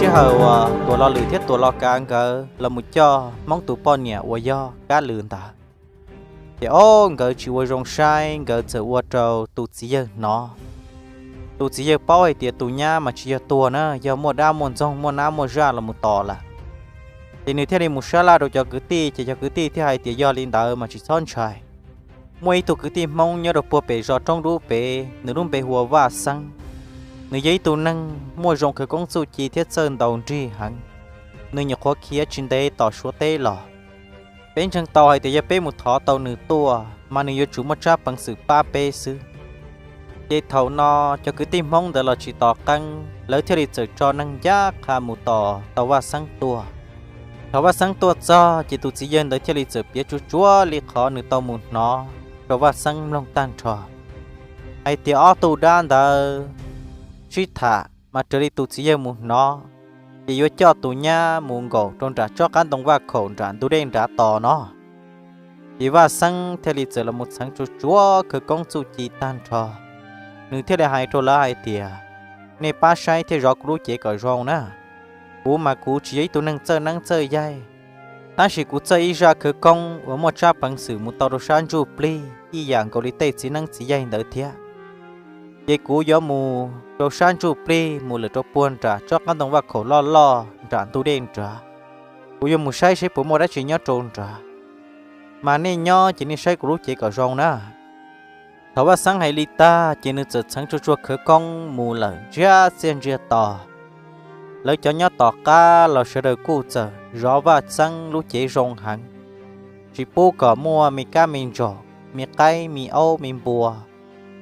Sij hawm uas Tuam Lo Lwm thiab Tuam Lo Kav nkawd los mus coj Hmoob tus poj niam uas yog Kab Lwm ntawd, ces ob nkawd tsis ua zoo saib, nkawd txawm ua rau tus txiv yawg hnov. Tus txiv yawg paub hais tias tus nyab mas tsis yog tuag na, yog muaj dab muaj ntxoog muaj nab muaj zaj los mus tos lawm. Ces nws thiaj li mus sab laj rau cov kwv tij, ces cov kwv tij thiaj hais tias yog li ntawd mas tsis txhob ntshai. Muaj ib tug kwv tij Hmoob nyob rau puag pem zos Roob Dub pem, nws lub npe hu ua Vaj Xeeb. Nws yog ib tug neeg muaj zoo khawv koob txuj ci thiab txawj ntaus nrig heev. Nws nyuam qhuav khiav tsis ntev tom Suav teb los. Peb ntseeg tau hais tias yog peb mus thov tau nws tuaj mas nws yuav tsum muaj tsab peev xwm pab peb xwb. Ces thaum no cov kwv tij Hmoob ntawd los tsis tos qeeb, lawv thiaj li txawm tso neeg ncaj qha mus tos tau Vaj Xeeb tuaj. Thaum Vaj Xeeb tuaj txog ces tus txiv yawg ntawd thiaj li txawm piav tsuag tsuag li qhov nws tau mus hnov rau Vaj Xeeb mloog tag nrho, hais tias ob tug dab ntawd sib tham mas raws li tus txiv yawg mus hnov, ces yuav coj tus nyab mus nkaum rau nram tsob qab ntoo vaj khaum nram ntug dej nrad tos no. Ces Vaj Xeeb thiaj li txawm los mus txheev tsuag tsuag khawv koob txuj ci tag nrho, nws thiaj li hais rau lawv hais tias, nej pab saib thiab zov kuv lub cev kom zoo na. Kuv mas kuv tsis yog ib tug neeg txawj neeb txawj yaig, tab sis kuv txawj ib zaj khawv koob uas muaj tsab peev xwm mus tau rau sab ntsuj plig ib yam nkaus li tej txiv neeb txiv yaig ntawd thiab. Ces kuv yuav mus rau sab ntsuj plig mus lawm rau puag nram tsob qab ntoo vaj khaum loj loj nram ntug dej nrad. Kuv yuav mus saib seb puas muaj dab tsi nyob rau nrad, mas nej nyob ces nej saib kuv lub cev kom zoo na. Thaum Vaj Xeeb hais li tag ces nws txawm txheev tsuag tsuag khawv koob mus lawm ntsiag txiaj ntsiag to. Lawv cov nyob tom qab los sawv daws kuj txawm zov Vaj Xeeb lub cev zoo heev, tsis pub kom muaj me kab me ntsaum, me qaib me aub me npua,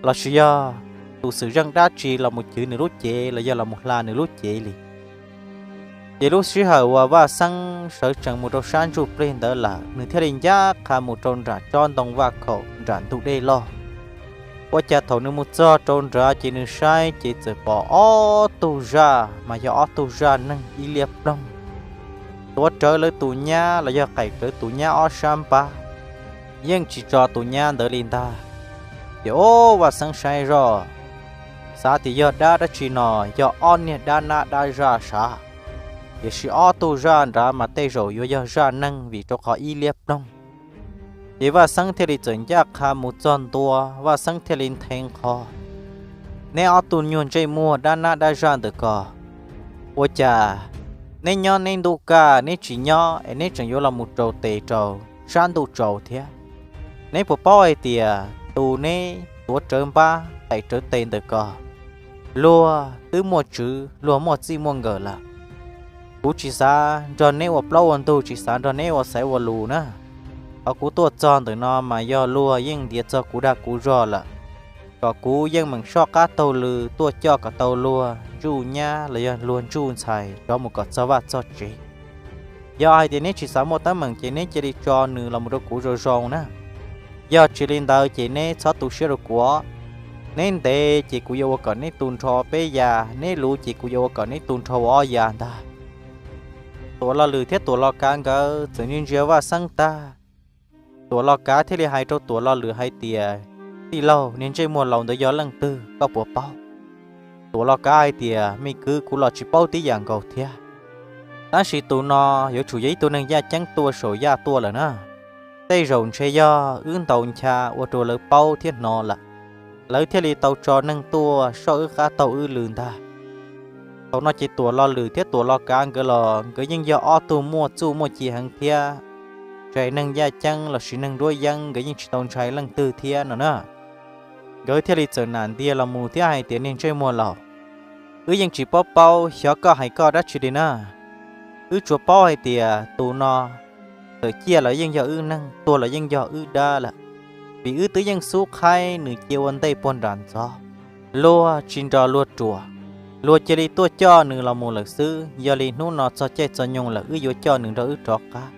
los sis yog tus xwm zeej dab tsi los mus cwv nws lub cev los yog los mus hla nws lub cev li. Ces lub sij hawm uas Vaj Xeeb sawv tsees mus rau sab ntsuj plig ntawd lawm, nws thiaj li ncaj qha mus rau nram tsob ntoo vaj khaum nram ntug dej loj. Ua cas thaum nws mus txog rau nrad ces nws saib ces txawm pom ob tug zaj mas yog ob tug zaj neeg ib liab ploog, tuav rawv lawv tus nyab los yog qaim rawv tus nyab ob sab npab, yeej tsis tso tus nyab ntawd li ntag. Ces ob, Vaj Xeeb saib zoj, xav tias yog dab dab tsi no, yog ob niag dab nab dab zaj sav, tiam sis ob tug zaj nrad mas tej zaum yuav yog zaj neeg vim rau qhov ib liab ploog. Ces Vaj Xeeb thiaj li txawm ncaj qha mus txog ntua, Vaj Xeeb thiaj li nthe nqho, neb ob tug nyuag ntsej muag dab nab dab zaj ntawm ko, ua cas neb nyob neb ntuj kaj neb tsis nyob es neb tseem yuav los mus rau tes rau sab ntuj tsaus thiab? Neb puas paub hais tias tus neb tuav rawv npab qaim rawv tes ntawm ko, luag twb muaj tswv, luag muaj txij muaj nkawm lawm. Kuv tsis xav nrog neb ua plaub ua ntug, tsis xav nrog neb ua xaiv ua lus na. Qhov kuv tuaj txog ntawm no mas yog luag yeej ntiav txog kuv dag kuv zog lawm, kom kuv yeej meem soj qab taug lw tuaj coj kom tau luag ntsuj nyab los yog luag ntsuj ntxhais rov mus kom txog vaj txog tsev. Yog hais tias neb tsis xav muaj teeb meem ces neb cia li tso nws los mus rau kuv zoo zoo na. Yog tsis li ntawd ces neb txhob tu siab rau kuv. Neb ntev ces kuv yuav ua kom neb tu nrho peb ya, neb luv ces kuv yuav ua kom neb tu nrho ua ob ya ntag. Tuam Lo Lwm thiab Tuam Lo Kav nkawd txawm ntsia ntsia Vaj Xeeb tag, Tuam Lo Kav thiaj li hais rau Tuam Lo Lwm hais tias, tij laug, niag ntsej muag laus ntawd yog leej twg koj puas paub? Tuam Lo Kav hais tias, me kwv, kuv los tsis paub tib yam nkaus thiab, tab sis tus no yuav tsum yog ib tug neeg yaj ceeb tuaj saum yaj tuaj lawm na. Tej zaum ntshe yog wb ntaus ncha ua rau lawv paub thiab hnov lawm, lawv thiaj li tau tso neeg tuaj soj wb qab taug wb lw ntag. Thaum no ces Tuam Lo Lwm thiab Tuam Lo Kav nkawd los nkawd yeej yog ob tug muaj txuj muaj ci heev thiab, txawm neeg yaj ceeb los sis neeg nruab yeeb nkawd yeej tsis tau ntshai leej twg thiab no na. Nkawd thiaj li txawm nam ntiag los mus thiab hais tias, niag ntsej muag laus, wb yeej tsis paub paub xyov koj hais koj dab tsi li na. Wb tsuas paub hais tias tus no txawm ciaj los yeej yog wb neeg, tuag los yeej yog wb dab lawm, vim wb twb yeej xub qhaib nws cia ua ntej puag nram ntxov. Luag tsis nrog luag ruam, luag cia li tuaj coj nws los mus lawm xwb. Yog li hnub no txog caij txog nyoog lawm wb yuav coj nws nrog wb rov qab.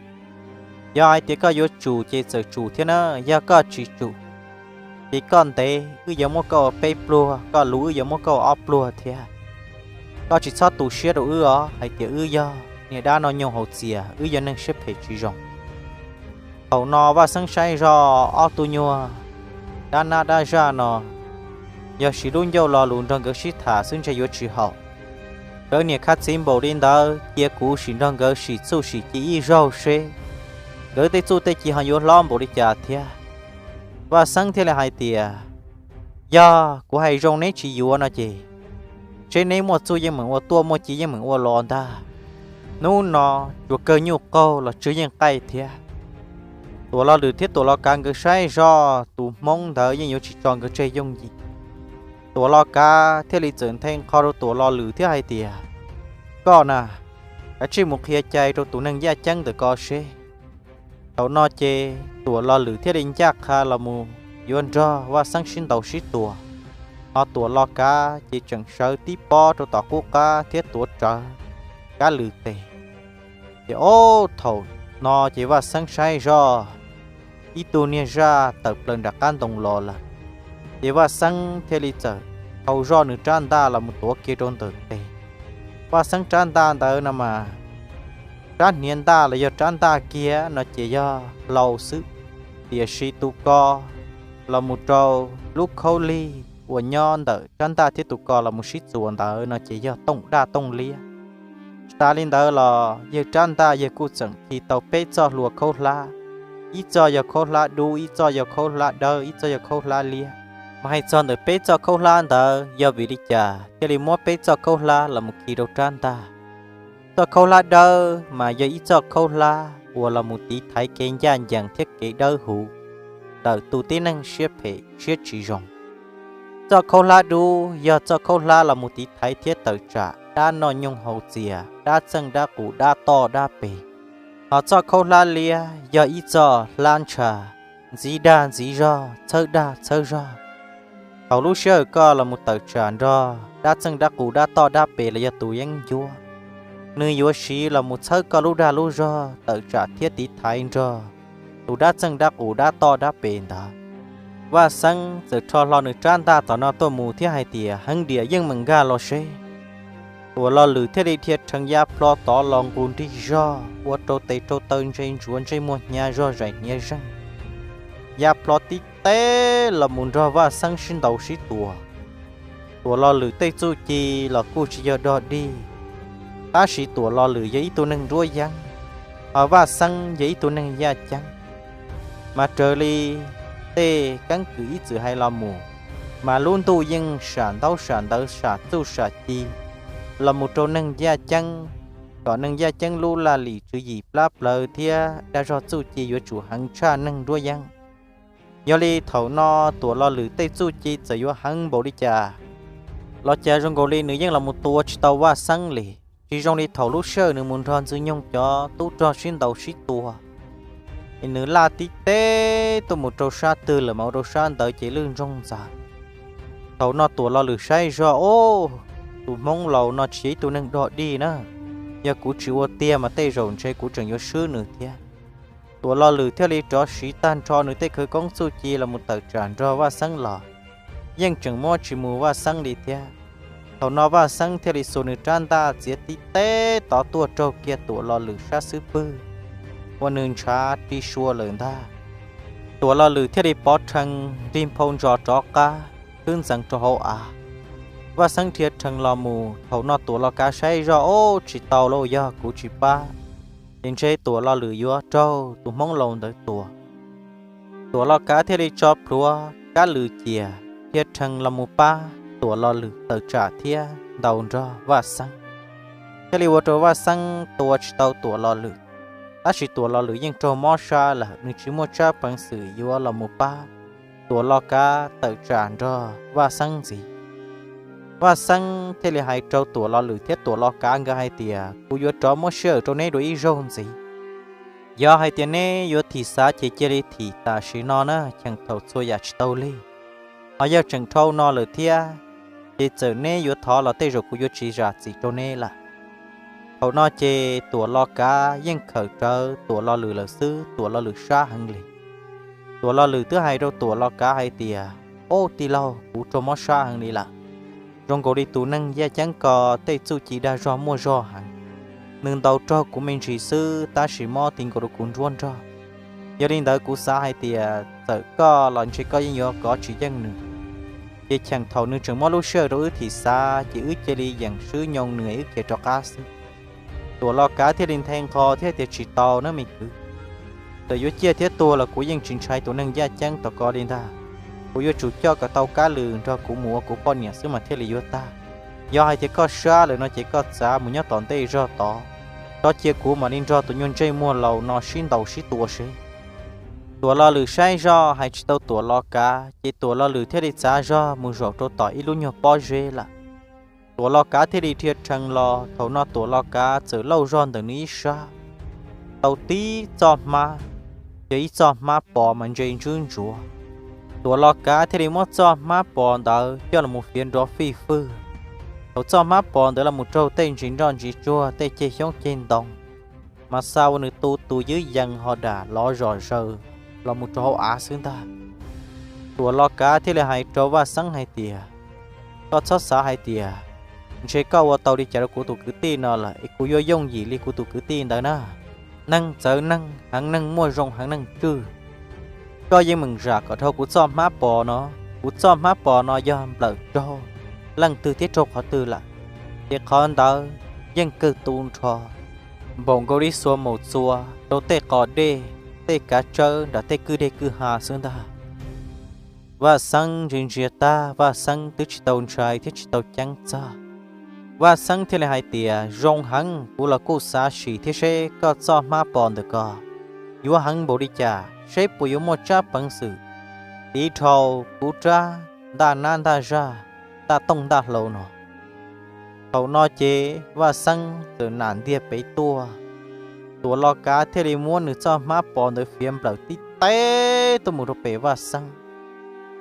Yog hais tias koj yuav tsum ces txawm tsum thiab na, yog koj tsis tsum ces koj ntev wb yuav muab koj ua peb pluag, koj luv wb yuav muab koj ua ob pluag thiab. Koj tsis txhob tu siab rau wb os hais tias wb yog niag dab noj nyoog haus txias, wb yog neeg siab phem tsis zoo. Thaum no Vaj Xeeb saib zoj ob tug nyuag dab nab dab zaj no, yog siv lub ncauj lo lus nrog nkawd sib tham xwb ntshe yuav tsis haum. Nkawd niam khaj txiv npaum li ntawd, cia kuv sim nrog nkawd sim txuj sim ci ib zaug seb nkawd tej txuj tej ci ho yuav hlob npaum li cas thiab. Vaj Xeeb thiaj li hais tias, Yog kuv hais zoo neb tsis yuav no ces, seb neb muaj txuj yeej meem ua tuaj, muaj ci yeej meem ua los ntag. Hnub no tsuas kawg nyuj qaug los tsw yeej qaij thiab. Tuam Los Lwm thiab Tuam Los Kav nkawd saib zoj tus Hmoob ntawd yeej yuav tsis tso nkawd tseg yooj yim. Tuam Los Kav thiaj li txawm nthe nqho rau Tuam Los Lwm thiab hais tias, Koj na, kav tsij mus qhia cai rau tus neeg yaj ceeb ntawm ko seb. Thaum no ces Tuam Los Lwm thiaj li ncaj qha los mus yuav nrog Vaj Xeeb sib ntaus sib tua, ho Tuam Los Kav ces tseem sawv tib pob rau tom qub qab thiab tuav rawv Kab Lwm tes. Ces ob thaum no ces Vaj Xeeb saib zoj ib tug niag zaj tawm plaws nram qab ntoo los lawm. Ces Vaj Xeeb thiaj li txawm hau zoj nws rab ntaj los mus tuav kiag rau ntawm tes. Vaj Xeeb rab ntaj ntawd no mas, rab hniav ntaj los yog rab ntaj kiag no ces yog hlau xwb, tiam sis tus ko los mus rau lub khaub lig uas nyob ntawm rab ntaj thiab tus ko los mus sib txuas ntawd no ces yog tooj daj tooj liab. Tsis tas li ntawd los yawg rab ntaj yawg kuj txawm khi tau peb txoj hlua khaub hlab, ib txoj yog khaub hlab dub, ib txoj yog khaub hlab dawb, ib txoj yog khaub hlab liab. Mas hais txog ntawm peb txoj khaub hlab ntawd yog vim li cas thiaj li muab peb txoj khaub hlab los mus khi rau rab ntaj? Txoj khaub hlab dawb mas yog ib txoj khaub hlab uas los mus tiv thaiv kev ncaj ncees thiab kev dawb huv ntawm tus tib neeg siab phem siab tsis zoo. Txoj khaub hlab dub yog txoj khaub hlab los mus tiv thaiv thiab tawm tsam dab noj nyoog haus txias, dab txeej dab qus, dab toj dab pes. Ho txoj khaub hlab liab yog ib txoj hlab ntsha ntxiv dag ntxiv zog, txhawb dag txhawb zog. Thaum lub sij hawm koj los mus tawm tsam nrog dab txeej dab qus, dab toj dab pes los yog tus yeeb ncuab, nws yuav siv los mus txhawb koj lub dag lub zog tawm tsam thiab tiv thaiv nrog tus dab txeej dab qus, dab toj dab pes ntawd. Vaj Xeeb txawm rho hlo nws rab ntaj tom no tuaj mus thiab hais tias, Heev diam, yeej meem nkag los seb. Tuam Los Lwm thiaj li dhia rhees ya plho tod los nqus nrig zog ua rau tes rau taw ntsej ntsuav ntsej muag hnyav zog zais hniav zeeg, ya plho tib teb los mus nrog Vaj Xeeb sib ntaus sib tua. Tuam Los Lwm tej txuj ci los kuj tsis yog dog dig, tab sis Tuam Los Lwm yog ib tug neeg nruab yeeb, ho Vaj Xeeb yog ib tug neeg yaj ceeb. Mas raws li tej keeb kwm ib txwm hais los mus, mas lub ntuj yeej sam ntaub sam ntawv, sam txuj sam ci los mus rau neeg yaj ceeb, kom neeg yaj ceeb lub laj lim tswv yim plab plawv thiab dag zog txuj ci yuav tsum heev tshaj neeg nruab yeeb. Yog li thaum no Tuam Los Lwm tej txuj ci txawm yuav heev npaum li cas los cas zoo nkaus li nws yeej los mus tua tsis tau Vaj Xeeb li. Tsis zoo li thaum lub sij hawm nws mus nrog Ntxwg Nyoog cov tub rog sib ntaus sib tua, es nws laj tib teb tuaj mus rau sab twg lawm mas ua rau sab ntawd ces lwj ntsoog ntxaws. Thaum no Tuam Los Lwm saib zog, Ub, tus Hmoob laus no tsis yog ib tug neeg dog dig na, yog kuv tsis ua tiag mas tej zaum ntshe kuv tseem yuav swb nws thiab. Tuam Los Lwm thiaj li rov siv tag nrho nws tej khawv koob txuj ci los mus tawm tsam nrog Vaj Xeeb los, yeej tseem muab tsis mus Vaj Xeeb li thiab. Thaum no Vaj Xeeb thiaj li xuas nws rab ntaj txiav tib teb tod tuaj raug kiag Tuam Los Lwm sab xub pwg uas nws ntshav ri sua lawm ntag. Tuam Los Lwm thiaj li pov rhees nrig nphau ntsos rov qab, khwb ntxeev rau hauv av. Vaj Xeeb dhia rhees los mus, thaum no Tuam Los Kav saib zoj, Ub, tsis tau lauj, yog kuv tsis pab ces ntshe Tuam Los Lwm yuav raug tus Hmoob laus ntawd tua. Tuam Los Kav thiaj li tso plhuav Kab Lwm cia, dhia rhees los mus pab Tuam Los Lwm tawm tsam thiab ntaus nrog Vaj Xeeb, thiaj li ua rau Vaj Xeeb tua tsis tau Tuam Los Lwm. Tab sis Tuam Los Lwm yeej raug mob sab lawm, nws tsis muaj tsab peev xwm yuav los mus pab Tuam Los Kav tawm tsam nrog Vaj Xeeb ntxiv. Vaj Xeeb thiaj li hais rau Tuam Los Lwm thiab Tuam Los Kav nkawd hais tias, Kuv yuav rov muab sij hawm rau neb dua ib zaug ntxiv. Yog hais tias neb yuav thim xav ces cia li thim tam sim no na, cheem thaum txhua yam tsis tau lig. Ho yog tseem dhau no lawm thiab, ces txawm neb yuav thov los tej zaum kuv yuav tsis zam txim rau neb lawm. Thaum no ces Tuam Los Kav yeej khawm rawv Tuam Los Lwm lawm xwb, Tuam Los Lwm sab heev li. Tuam Los Lwm twb hais rau Tuam Los Kav hais tias, Ob, tij laug, kuv raug mob sab heev li lawm. Zoo nkaus li tus neeg yaj ceeb ko tej txuj ci dag zog muaj zog heev. Nws ntaus raug kuv me ntsis xwb tab sis mob ti nkaus rau kuv nruab nrog. Yog li ntawd kuv xav hais tias txawm koj los ntshe koj yeej yuav kov tsis yeej nws. Ces cheem thaum nws tseem muab lub sij hawm rau wb thim xav ces wb cia li yeem swb nyoo nws wb khiav rov qab xwb. Tuam Los Kav thiaj li nthe nqho thiab tias, Tsis tau nawb me kwv. Txawm yuav ciaj thiab tuag los kuv yeej tsis ntshai tus neeg yaj ceeb tom ko li ntag. Kuv yuav tsum coj kom tau kab lws nrog kuv mus ua kuv poj niam xwb mas thiaj li yuav tag. Yog hais tias koj sab lawm no ces koj txav mus nyob tom ntej zog tod, tso cia kuv mam li nrog tus nyuag ntsej muag laus no sib ntaus sib tua seb. Tuam Los Lwm saib zoj hais tsis tau Tuam Los Kav ces Tuam Los Lwm thiaj li txav zog mus zaum rau tom ib lub nyuag pob zeb lawm. Tuam Los Kav thiaj li dhia rhees los, thaum no Tuam Los Kav txawm lauj zog ntawm nws ib sab, tau tib txoj hmab, yog ib txoj hmab pos mas ntse ntswb ntsuav. Tuam Los Kav thiaj li muab txoj hmab pos ntawd coj los mus fiav nrov fij fwj. Thaum txoj hmab pos ntawd los mus raug tej ntsis nroj ntsis tsuag tej ceg xyoob ceg ntoo, mas xa ua nws tu tus ywb yees ho dam lov zom zaws los mus rau hauv av xwb ntag. Tuam Los Kav thiaj li hais rau Vaj Xeeb hais tias, Koj txhob xav hais tias ntshe koj ua tau li cas rau kuv tus kwv tij no lawm es kuv yuav yooj yim li kuv tus kwv tij ntawd na. Neeg txawv neeg heev, neeg muaj zoo heev, neeg tswj. Koj yeej meem zam kom dhau kuv txoj hmab pos no. Kuv txoj hmab pos no yog nplawm raug leej twg thiab raug qhov twg lawm, ces qhov ntawd yeej kawg tu nrho, npaum nkaus li xuas maum txuas rau tej qos dej, tej kav tsawb nram tej kwj deg kwj ha xwb ntag. Vaj Xeeb ntsia ntsia tag, Vaj Xeeb twb tsis tau ntshai thiab tsis tau ceeb txog. Vaj Xeeb thiaj li hais tias, Zoo heev, kuv los kuj xav sim thiab seb koj txoj hmab pos ntawm ko yuav heev npaum li cas, seb puas yuav muaj tsab peev xwm tiv dhau kuv rab ntaj nab ntaj zaj, ntaj tooj ntaj hlau no. Thaum no ces Vaj Xeeb txawm nam ntiag pem tuaj, Tuam Los Kav thiaj li muab nws txoj hmab pos ntawd fiav nplawm tib teb tuaj mus rau pem Vaj Xeeb.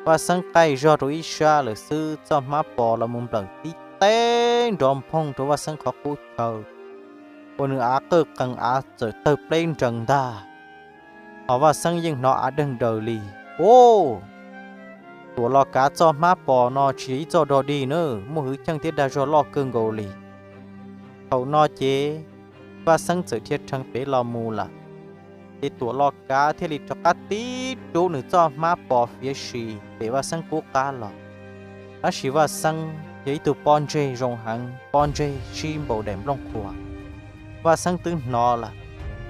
Vaj Xeeb qaij zog rau ib sab lawm xwb, txoj hmab pos los mus nplawm tib teb nrov nphooj rau Vaj Xeeb qhov qub chaw, ua nws av qawj qees, av txawm tawg pleb nrees ntag. Ho Vaj Xeeb yeej hnov av deeg daws li. Ub, Tuam Los Kav txoj hmab pos no tsis yog ib txoj dog dig na, muaj hwj chim thiab dag zog loj kawg nkaus li. Thaum no ces Vaj Xeeb txawm dhia rhees pem los mus lawm, ces Tuam Los Kav thiaj li rov qab tib rub nws txoj hmab pos fiav sim pem Vaj Xeeb qub qab los. Tab sis Vaj Xeeb yog ib tug pob ntseg zoo heev, pob ntseg sib npaum daim nplooj qhuav. Vaj Xeeb twb hnov lawm,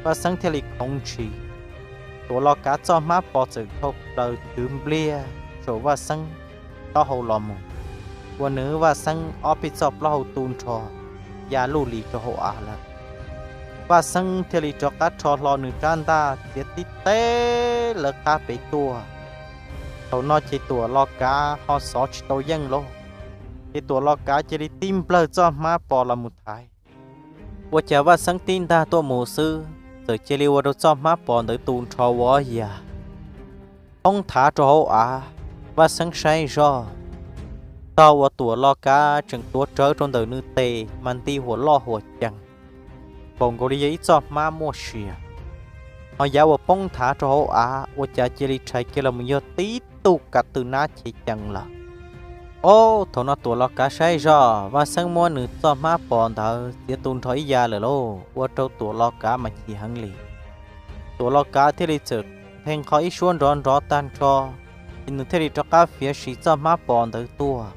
Vaj Xeeb thiaj li khoov ntshis. Tuam Los Kav txoj hmab pos txawm dhau plaws twv npliag saum Vaj Xeeb taub hau los mus, ua nws Vaj Xeeb ob peb txoj plaub hau tu nrho ya luj lis rau hauv av lawm. Vaj Xeeb thiaj li rov qab rho hlo nws rab ntaj txiav tib teb lawv qab pem tuaj. Thaum no ces Tuam Los Kav ho xov tsis tau yeej lauj, ces Tuam Los Kav cia li tib nplawg txoj hmab pos los mus thaiv. Ua cas Vaj Xeeb tib ntag tuaj mus xwb, txawm cia li ua rau txoj hmab pos ntawd tu nrho ua ob yas, poob thav rau hauv av. Vaj Xeeb saib zoj, tog uas Tuam Los Kav tseem tuav rawv rau ntawm nws tes mas nti huam loj huam cees, npaum nkaus li yog ib txoj hmab muaj sia. Ho yav uas poob thav rau hauv av ua cas cia li rhais kiag los mus yog tib tug kav tw nab chev cees lawm. Ob, thaum no Tuam Los Kav saib zoj, Vaj Xeeb muab nws txoj hmab pos ntawd txiav tu nrho ib yas lawm lauj, ua rau Tuam Los Kav mas chim heev li. Tuam Los Kav thiaj li txawm nthe nqho ib suab nrov nrov tag nrho, ces nws thiaj li rov qab fiav sim txoj hmab pos ntawd tuaj.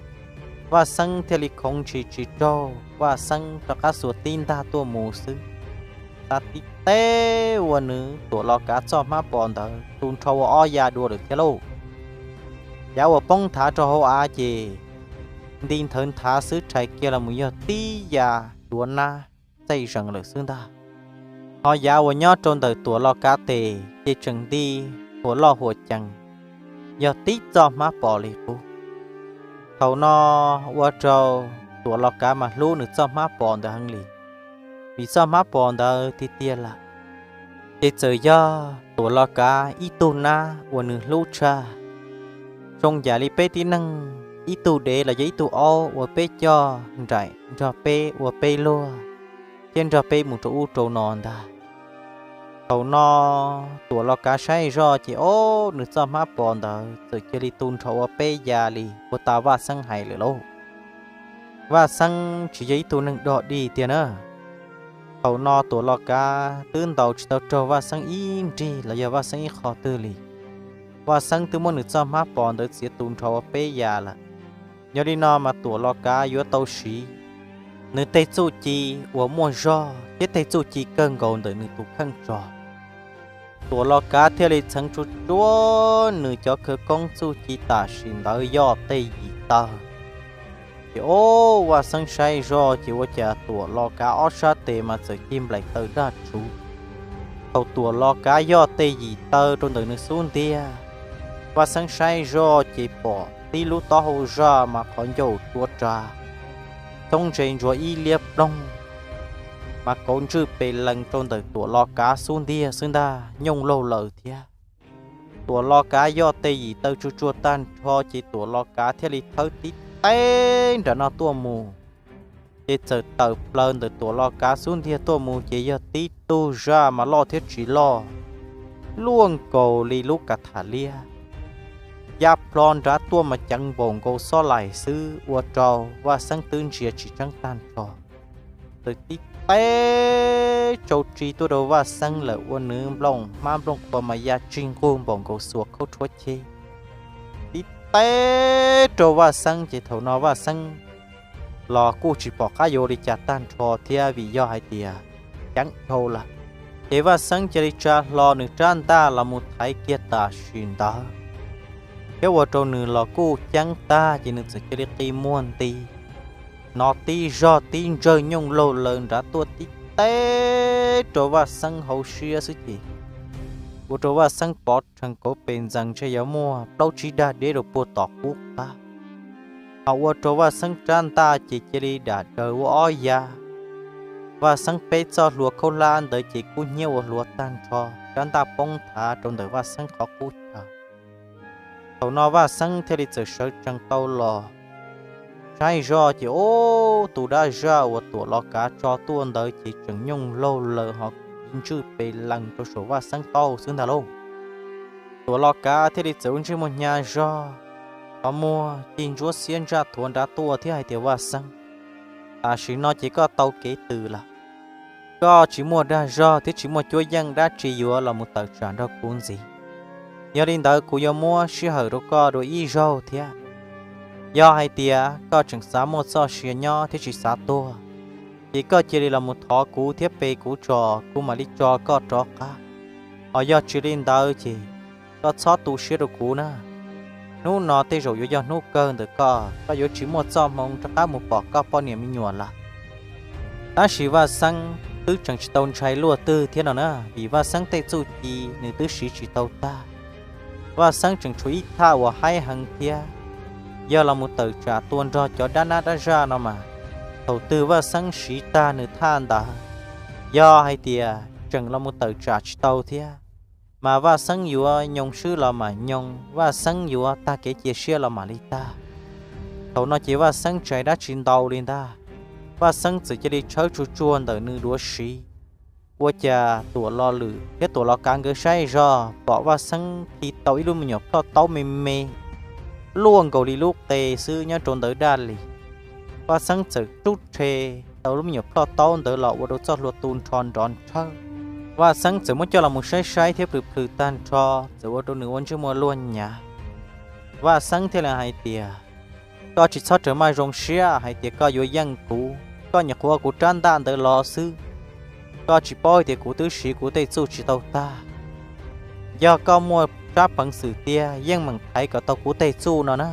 Vaj Xeeb thiaj li khoov ntshis tsis raug, Vaj Xeeb rov qab xuas tib ntag tuaj mus xwb, txav tib teb ua nws Tuam Los Kav txoj hmab pos ntawd tu nrho ua ob yas dua lawm thiab lauj. Yav uas poob thav rau hauv av ces nti nthawv nthav xwb rhais kiag los mus yog tib yas duav nab txaij zees lawm xwb ntag. Ho yav uas nyob rau ntawm Tuam Los Kav tes ces tseem nti huam loj huam cees, yog tib txoj hmab pos li qub. Thaum no ua rau Tuam Los Kav mas hlub nws txoj hmab pos ntawd heev li, vim txoj hmab pos ntawd tiag tiag lawm, ces txawm yog Tuam Los Kav ib tug nab uas nws hlub tshaj. Zoo yam li peb tib neeg, ib tug dev los yog ib tug aub uas peb coj nraim nrog peb ua peb luag, thiab nrog peb mus rau ub rau no ntag. Thaum no Tuam Los Kav saib zoj ces ob, nws txoj hmab pos ntawd txawm cia li tu nrho ua peb yas li uas tas Vaj Xeeb hais lawm lauj. Vaj Xeeb tsis yog ib tug neeg dog dig tiag na. Thaum no Tuam Los Kav twb ntaus tsis tau raug Vaj Xeeb ib nrig los yog Vaj Xeeb ib qho twg li. Vaj Xeeb twb muab nws txoj hmab pos ntawd txiav tu nrho ua peb yas lawm. Yog li no mas Tuam Los Kav yuav tau siv nws tej txuj ci uas muaj zog thiab tej txuj ci kawg nkaus ntawm nws tus kheej tso. Tuam Los Kav thiaj li txheev tsuj tsuav nws cov khawv koob txuj ci tam sim ntawd yoj tej yim taw. Ces ua Vaj Xeeb saib zoj ces ua cas Tuam Los Kav ob sab tes mas txawm cig nplaim taw daj tsuv. Thaum Tuam Los Kav yoj tej yim taw rau ntawm nws xub ntiag, Vaj Xeeb saib zoj ces pom tib lub taub hau zaj mas qhov ncauj tsua ras, txoob ntse ntsuag ib liab ploog, mas kauv ntswj pes lees rau ntawm Tuam Los Kav xub ntiag xwb ntag, nyooj laug lawm thiab. Tuam Los Kav yoj tej yim taw tsuj tsuag tag nrho ces Tuam Los Kav thiaj li thawb tib teb nram no tuaj mus. Ces txawm tawm plaws ntawm Tuam Los Kav xub ntiag tuaj mus ces yog tib tug zaj mas loj thiab tsis loj, luaj nkaus li lub kav tham liab, ya plho nrad tuaj mas ceev npaum nkaus xob laim xwb ua rau Vaj Xeeb twb ntsia tsis tseeb tag nrho. Txawm tib teb tsau ri tuaj rau Vaj Xeeb lawm ua nws nplooj hmab nplooj qhua mas ya tsig nqug npaum nkaus xuas khaub rhuab cheb. Tib teb rau Vaj Xeeb ces thaum no Vaj Xeeb los kuj tsis pom qab yuav ua li cas tag nrho thiab vim yog hais tias ceeb dhau lawm. Ces Vaj Xeeb cia li tsa hlo nws rab ntaj los mus thaiv kiag tam sim ntawd, thiab ua rau nws los kuj ceeb tag ces nws txawm cia li qi muag nti, hnov tib zog tib ntsawg nyooj laug lawm nrad tuaj tib teb rau Vaj Xeeb hauv siab xwb ces ua rau Vaj Xeeb pov rhees kauv pes ntxees ntshe yuav muaj plaub tsib dag deb rau puag tom qub qab. Ho ua rau Vaj Xeeb rab ntaj ces cia li dam daws ua ob yav. Vaj Xeeb peb txoj hlua khaub hlab ntawd ces kub hnyiab ua hluav tag nrho, rab ntaj poob thav rau ntawm Vaj Xeeb qhov qub chaw. Thaum no Vaj Xeeb thiaj li txawm sawv tsees tau los saib zoj ces ub, tus dab zaj uas Tuam Los Kav tso tuaj ntawd ces tseem nyooj laug lawm ho ntswj pes lees rau saum Vaj Xeeb taub hau xwb ntag lauj. Tuam Los Kav thiaj li txawm ua ntsej muag hnyav zog, qhov muag cig ntsuab xiab ntsaj thuav nrad tuaj thiab hais tias, Vaj Xeeb, tam sim no ces koj tau kev tws lawm. Koj tsis muaj dag zog thiab tsis muaj cuab yeej dab tsi yuav los mus tawm tsam nrog kuv ntxiv. Yog li ntawd kuv yuav muab sij hawm rau koj dua ib zaug thiab. Yog hais tias koj tseem xav muaj txoj sia nyob thiab tsis xav tuag, ces koj cia li los mus thov kuv thiab pe kuv tso, kuv mam li tso koj rov qab. Ho yog tsis li ntawd ces koj txhob tu siab rau kuv na. Hnub no tej zaum yuav yog hnub kawg ntawm koj, koj yuav tsis muaj txoj hmoo rov qab mus pom koj poj niam me nyuam lawm. Tab sis Vaj Xeeb twb tseem tsis tau ntshai luaj twg thiab no na, vim Vaj Xeeb tej txuj ci nws twb siv tsis tau tag. Vaj Xeeb tseem tshuav ib thaj uas haib heev thiab, yog los mus tawm tsam tua nrog cov dab nab dab zaj no mas, thaum twg Vaj Xeeb siv tag nws thaj ntawd, yog hais tias tseem los mus tawm tsam tsis tau thiab, mas Vaj Xeeb yuav nyoo swb los mam nyoo, Vaj Xeeb yuav tag kev cia siab los mam li tag. Thaum no ces Vaj Xeeb tsis hais dab tsi ntau li ntag, Vaj Xeeb txawm cia li tshawb tsuag tsuag ntawm nws duav siv. Ua cas Tuam Los Lwm thiab Tuam Los Kav nkawd saib zog pom Vaj Xeeb khi tau ib lub me nyuam ploj taub me me, luaj nkaus li lub qe xwb nyob rau ntawd daj li. Vaj Xeeb txawm rub rhe tau lub me nyuam ploj taub ntawd los ua rau txoj hlua tu nrho nrov nrhawj. Vaj Xeeb txawm muab coj los mus saib saib thiab plhws plhws tag nrho, txawm ua rau nws ua ntsej muag luag nyav. Vaj Xeeb thiaj li hais tias, Koj tsis txhob raws maj zoo siab hais tias koj yuav yeej kuv, koj nyuam qhuav ua kuv rab ntaj ntawd los xwb. Koj tsis paub tias kuv twb siv kuv tej txuj tsis tau tag. Yog koj muaj sab peev xwm tiag yeej meem thaiv kom tau kuv tej txuj no na.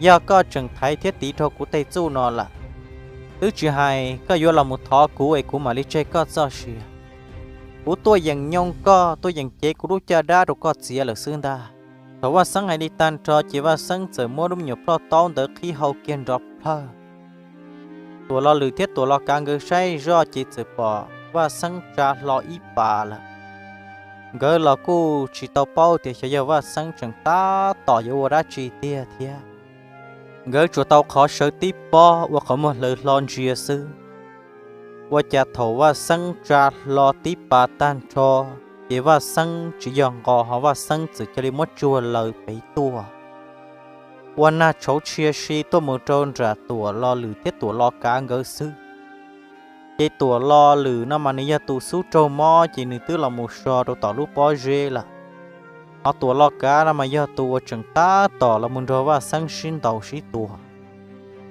Yog koj tseem thaiv thiab tiv dhau kuv tej txuj no lawm, twb tsis hais koj yuav los mus thov kuv es kuv mam li tseg koj txoj sia. Kuv tuaj yeem nyoo koj, tuaj yeem cev kuv lub caj dab rau koj txiav lawm xwb ntag. Thaum Vaj Xeeb hais li tag nrho ces Vaj Xeeb txawm muab lub me nyuam ploj taub ntawd qhib hau kiag nrov plhawj. Tuam Los Lwm thiab Tuam Los Kav nkawd saib zoj ces txawm pom Vaj Xeeb tsa hlo ib pas lawm. Nkawd los kuj tsis tau paub tias xyov yog Vaj Xeeb tseem tab tom yuav ua dab tsi tiag thiab. Nkawd tsuas tau qhov sawv tib pob ua qhov muag hlawv hlo ntsia xwb. Ua cas thaum Vaj Xeeb tsa hlo tib pas tag nrho, ces Vaj Xeeb tsis yog nqos ho Vaj Xeeb txawm cia li muab tsuag lawm pem tuaj, ua nag tshauv tshia si tuaj mus rau nram Tuam Los Lwm thiab Tuam Los Kav nkawd xwb. Ces Tuam Los Lwm no mas nws yog tus xub raug mob ces nws twb los mus so rau tom lub pob zeb lawm. Ho Tuam Los Kav no mas yog tus uas tseem tab tom los mus nrog Vaj Xeeb sib ntaus sib tua.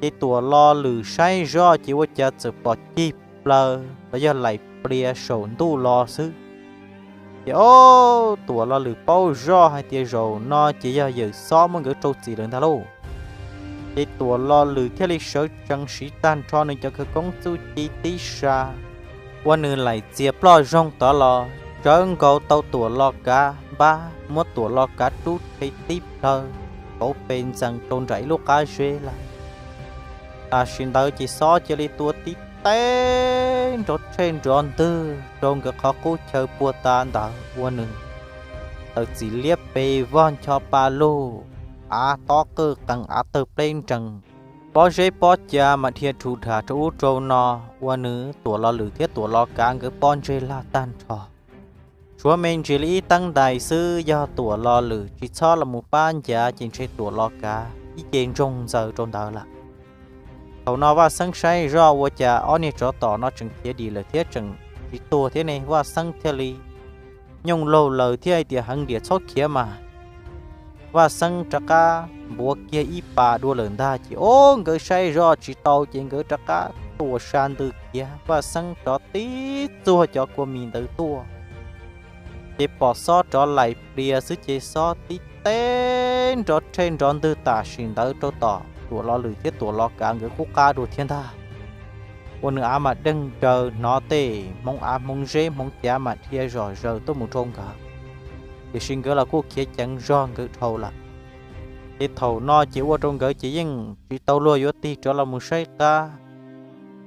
Ces Tuam Lo Lwm saib zoj ces ua cas txawm pom cig plaws los yog laim plias saum ntuj los xwb. Ces ob, Tuam Lo Lwm paub zoj hais tias zaum no ces yog yawm xob muab nkawd rau txim lawm ntag lauj. Ces Tuam Lo Lwm thiaj li sawv tsees siv tag nrho nws cov khawv koob txuj ci tib sa, ua nws laim txias ploj zoog tod los tsawv nkaus tau Tuam Lo Kav npab, muab Tuam Lo Kav rub rhe tib plhaw kauv pes ntxees rau nram ib lub qab zeb lawm. Tam sim ntawd ces xob cia li tua tib teg nrov rhe nrov ntwg rau nkawd qhov qub chaw puag ta ntawd ua nws tawm txim liab pes vog ncho pa lug, av tob qwj qees av tawg pleb nrees, pob zeb pob cav mas dhia rhu dham rau ub rau no, ua nws Tuam Lo Lwm thiab Tuam Lo Kav nkawd pob ntseg lag tag nrho. Tshuav me ntsis li ib teeb ntais xwb, yog Tuam Lo Lwm tsis txhob los mus pab ncav ces ntshe Tuam Lo Kav ib ce ntsoog ntxaws rau ntawd lawm. Thaum no Vaj Xeeb saib zoj ua cas ob niag tsov tom no tseem khiav dim lawm thiab tseem tsis tuag thiab ne, Vaj Xeeb thiaj li nyooj laug laws thiab hais tias heev diam txhob khiav mas. Vaj Xeeb rov qab npuav kiag ib pas dua lawm ntag ces ob, nkawd saib zoj tsis tau ces nkawd rov qab tuam sa ntws khiav, Vaj Xeeb rov tib txuag cov kua mis ntawd tuaj. Ces pom xob rov laim plias xwb ces xob tib teg nrov rhe nrov ntwg tam sim ntawd rau tom Tuam Lo Lwm thiab Tuam Lo Kav nkawd qub qab dua thiab ntag. Ua nws av mam deeg daws hnov tej hmoov av hmoov zeb hmoov cav mam dhia zom zaws tuaj mus rau nkawd, tiam sis nkawd los kuj khiav ceev zog nkawd dhau lawm. Ces thaum no ces ua rau nkawd ces yeej tsis tau luag yuav tig rov los mus saib qab,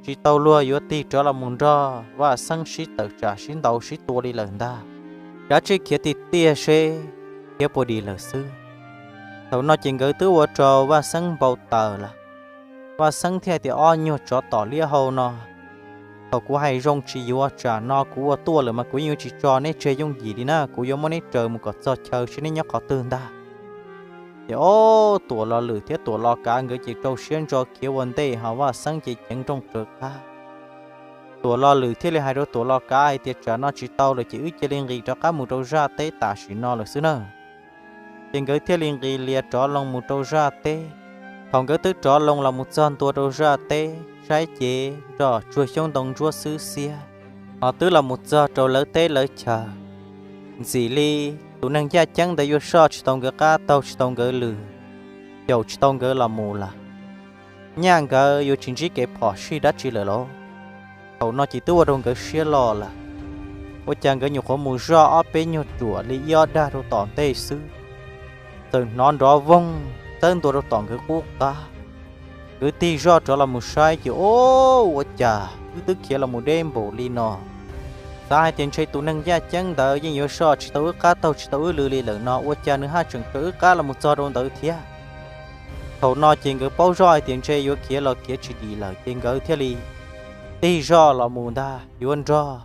tsis tau luag yuav tig rov los mus nrog Vaj Xeeb sib tawm tsam sib ntaus sib tua li lawm ntag. Kav tsij khiav tiag tiag seb khiav puas dim lawm xwb. Thaum no ces nkawd twb ua rau Vaj Xeeb npau taws lawm. Vaj Xeeb thiaj tias ob nyuag tsov tom liab hau no, thaum kuv hais zoo tsis yuav tsam no kuv ua tuaj lawm mas kuv yeej yuav tsis tso neb tseg yooj yim li na, kuv yuav muab neb raws mus kom txog chaw seb neb nyob qhov twg ntag. Ces ob, Tuam Lo Lwm thiab Tuam Lo Kav nkawd ces rau siab ntso khiav ua ntej ho Vaj Xeeb ces ceev nrooj raws qab. Tuam Lo Lwm thiaj li hais rau Tuam Lo Kav hais tias tsam no tsis tau lawm ces wb cia li nqis rov qab mus rau zaj teb tam sim no lawm xwb na. Ces nkawd thiaj li nqis lias rov loo mus rau zaj teb. Thaum nkawd twb rov loo los mus txog ntua rau zaj teb saib ces nroj tsuag xyoob ntoo ntsuab xwb xiab, ho twb los mus txog rau lawv teb lawv chaw. Ntxim li tus neeg yaj ceeb ntawd yuav soj tsis tau nkawd qab taug tsis tau nkawd lw, caum tsis tau nkawd los mus lawm. Nyaj nkawd yuav tsis ntsib kev phom sij dab tsi lawm lauj. Thaum no ces twb ua rau nkawd siab loj lawm. Ua cas nkawd nyuam qhuav mus zoj ob peb nyuag ruam li ib ob dag rau tom ntej xwb, txawm hnov nrov voog txawb ntua rau tom nkawd qub qab. Nkawd tig zoj rov los mus saib ces, o, ua cas wb twb khiav los mus deb npaum li no, xav hais tias ntshe tus neeg yaj ceeb ntawd yeej yuav soj tsis tau wb qab taug tsis tau wb lw li lawm no, ua cas nws haj tseem raws wb qab los mus txog rau ntawd thiab. Thaum no ces nkawd paub zoj hais tias ntshe yuav khiav los khiav tsis dim lawm ces nkawd thiaj li tig zoj los mus ntag yuav nrog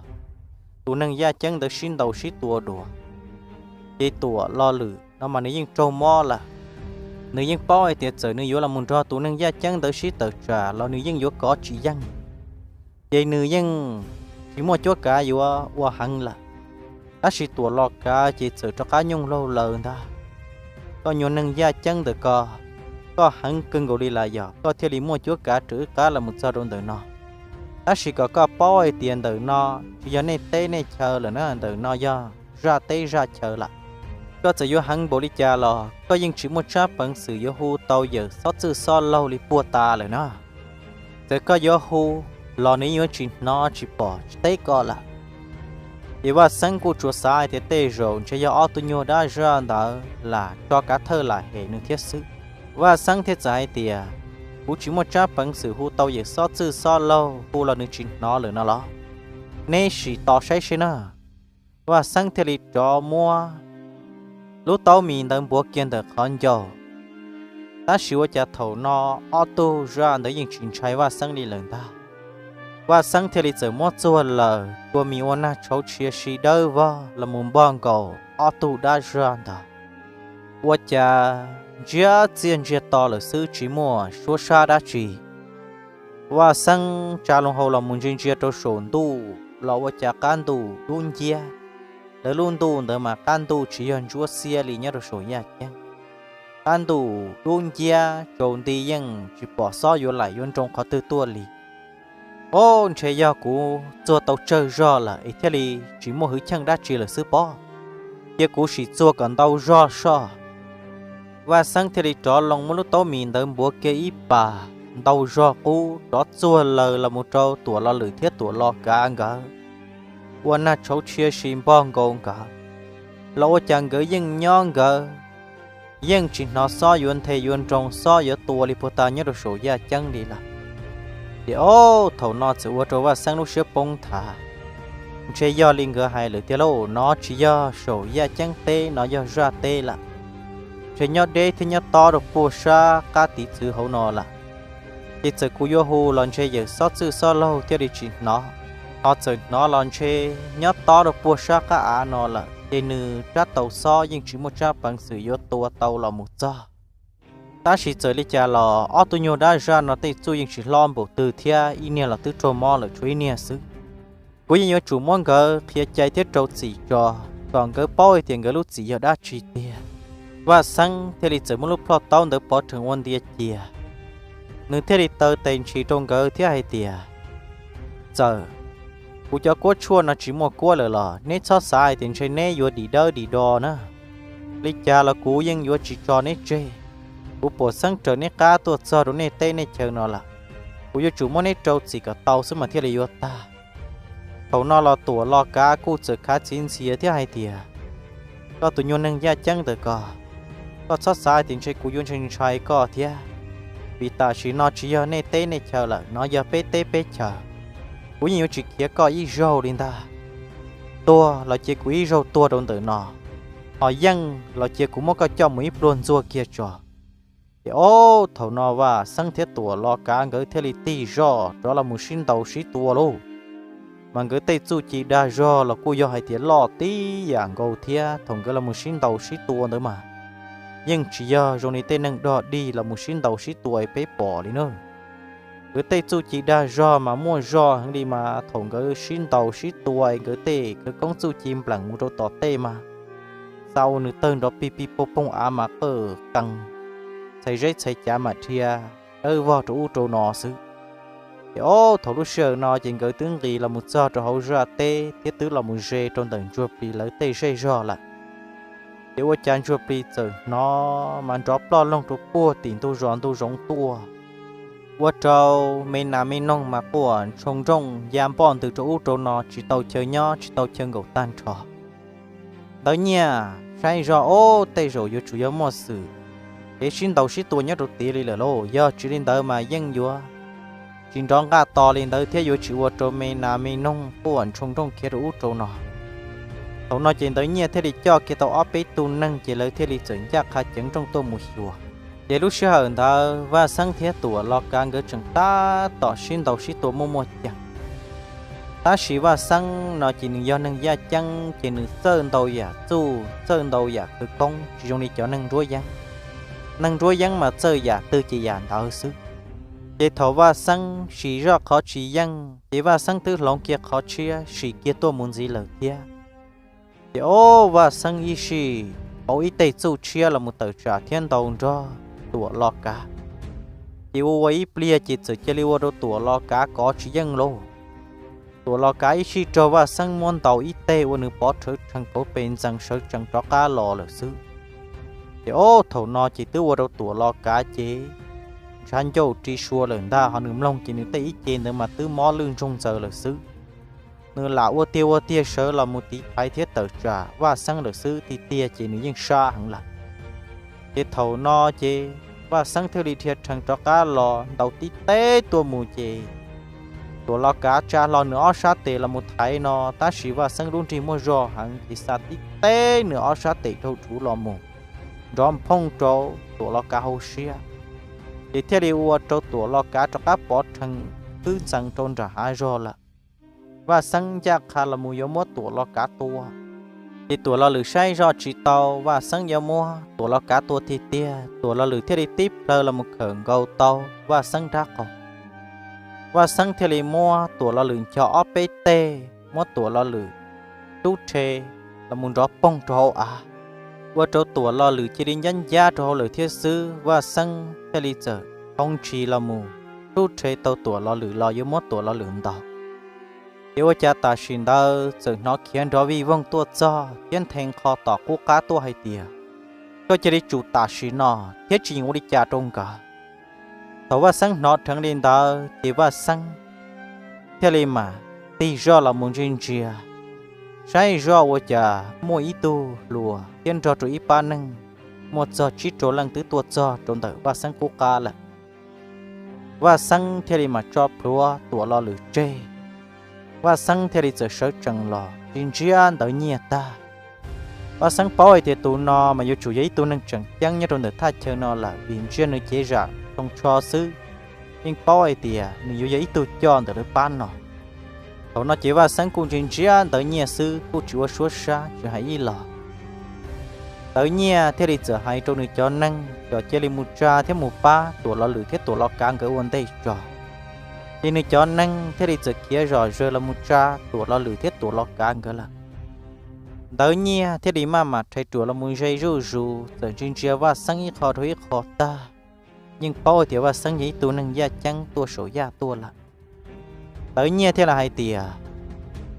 tus neeg yaj ceeb ntawd sib ntaus sib tua dua. Ces Tuam Lo Lwm no mas nws yeej raug mob lawm. Nws yeej paub hais tias txawm nws yuav los mus nrog tus neeg yaj ceeb ntawd sib tawm tsam los nws yeej yuav kov tsis yeej, ces nws yeej tsis muaj cuab kav yuav ua heev lawm. Tab sis Tuam Lo Kav ces txawm rov qab nyooj laug laws ntag. Koj nyuag neeg yaj ceeb ntawm ko, koj heev kawg nkaus li las yog koj thiaj li muaj cuab kav raws wb qab los mus txog rau ntawm no. Tab sis kom koj paub hais tias ntawm no tsis yog nej teb nej chaw lawm na, ntawm no yog zaj teb zaj chaw lawm. Koj txawm yuav heev npaum li cas los koj yeej tsis muaj tsab peev xwm yuav hu tau yawm xob txwj xob laug li puag ta lawm na. Txawm koj yuav hu los nws yuav tsis hnov tsis pom tsis teb koj lawm. Ces Vaj Xeeb kuj tsuas xav hais tias tej zaum ntshe yog ob tug nyuag dab zaj ntawd lam tso kav thawj lam hem nws thiab xwb. Vaj Xeeb thiaj txawm hais tias, kuv tsis muaj tsab peev xwm hu tau yawm xob txwj xob laug, hu los nws tsis hnov lawm no los? Neb sim tos saib seb na. Vaj Xeeb thiaj li rov muab lub taub mis ntawd npuav kiag ntawm qhov ncauj. Tab sis ua cas thaum no ob tug zaj ntawd yeej tsis ntshai Vaj Xeeb li lawm ntag. Vaj Xeeb thiaj li txawm muab txuag lawm tua mis ua nag tshauv tshia si dawb vog los mus npog nkaus ob tug dab zaj ntawd. Ua cas ntsiag txiaj ntsiag to lawm xwb tsis muaj suab sab dab tsi. Vaj Xeeb tsa loo hau los mus ntsia ntsia rau saum ntuj los ua cas qab ntuj dub nciab. Lawv lub ntuj ntawd mas qab ntuj tsis yog ntsuab xiab li nyob rau saum yaj ceeb. qab ntuj dub nciab tsaus nti yeej tsis pom xob yuav laim yuav nroo qhov twg tuaj li. Ob, ntshe yog kuv txuag tau tsawg zog lawm es thiaj li tsis muaj hwv cheej dab tsi lawm xwb pob. Cia kuv sim txuag kom ntau zog soj. Vaj Xeeb thiaj li rov loo muab lub taub mis ntawd npuav kiag ib pas ntau zog qub rov txuag laws los mus rau Tuam Los Lwm thiab Tuam Los Kav nkawd, ua nag tshauv tshia si npog nkaus nkawd, los ua cas nkawd yeej nyob nkawd, yeej tsis hnov xob yuav nthe yuav nroo xob yuav tua li puag ta nyob rau saum yaj ceeb li lawm. Ces ob, thaum no txawm ua rau Vaj Xeeb lub siab poob nthav. Ntshe yog li nkawd hais lawm tiag lauj, no tsis yog saum yaj ceeb teb, no yog zaj teb lawm. Ntshe nyob deb thiab nyob tob rau puag sab qab tiv txwv hauv no lawm. Ces txawm kuv yuav hu los ntshe yawm xob txwj xob laug thiaj li tsis hnov, ho txawm hnov los ntshe nyob tob rau puag sab qab av no lawm, ces nws rab taus xob yeej tsis muaj tsab peev xwm yuav tua tau los mus txog. Tab sis txawm li cas los ob tug nyuag dab zaj no tej txuj yeej tsis hlob npaum twg thiab, ib niag los twb raug mob lawm tshuav ib niag xwb. Kuv yeej yuav tsum muab nkawd qhia cai thiab rau txim tso, kom nkawd paub hais tias nkawd lub txim yog dab tsi tiag. Vaj Xeeb thiaj li txawm muab lub plhoj taub ntawd pov rhees ua ntia cia. Nws thiaj li taw tes ntshis rau nkawd thiab hais tias, Txawm kuv cov kuab tshuaj no tsis muaj kuab lawm los neb txhob xav hais tias ntshe neb yuav dim dawb dim do na. Li cas los kuv yeej yuav tsis tso neb tseg. Kuv puas xeeb raws neb qab tuaj txog rau nej teb nej chaw no lawm. Kuv yuav tsum muab neb rau txim kom tau xwb mas thiaj li yuav tag. Thaum no los Tuam Los Kav kuj txawm khav txiv ntxias thiab hais tias, Koj tus nyuag neeg yaj ceeb ntawm ko, koj txhob xav hais tias ntshe kuv yuav ntshai ntshai koj thiab, vim tam sim no tsis yog nej teb nej chaw lawm, no yog peb teb peb chaw. Kuv yeej yuav tsis khiav koj ib zaug li ntag. Tuag los cia kuv ib zaug tuag rau ntawm no, ho yeej los cia kuv muab koj coj mus ib pluag ntxuag kiag tso. Ces ob, thaum no Vaj Xeeb thiab Tuam Los Kav nkawd thiaj li tig zoj rov los mus sib ntaus sib tua lauj. Mas nkawd tej txuj ci dag zog los kuj yog hais tias loj tib yam nkaus thiab, thaum nkawd los mus sib ntaus sib tua ntawd mas yeej tsis yog zoo li tej neeg dog dig los mus sib ntaus sib tua peb pom li na. Nkawd tej txuj ci dag zog mas muaj zog heev li mas thaum nkawd sib ntaus sib tua nkawd tej khawv koob txuj ci npleem mus rau tom tej mas xa ua nws tawg nrov pig pig poog poog av mas qawj qees, txhais zeb txhais cav mas dhia dawb vog rau ub rau no xwb. Ces ob, thaum lub sij hawm no ces nkawd twb nqis los mus txog rau hauv zaj teb thiab twb los mus ze rau ntawm ntsuag plis lawv tej zej zog lawm. Ces ua cas ntsuag plis txawm hnov mas nrov ploj loog rau puag tim ntug zos ntug zoov tuaj, ua rau me nas me noog mas quaj ntshoo nrooj ya npoj ntws rau ub rau no tsis tau chaw nyob tsis tau chaw nkaum tag nrho. Ntawd Nyiaj saib zoj ob, tej zaum yuav tsum yog muaj xwm kev sib ntaus sib tua nyob rau tid li lawm lauj, yog tsis li ntawd mas yeej yuav tsis nrov nqaj to li ntawd thiab yuav tsis ua rau me nas me noog quaj ntshoo nrooj khiav rau ub rau no. Thaum no ces ntawd Nyiaj thiaj li coj kiag tau ob peb tug neeg ces lawv thiaj li txawm ncaj qha ceev nrooj tuaj mus xyuas. Ces lub sij hawm ntawd Vaj Xeeb thiab Tuam Los Kav nkawd tseem tab tom sib ntaus sib tua muaj muaj ceem. Tab sis Vaj Xeeb no ces nws yog neeg yaj ceeb ces nws txawj ntau yam txuj txawj ntau yam khawv koob tsis zoo li cov neeg nruab yeeb. Neeg nruab yeeb mas txawj yam twg ces yam ntawd xwb. Ces thaum Vaj Xeeb sim zoj qhov tsis yeej ces Vaj Xeeb twb hloov kiag qhov tshiab sim kiag tuaj mus ntxiv lawm thiab. Ces ob, Vaj Xeeb ib sij pauv ib teg txuj tshiab los mus tawm tsam thiab ntaus nrog Tuam Los Kav. Ces ua ua ib pliag ces txawm cia li ua rau Tuam Los Kav kov tsis yeej lauj. Tuam Los Kav ib sij raug Vaj Xeeb muab ntaus ib teg ua nws pov rhawv rhees kauv pes ntxees sawv tsees rov qab los lawm xwb. Ces ob, thaum no ces twb ua rau Tuam Los Kav ces ntshav ncauj ri sua lawm ntag, ho nws mloog ces nws tej ib ce ntawd mas twb mob lwj ntsoog ntxaws lawm xwb. Nws lam ua tiag ua tiag sawv los mus tiv thaiv thiab tawm tsam Vaj Xeeb lawm xwb, tiag tiag ces nws yeej sab heev lawm. Ces thaum no ces Vaj Xeeb thiaj li dhia rhees rov qab los ntaus tib teg tuaj mus ces Tuam Los Kav tsa hlo nws ob sab tes los mus thaiv no, tab sis Vaj Xeeb lub nrig muaj zog heev ces xa tib teg nws ob sab tes dhau rhuv los mus nrov nphooj rau Tuam Los Kav hauv siab. Ces thiaj li ua rau Tuam Los Kav rov qab pov rhees khwb ntxees rau nram hav zog lawm. Vaj Xeeb ncaj qha los mus yuav muab Tuam Los Kav tua, ces Tuam Los Lwm saib zoj tsis tau Vaj Xeeb yuav muab Tuam Los Kav tua tiag tiag, Tuam Los Lwm thiaj li tib plhaw los mus khawm nkaus tau Vaj Xeeb nrab qaum. Vaj Xeeb thiaj li muab Tuam Los Lwm ncho ob peb teg, muab Tuam Los Lwm rub rhe los mus nrov poog rau hauv av. ua rau Tuam Lo Lwm cia li ncab ncab rau hauv lawm thiab xwb. Vaj Xeeb thiaj li txawm hoo ntshis los mus rub rhe tau Tuam Lo Lwm los yuav muab Tuam Lo Lwm ntaus. Ces ua cas tam sim ntawd txawm hnov khiav nrov vij voog tuaj txog thiab nthe nqho tom qub qab tuaj hais tias, koj cia li tsum tam sim no thiab tsis yeem ua li cas rau nkawd. Thaum Vaj Xeeb hnov dheev li ntawd ces Vaj Xeeb thiaj li mam tig zoj los mus ntsia ntsia, saib zoj ua cas muaj ib tug hluas thiab nrog rau ib pab neeg muaj txog tsib rau leej twb tuaj txog rau ntawm Vaj Xeeb qub qab lawm. Vaj Xeeb thiaj li mam tso plhuav Tuam Lo Lwm tseg. Vaj Xeeb thiaj li txawm sawv tsees los ntsia ntsia Ntawv Nyiaj tag. Vaj Xeeb paub hais tias tus no mas yuav tsum yog ib tug neeg tseem ceeb nyob rau ntawm thaj chaw no lawm vim ntsia nws cev zam too tsho xwb, yeej paub hais tias nws yuav yog ib tug coj ntawm lawv pab no. Thaum no ces Vaj Xeeb kuj ntsia ntsia Ntawv Nyiaj xwb kuj tsis ua suab sab tsis hais ib los. Ntawv Nyiaj thiaj li txawm hais rau nws cov neeg kom cia li mus tsa thiab mus pab Tuam Lo Lwm thiab Tuam Lo Kav nkawd ua ntej tso. Ces nws cov neeg thiaj li txawm khiav zom zaws los mus tsa Tuam Lo Lwm thiab Tuam Lo Kav nkawd lawm. Ntawv Nyiaj thiaj li maj mam rhais ruam los mus ze zuj zus txawm ntsia ntsia Vaj Xeeb ib qho rau ib qho tag, yeej paub hais tias Vaj Xeeb yog ib tug neeg yaj ceeb tuaj saum yaj tuaj lawm. Ntawv Nyiaj thiaj li hais tias,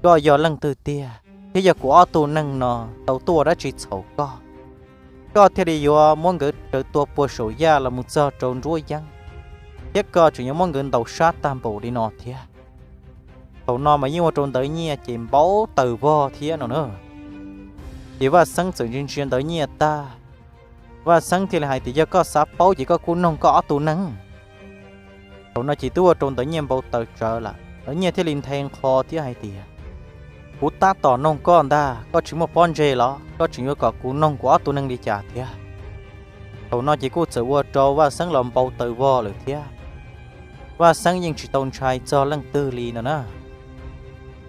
koj yog leej twg tiag thiab yog kuv ob tug neeg no tau tuaj dab tsi txhaum koj, koj thiaj li yuav muab nkawd raws tua puag saum yaj los mus txog rau nruab yeeb, thiab koj tseem yuav muab nkawd ntaus sab tag npaum li no thiab? Thaum no mas yeej ua rau Ntawv Nyiaj ces npau taws vog thiab no na. Ces Vaj Xeeb txawm ntsia ntsia Ntawv Nyiaj tag, Vaj Xeeb thiaj li hais tias, yog koj xav paub ces koj kuj noog koj ob tug neeg. Thaum no ces twb ua rau Ntawv Nyiaj npau taws tsawv lawm, Ntawv Nyiaj thiaj li nthe nqho thiab hais tias, kuv tab tom noog koj ntag, koj tsis muaj pob ntseg los koj tseem yuav kom kuv noog kuv ob tug neeg li cas thiab? Thaum no ces kuj txawm ua rau Vaj Xeeb los npau taws vog lawm thiab. Vaj Xeeb yeej tsis tau ntshai txog leej twg li no na.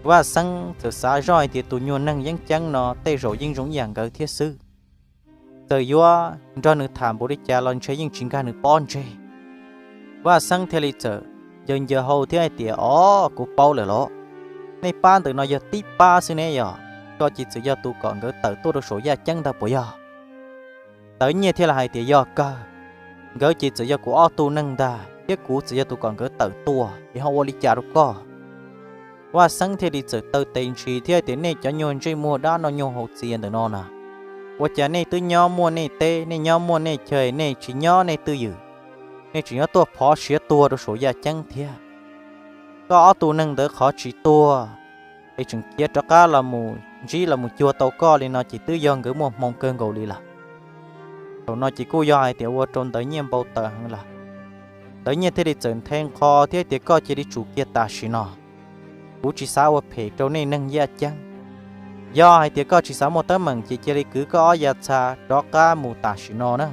Vaj Xeeb txawm xav zoj hais tias tus nyuag neeg yeeb ceeb no tej zaum yeej zoo ib yam nkawd thiab xwb. Txawm yuav nrog nws tham npaum li cas los ntshe yeej tsis nkag nws pob ntseg. Vaj Xeeb thiaj li txawm ncaws ncaws hau thiab hais tias, o, kuv paub lawm los, nej pab ntawm no yog tib pab xwb ne yog? Koj ces txawm yog tus kom nkawd tawm tuaj rau saum yaj ceeb ntag puas yog? Ntawv Nyiaj thiaj li hais tias, yog kawg, nkawd ces txawm yog kuv ob tug neeg ntag thiab kuv txawm yog tus kom nkawd tawm tuaj es ho ua li cas rau koj? Vaj Xeeb thiaj li txawm taw tes ntshis thiab tias, nej cov nyuag ntsej muag dab no nyuag haus txias ntawm no na, ua cas nej twb nyob muaj nej teb, nej nyob muaj nej chaw, nej tsis nyob nej twj ywm, nej tseem nyob tuaj phov siav tuag rau saum yaj ceeb thiab? Koj ob tug neeg ntawd qhov tsis tuag es tseem khiav rov qab los mus ntsib los mus cuag tau koj li no ces twb yog nkawd muaj hmoo kawg nkaus li lawm. Thaum no ces kuj yog hais tias ua rau Ntawv Nyiaj npau taws heev lawm. Ntawv Nyiaj thiaj li txawm nthe nqho thiab tias, koj cia li tsum kiag tam sim no, kuv tsis xav ua phem rau nej neeg yaj ceeb. Yog hais tias koj tsis xav muaj teeb meem ces cia li kwv koj ob yav txha rov qab mus tam sim no na.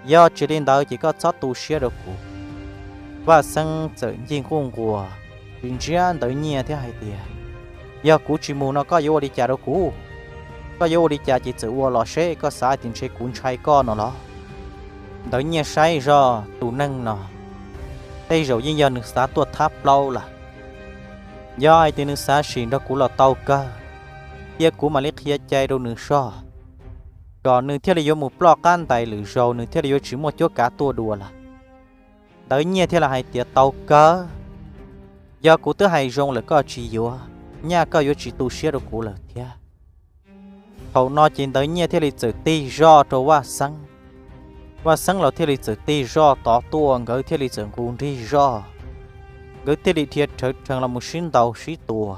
Yog tsis li ntawd ces koj txhob tu siab rau kuv. Vaj Xeeb txawm ncig nquj nquas ntsia ntsia Ntawv Nyiaj thiab hais tias, yog kuv tsis mus no koj yuav ua li cas rau kuv? Koj yuav ua li cas ces txawm ua los seb, koj xav hais tias ntshe kuv ntshai koj no los? Ntawv Nyiaj saib zoj tus neeg no tej zaum yeej yog nws xav tuaj thab plaub lawm. Yog hais tias nws xav sim nrog kuv los tau kawg, cia kuv mam li qhia cai rau nws soj, kom nws thiaj li yuav mus ploj qab ntais lwm zaus nws thiaj li yuav tsis muaj cuab kav tuaj dua lawm. Ntawv Nyiaj thiaj li hais tias, tau kawg, yog kuv twb hais zoo lawm koj tsis yuav, nyaj koj yuav tsis tu siab rau kuv lawm thiab. Thaum no ces Ntawv Nyiaj thiaj li txawm tig zoj rau Vaj Xeeb. Vaj Xeeb los thiaj li txawm tig zoj tod tuaj, nkawd thiaj li txawm nqus nrig zoj. Nkawd thiaj li dhia rhawv rhees los mus sib ntaus sib tua.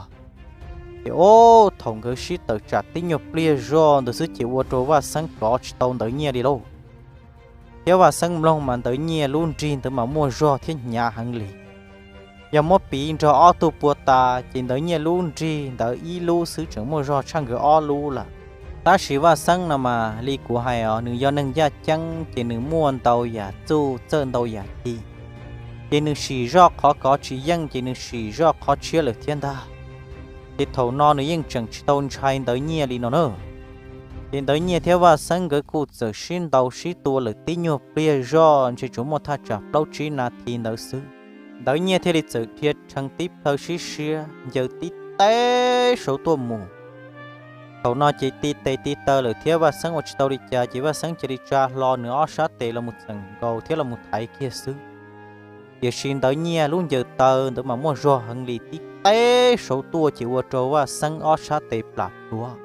Ces ob thaum nkawd sib tawm tsam tib nyuag pliag zoj ntawd xwb ces ua rau Vaj Xeeb rov tsis tau Ntawv Nyiaj li lauj. Thiab Vaj Xeeb mloog mas Ntawv Nyiaj lub nrig ntawd mas muaj zog thiab hnyav heev li. Yog muab piv nrog ob tug puag ta ces Ntawv Nyiaj lub nrig ntawd ib lub xwb tseem muaj zog tshaj nkawd ob lub lawm. Tab sis Vaj Xeeb no mas li kuv hais os, nws yog neeg yaj ceeb ces nws muaj ntau yam txuj txawj ntau yam ci, ces nws sim zoj qhov kov tsis yeej ces nws sim zoj qhov tshiab lawm thiab ntag. Ces thaum no nws yeej tseem tsis tau ntshai Ntawv Nyiaj li no na. Ces Ntawv Nyiaj thiab Vaj Xeeb nkawd kuj txawm sib ntaus sib tua lawm tib nyuag pliag zoj ntshe tsuas muaj thaj tsam plaub tsib nas this ntawd xwb. Ntawv Nyiaj thiaj li txawm dhia rhees tib plhaw sib siab ncaws tib teb saud tuaj mus. Thaum no ces ti tes ti taw lawm thiab Vaj Xeeb ua tsis tau li cas ces Vaj Xeeb cia li tsa hlo nws ob sab tes los mus txeem nkaus thiab los mus thaiv kiag xwb. Tiam sis Ntawv Nyiaj lub ncaws taw ntawd mas muaj zog heev li, tib teb saud tuaj ces ua rau Vaj Xeeb ob sab tes plam tuav,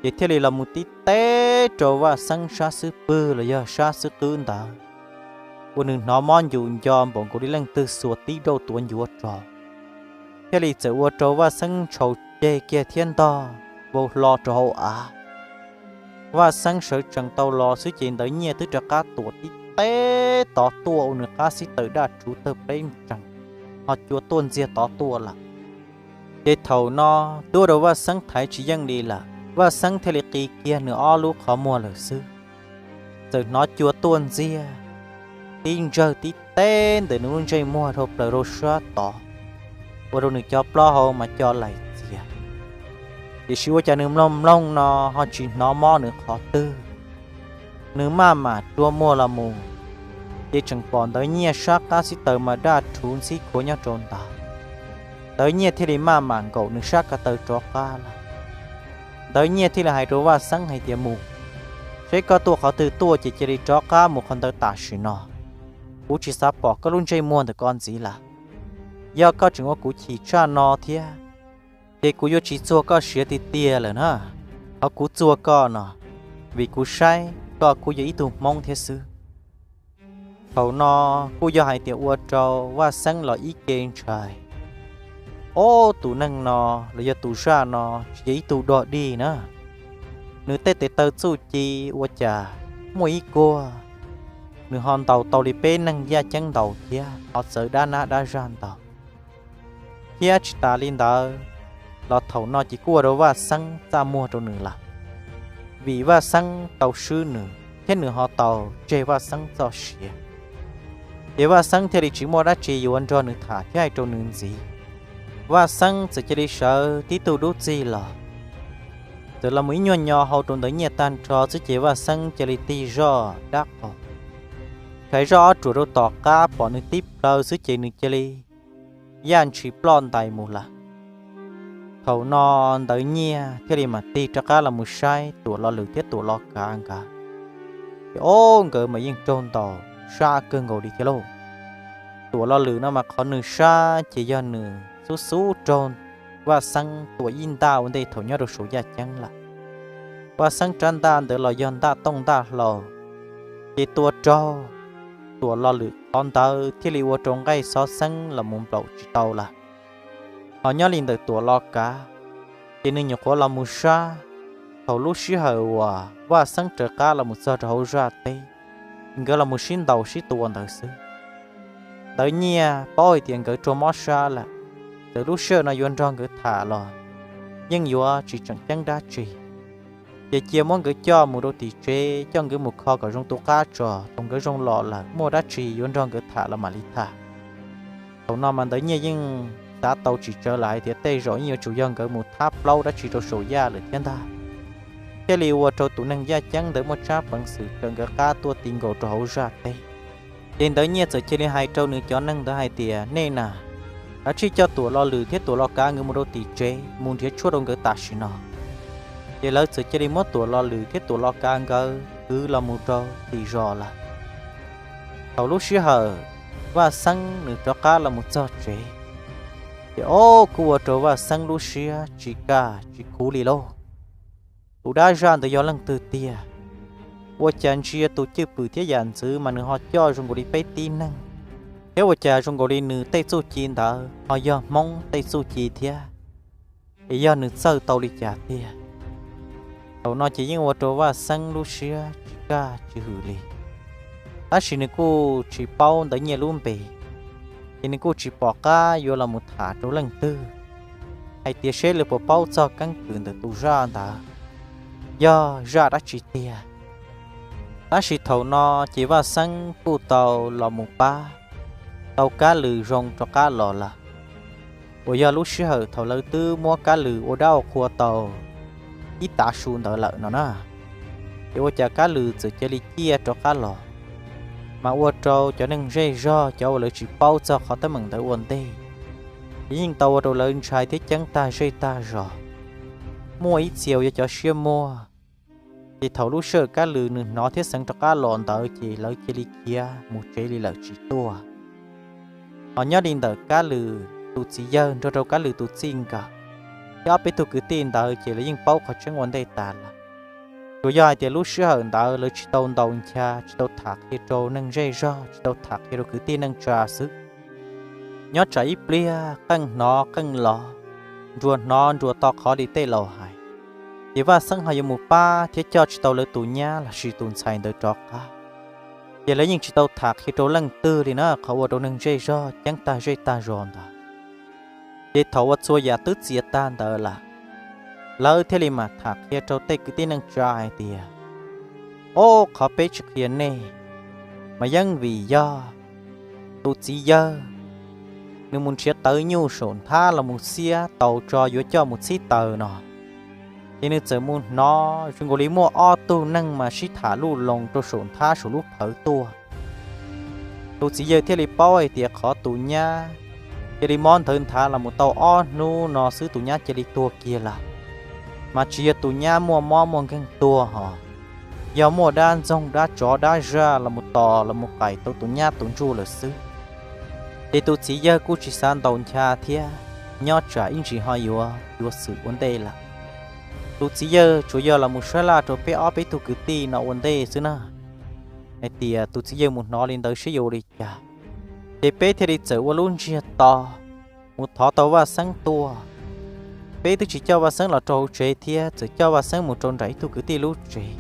ces thiaj li los mus tib teb rau Vaj Xeeb sab xub pwg los yog sab xub qwb ntawd, ua nws hnov mob ncus nco npaum nkaus li leej twg xuas tib dauj tuav ncuav rau, thiaj li txawm ua rau Vaj Xeeb ntshau ceg kiag thiab ntog vau hlo rau hauv av. Vaj Xeeb sawv tsees tau los xwb ces Ntawv Nyiaj twb rov qab tuam tib teb tod tuaj ua nws qab xib taws daj rhuv tawg pleb tsees, ho cua tuaj ntxiag tod tuaj lawm. Ces thaum no twb ua rau Vaj Xeeb thaiv tsis yeej li lawm, Vaj Xeeb thiaj li qi kiag nws ob lub qhov muag lawm xwb, txawm hnov cua tuaj ntxiag tib ntsawg tib teb ntawm nws lub ntsej muag dhau plaws rau sab tod, ua rau nws cov plaub hau mas co laim txias. Tiam sis ua cas nws mloog mloog no ho tsis hnov mob nws qhov twg, nws maj mam rua muag los mus, ces tseem pom Ntawv Nyiaj sab qab xib taws mas daj rhuv ntxhib khuav nyob rau ntawd. Ntawv Nyiaj thiaj li maj mam nkaum nws sab ko taw rov qab lawm. Ntawv Nyiaj thiaj li hais rau Vaj Xeeb hais tias, mus, seb koj tuaj qhov twg tuaj ces cia li rov qab mus qhov ntawd tam sim no. Kuv tsis xav pom koj lub ntsej muag ntawm ko ntxiv lawm. Yog koj tseem ua kuv chim tshaj no thiab, ces kuv yuav tsis txuag koj siav tiag tiag lawm na. Qhov kuv txuag koj no, vim kuv saib koj kuj yog ib tug Hmoob thiab xwb. Thaum no kuj yog hais tias ua rau Vaj Xeeb los ib ce ntshai. Ob, tus neeg no los yog tus zaj no tsis yog ib tug dog dig na. Nws tej tes taw txuj ci ua cas muaj ib kuag, nws ho ntaus tau li peb neeg yaj ceeb ntaus thiab ho txawv dab nab dab zaj ntaus. Thiab tsis tas li ntawd los thaum no ces kuj ua rau Vaj Xeeb txaj muag rau nws lawm, vim Vaj Xeeb tau swb nws thiab nws ho tau tseg Vaj Xeeb txoj sia. Ces Vaj Xeeb thiaj li tsis muaj dab tsi yuav nrog nws tham thiab hais rau nws ntxiv. Vaj Xeeb txawm cia li sawv tib tug dub txig los, txawm los mus ib nyuag nyo hau rau Ntawv Nyiaj tag nrho xwb ces Vaj Xeeb cia li tig zoj dab qau, khaiv zoj ob ruam rau tom qab pom nws tib plhaw xwb ces nws cia li yaj ntshis ploj ntais mus lawm. Thaum no Ntawv Nyiaj thiaj li mam tig rov qab los mus saib Tuam Lo Lwm thiab Tuam Lo Kav nkawd. Ces ob, nkawd mas yeej raug ntaus sab kawg nkaus li thiab lauj. Tuam Lo Lwm no mas qhov nws sab ces yog nws xub xub raug Vaj Xeeb tua ib ntaj ua ntej thaum nyob rau saum yaj ceeb lawm. Vaj Xeeb rab ntaj ntawd los yog ntaj tooj ntaj hlau, ces tua raug Tuam Lo Lwm qhov ntawd thiaj li ua rau nqaij xov xeeb los mus nplaum tsis tau lawm. Ho nyob li ntawm Tuam Lo Kav, ces nws nyuam qhuav los mus sab thaum lub sij hawm uas Vaj Xeeb raws qab los mus txog rau hauv zaj teb, nkawd los mus sib ntaus sib tua ntawd xwb. Ntawv Nyiaj paub hais tias nkawd raug mob sab lawm, txawm lub sij hawm no yuav nrog nkawd tham los yeej yuav tsis tseem ceeb dab tsi. Ces cia muab nkawd coj mus rau tim tsev, coj nkawd mus kho kom zoo tus qab tso, thaum nkawd zoo los lawm muaj dab tsi yuav nrog nkawd tham los mam li tham. Thaum no mas Ntawv Nyiaj yeej xav tau tsis tsawg lawm hais tias tej zaum yeej yuav tsum yog nkawd mus thab plaub dab tsi rau saum yaj lawm thiab ntag. Thiaj li ua rau tus neeg yaj ceeb ntawd muaj tsab peev xwm raws nkawd qab tuaj ti nkaus rau hauv zaj teb. Ces Ntawv Nyiaj txawm cia li hais rau nws cov neeg ntawd hais tias, nej na, kav tsij coj Tuam Lo Lwm thiab Tuam Lo Kav nkawd mus rau tim tsev mus nrhiav tshuaj rau nkawd tam sim no. Ces lawv txawm cia li muab Tuam Lo Lwm thiab Tuam Lo Kav nkawd kwv los mus rau tim zos lawm. Thaum lub sij hawm Vaj Xeeb nws rov qab los mus txog tsev, ces ob, kuj ua rau Vaj Xeeb lub siab tsis kaj tsis khuv li lauj. Tus dab zaj ntawd yog leej twg tiag? Ua cas ntsia tus cwj pwm thiab yam ntxwv mas nws ho coj zoo nkaus li peb tib neeg, thiab ua cas zoo nkaus li nws tej txuj ci ntawd ho yog Hmoob tej txuj ci thiab? Es yog nws txawj tau li cas tiag? Thaum no ces yeej ua rau Vaj Xeeb lub siab tsis kaj tsis hwm li. Tab sis nws kuj tsis paub Ntawv Nyiaj lub npe, ces nws kuj tsis pom qab yuav los mus tham rau leej twg hais tias seb lawv puas paub txog keeb kwm ntawm tus zaj ntawd yog zaj dab tsi tiag. Tab sis thaum no ces Vaj Xeeb kuj tau los mus pab tau Kab Lwm zoo rov qab los lawm, uas yog lub sij hawm thaum lawv twb muab Kab Lwm ua dab ua qhua tau ib tav su ntawd lawm no na. Ces ua cas Kab Lwm txawm cia li ciaj rov qab los, mas ua rau cov neeg zej zog cov uas lawv tsis paub txog qhov teeb meem ntawd ua ntej, ces yeej tau ua rau lawv ntshai thiab ceeb tag zej tag zos. muaj ib txhia uas yog cov siab muag. Ces thaum lub sij hawm Kab Lws nws hnov thiab xeev rov qab los ntawd ces lawv cia li khiav mus tsev li lawm tsis tuaj. Ho nyob li ntawm Kab Lws tus txiv yawg nrog rau Kab Lws tus txij nkawm thiab ob peb tug kwv tij ntawd ces lawv yeej paub qhov tseeb ua ntej tas lawm. Tsuas yog hais tias lub sij hawm ntawd lawv tsis tau ntaus ncha, tsis tau tham qhia rau neeg zej zog, tsis tau tham qhia rau kwv tij neej tsa xwb. Nyob tsam ib pliag qeej hnov qeej los, nruas hnov nruas to qhov li tej laus hais, ces Vaj Xeeb ho yuav mus pab thiab coj tsis tau lawv tus nyab lossis tus ntxhais ntawd rov qab. Ces lawv yeej tsis tau tham qhia rau leej twg li na, qhov ua rau neeg zej zog ceeb tag zej tag zos ntawd. Ces thaum uas txhua yam twb txias tag ntawd lawm, lawv thiaj li mam tham qhia rau tej kwv tij neej tsa hais tias, ob, qhov peb tsis qhia nej mas yeej vim yog tus txiv yawg nws mus nrhiav tawv nyuj saum nthab los mus xiab taus tso yuav coj mus txhib taws no, ces nws txawm mus hnov zoo nkaus li muaj ob tug neeg mas sib tham luj loos rau saum nthab saum lub phawv tuaj. Tus txiv yawg thiaj li paub hais tias qhov tus nyab cia li mob ntawv nthav los mus tau ob hnub no xwb tus nyab cia li tuag kiag lawm. Mas tsis yog tus nyab muaj mob muaj nkeeg tuag hos, yog muaj dab ntxoog dab tsov dab zaj los mus tos los mus qais tau tus nyab tus ntsuj lawm xwb. Ces tus txiv yawg kuj tsis xav ntaus ncha thiab, nyob tsam ib ntsis ho yuav yuav xwm ua ntej lawm. Tus txiv yawg tsuas yog los mus sab laj rau peb ob peb tug kwv tij no ua ntej xwb na, hais tias tus txiv yawg mus hnov li ntawd seb yuav ua li cas. Ces peb thiaj li txawm ua lub ntsiag to mus thov tau Vaj Xeeb tuaj. Peb twb tsis coj Vaj Xeeb los rau hauv tsev thiab, txawm coj Vaj Xeeb mus rau nram ib tug kwv tij lub tsev,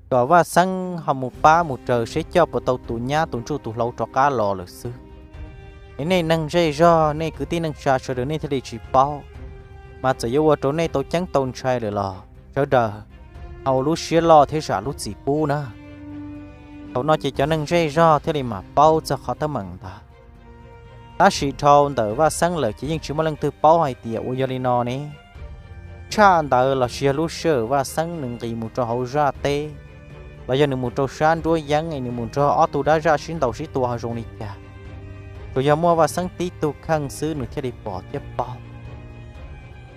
kom Vaj Xeeb ho mus pab mus raws seb coj puas tau tus nyab tus ntsuj tus hlauv rov qab los lawm xwb. Es nej neeg zej zog nej kwv tij neej tsa sawv daws nej thiaj li tsis paub, mas txawm yuav ua rau nej tau ceeb tau ntshai lawm los sawv daws ho ua lub siab loj thiab zam lub txim pub na. Thaum no ces cov neeg zej zog thiaj li mam paub txog qhov teeb meem ntawd. Tab sis dhau ntawm Vaj Xeeb lawm ces yeej tsis muaj leej twg paub hais tias ua yog li no ne. Tshaj ntawd lossis yog lub sij hawm Vaj Xeeb nws nqis mus rau hauv zaj teb, los yog nws mus rau sab nruab yeeb es nws mus nrog ob tug dab zaj sib ntaus sib tua ho zoo li cas, tsuas yog muaj Vaj Xeeb tib tug kheej xwb nws thiaj li pom thiab paub.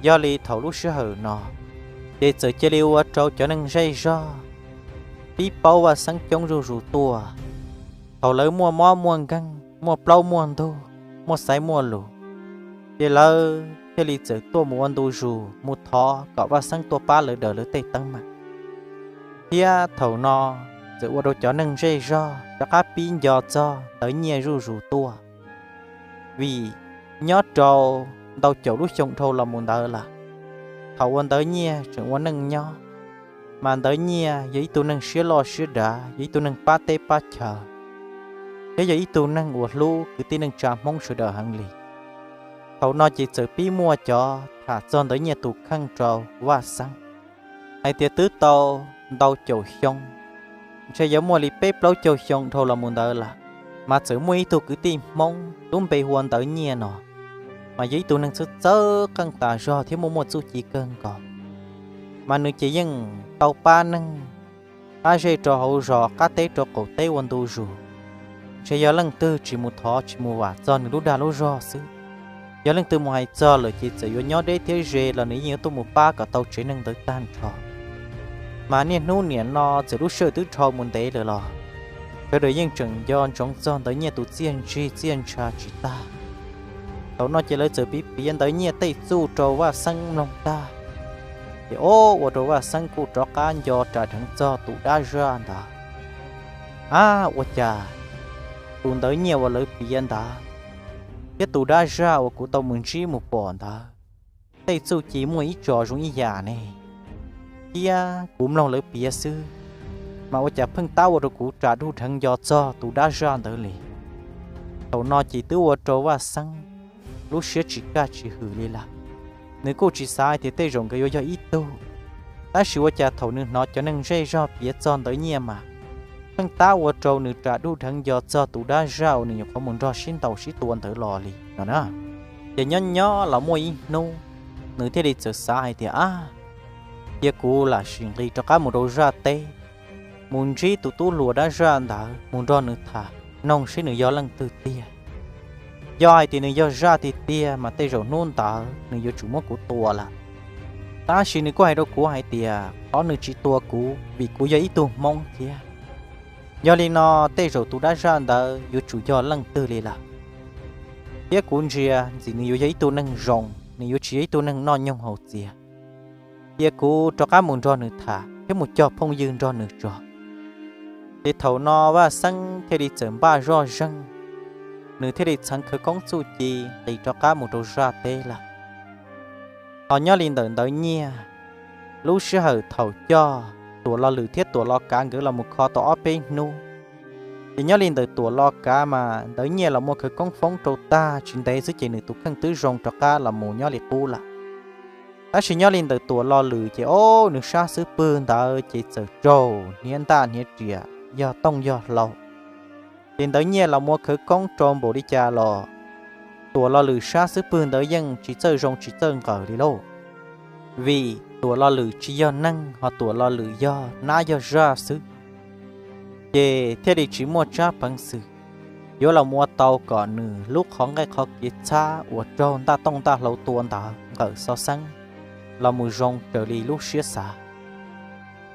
Yog li thaum lub sij hawm no, ces txawm cia li ua rau cov neeg zej zog pib paub Vaj Xeeb coob zuj zus tuaj. Thaum lawv muaj mob muaj nkeeg, muaj plaub muaj ntug, muaj xaiv muaj lus, ces lawv thiaj li txawm tuaj mus ua ntu zus mus thov kom Vaj Xeeb tuaj pab lawv daws lawv tej teeb meem. Thiab thaum no txawm ua rau cov neeg zej zog rov qab pib nco txog ntawv nyiaj zuj zus tuaj. Vim nyob rau ntau caum lub xyoo dhau los mus ntawd lawm, thaum uas ntawv nyiaj tseem ua neej nyob, mas ntawv nyiaj yog ib tug neeg siab loj siab dav, yog ib tug neeg pab teb pab chaw, thiab yog ib tug neeg uas hlub kwv tij neej tsa Hmoob sawv daws heev li. Thaum no ces txawm pib muaj cov tham txog ntawv nyiaj tus kheej rau Vaj Xeeb, hais tias twb tau ntau caum xyoo, ntshe yuav muaj li peb plaub caug xyoo dhau los mus ntawd lawm, mas txawm muaj ib tug kwv tij Hmoob lub npe hu ua ntawv nyiaj no, mas yog ib tug neeg txawj txawj qeej tas zog thiab muaj muaj txuj ci kawg nkaus. Mas nws ces yeej tau pab neeg qab zej rau hauv zos, qab teb rau qaum teb ua ntu zus. Ntshe yog leej twg tsis mus thov tsis mus vam txog nws lub dag lub zog xwb, yog leej twg mus hais txog lawm ces txawm yuav nyob deb thiab ze los nws yeej yuav tuaj mus pab kom tau tsev neeg ntawd tag nrho. Mas niaj hnub niam no txawm lub sij hawm twb dhau mus ntev lawm los sawv daws yeej tseem nco ntsoov txog ntawv nyiaj tus txiaj ntsig txiaj ntsha tsis tag. Thaum no ces lawv txawm piav piav ntawv nyiaj tej txuj rau Vaj Xeeb mloog tag, ces o, ua rau Vaj Xeeb kuj rov qab nco ras dheev txog tus dab zaj ntawd. Ab, ua cas tus ntawv nyiaj uas lawv piav ntawd thiab tus dab zaj uas kuv tau mus ntsib mus pom ntawd, tej txuj ci muaj ib tso zoo ib yam ne, thiab kuv mloog lawv piav xwb, mas ua cas pheej tab ua rau kuv ras duj dheev nco txog tus dab zaj ntawd li. Thaum no ces twb ua rau Vaj Xeeb lub siab tsis kaj tsis hwm li lawm. Nws kuj tsis xav hais tias tej zaum nkawd yuav yog ib tug, tab sis ua cas thaum nws hnov cov neeg zej zog piav txog ntawv nyiaj mas pheej tab ua rau nws ras duj dheev nco txog tus dab zaj uas nws nyuam qhuav mus nrog sib ntaus sib tua ntawd los li no na. Ces nyob nyob los muaj ib hnub, nws thiaj li txawm xav hais tias, ab, cia kuv lam sim nqis rov qab mus rau zaj teb, mus ntsib tus tub hluas dab zaj ntawd mus nrog nws tham, noog seb nws yog leej twg tiag. Yog hais tias nws yog zaj tiag tiag mas tej zaum hnub ntawd nws yuav tsum muab kuv tua lawm. Tab sis nws kuj hais rau kuv hais tias qhov nws tsis tua kuv vim kuv yog ib tug Hmoob thiab. Yog li no tej zaum tus dab zaj ntawd yuav tsum yog leej twg li lawm, thiab kuv ntsia ntxim nws yuav yog ib tug neeg zoo, nws yuav tsis yog ib tug neeg noj nyoog haus txias. Cia kuv rov qab mus nrog nws tham thiab mus cog phooj ywg nrog nws tso. Ces thaum no Vaj Xeeb thiaj li txawm npaj zoj zeeg, nws thiaj li txheev khawv koob txuj ci nqis rov qab mus rau zaj teb lawm. Ho nyob li ntawm Ntawv Nyiaj, lub sij hawm thaum coj Tuam Los Lwm thiab Tuam Los Kav nkawd los mus kho tau ob peb hnub, ces nyob li ntawm Tuam Los Kav mas Ntawv Nyiaj los muaj khawv koob foob rau tag tsis ntev xwb ces nws tus kheej twb zoo rov qab los mus nyob li qub lawm. Tab sis nyob li ntawm Tuam Los Lwm ces ob nws sab xub pwg ntawd ces txawm raug hniav ntaj hniav riam yog tooj yog hlau. Ces Ntawv Nyiaj los muaj khawv koob rau npaum li cas los Tuam Los Lwm sab xub pwg ntawd yeej tsis txawj zoo tsis txawj nqaws li lauj, vim Tuam Los Lwm tsis yog neeg ho Tuam Los Lwm yog nab yog zaj xwb. Ces thiaj li tsis muaj tsab peev xwm yuav los ua tau kom nws lub qhov nqaij qhov kiav txhab uas raug ntaj tooj ntaj hlau tua ntawd nqawm xov xeeb los mus zoo raws li lub siab xav.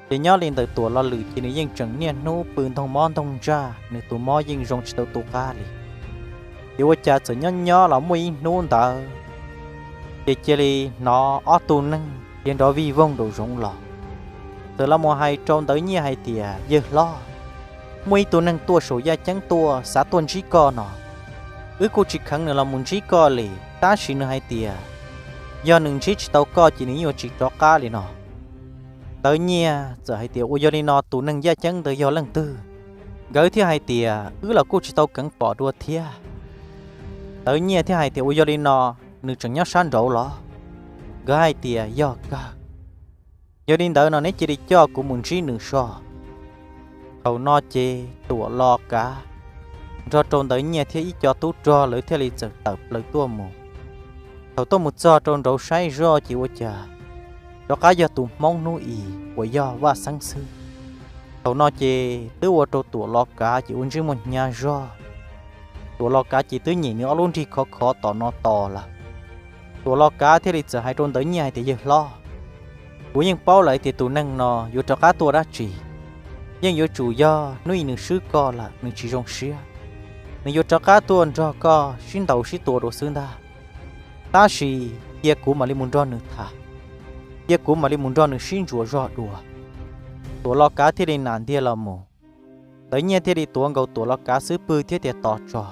Ces nyob li ntawm Tuam Los Lwm ces nws yeej tseem niaj hnub pw ntoog mob ntoog ntsaj, nws tus mob yeej zoo tsis tau tu qab li. Ces ua cas txawm nyob nyob los muaj ib hnub ntawd ces cia li hnov ob tug neeg cia nrov vij voog nraum zoov los, txawm los mus hais rau Ntawv Nyiaj hais tias, Yawg hlob, muaj ib tug neeg tuaj saum yaj ceeb tuaj xav tuaj ntsib koj no. Wb kuj tsis kheev nws los mus ntsib koj li, tab sis nws hais tias yog nws ntsib tsis tau koj ces nws yeej yuav tsis rov qab li no. Ntawv Nyiaj txawm hais tias, Ua yog li no tus neeg yaj ceeb ntawd yog leej twg? Nkawd thiaj hais tias, Wb los kuj tsis tau keev pom dua thiab. Ntawv Nyiaj thiaj hais tias, Ua yog li no nws tseem nyob sab nraud los? Nkawd hais tias, Yog kawg. Yog li ntawd no neb cia li coj kuv mus ntsib nws soj. Thaum no ces Tuam Los Kav nrog rau Ntawv Nyiaj thiab ib co tub rog lawv thiaj li txawm tawm plaws tuaj mus. Thaum tuaj mus txog rau nraud saib zoj ces ua cas rov qab yog tus Hmoob hnub i uas yog Vaj Xeeb xwb. Thaum no ces twb ua rau Tuam Los Kav ces ua ntsej muag hnyav zog. Tuam Los Kav ces twb nyem nws ob lub nrig khov khov tom no tos lawm. Tuam Los Kav thiaj li txawm hais rau Ntawv Nyiaj hais tias, Yawg hlob, kuv yeej paub lawm tias tus neeg no yuav rov qab tuaj dab tsi. Yeej yuav tsum yog hnub i nws swb koj lawm nws tsis zoo siab, nws yuav rov qab tuaj nrog koj sib ntaus sib tua dua xwb ntag. Tab sis cia kuv mam li mus nrog nws tham, cia kuv mam li mus nrog nws sib ntsuas zog dua. Tuam Los Kav thiaj li nam ntiag los mus. Ntawv Nyiaj thiaj li tuav nkaus Tuam Los Kav xub pwg thiab tias, Tos tso,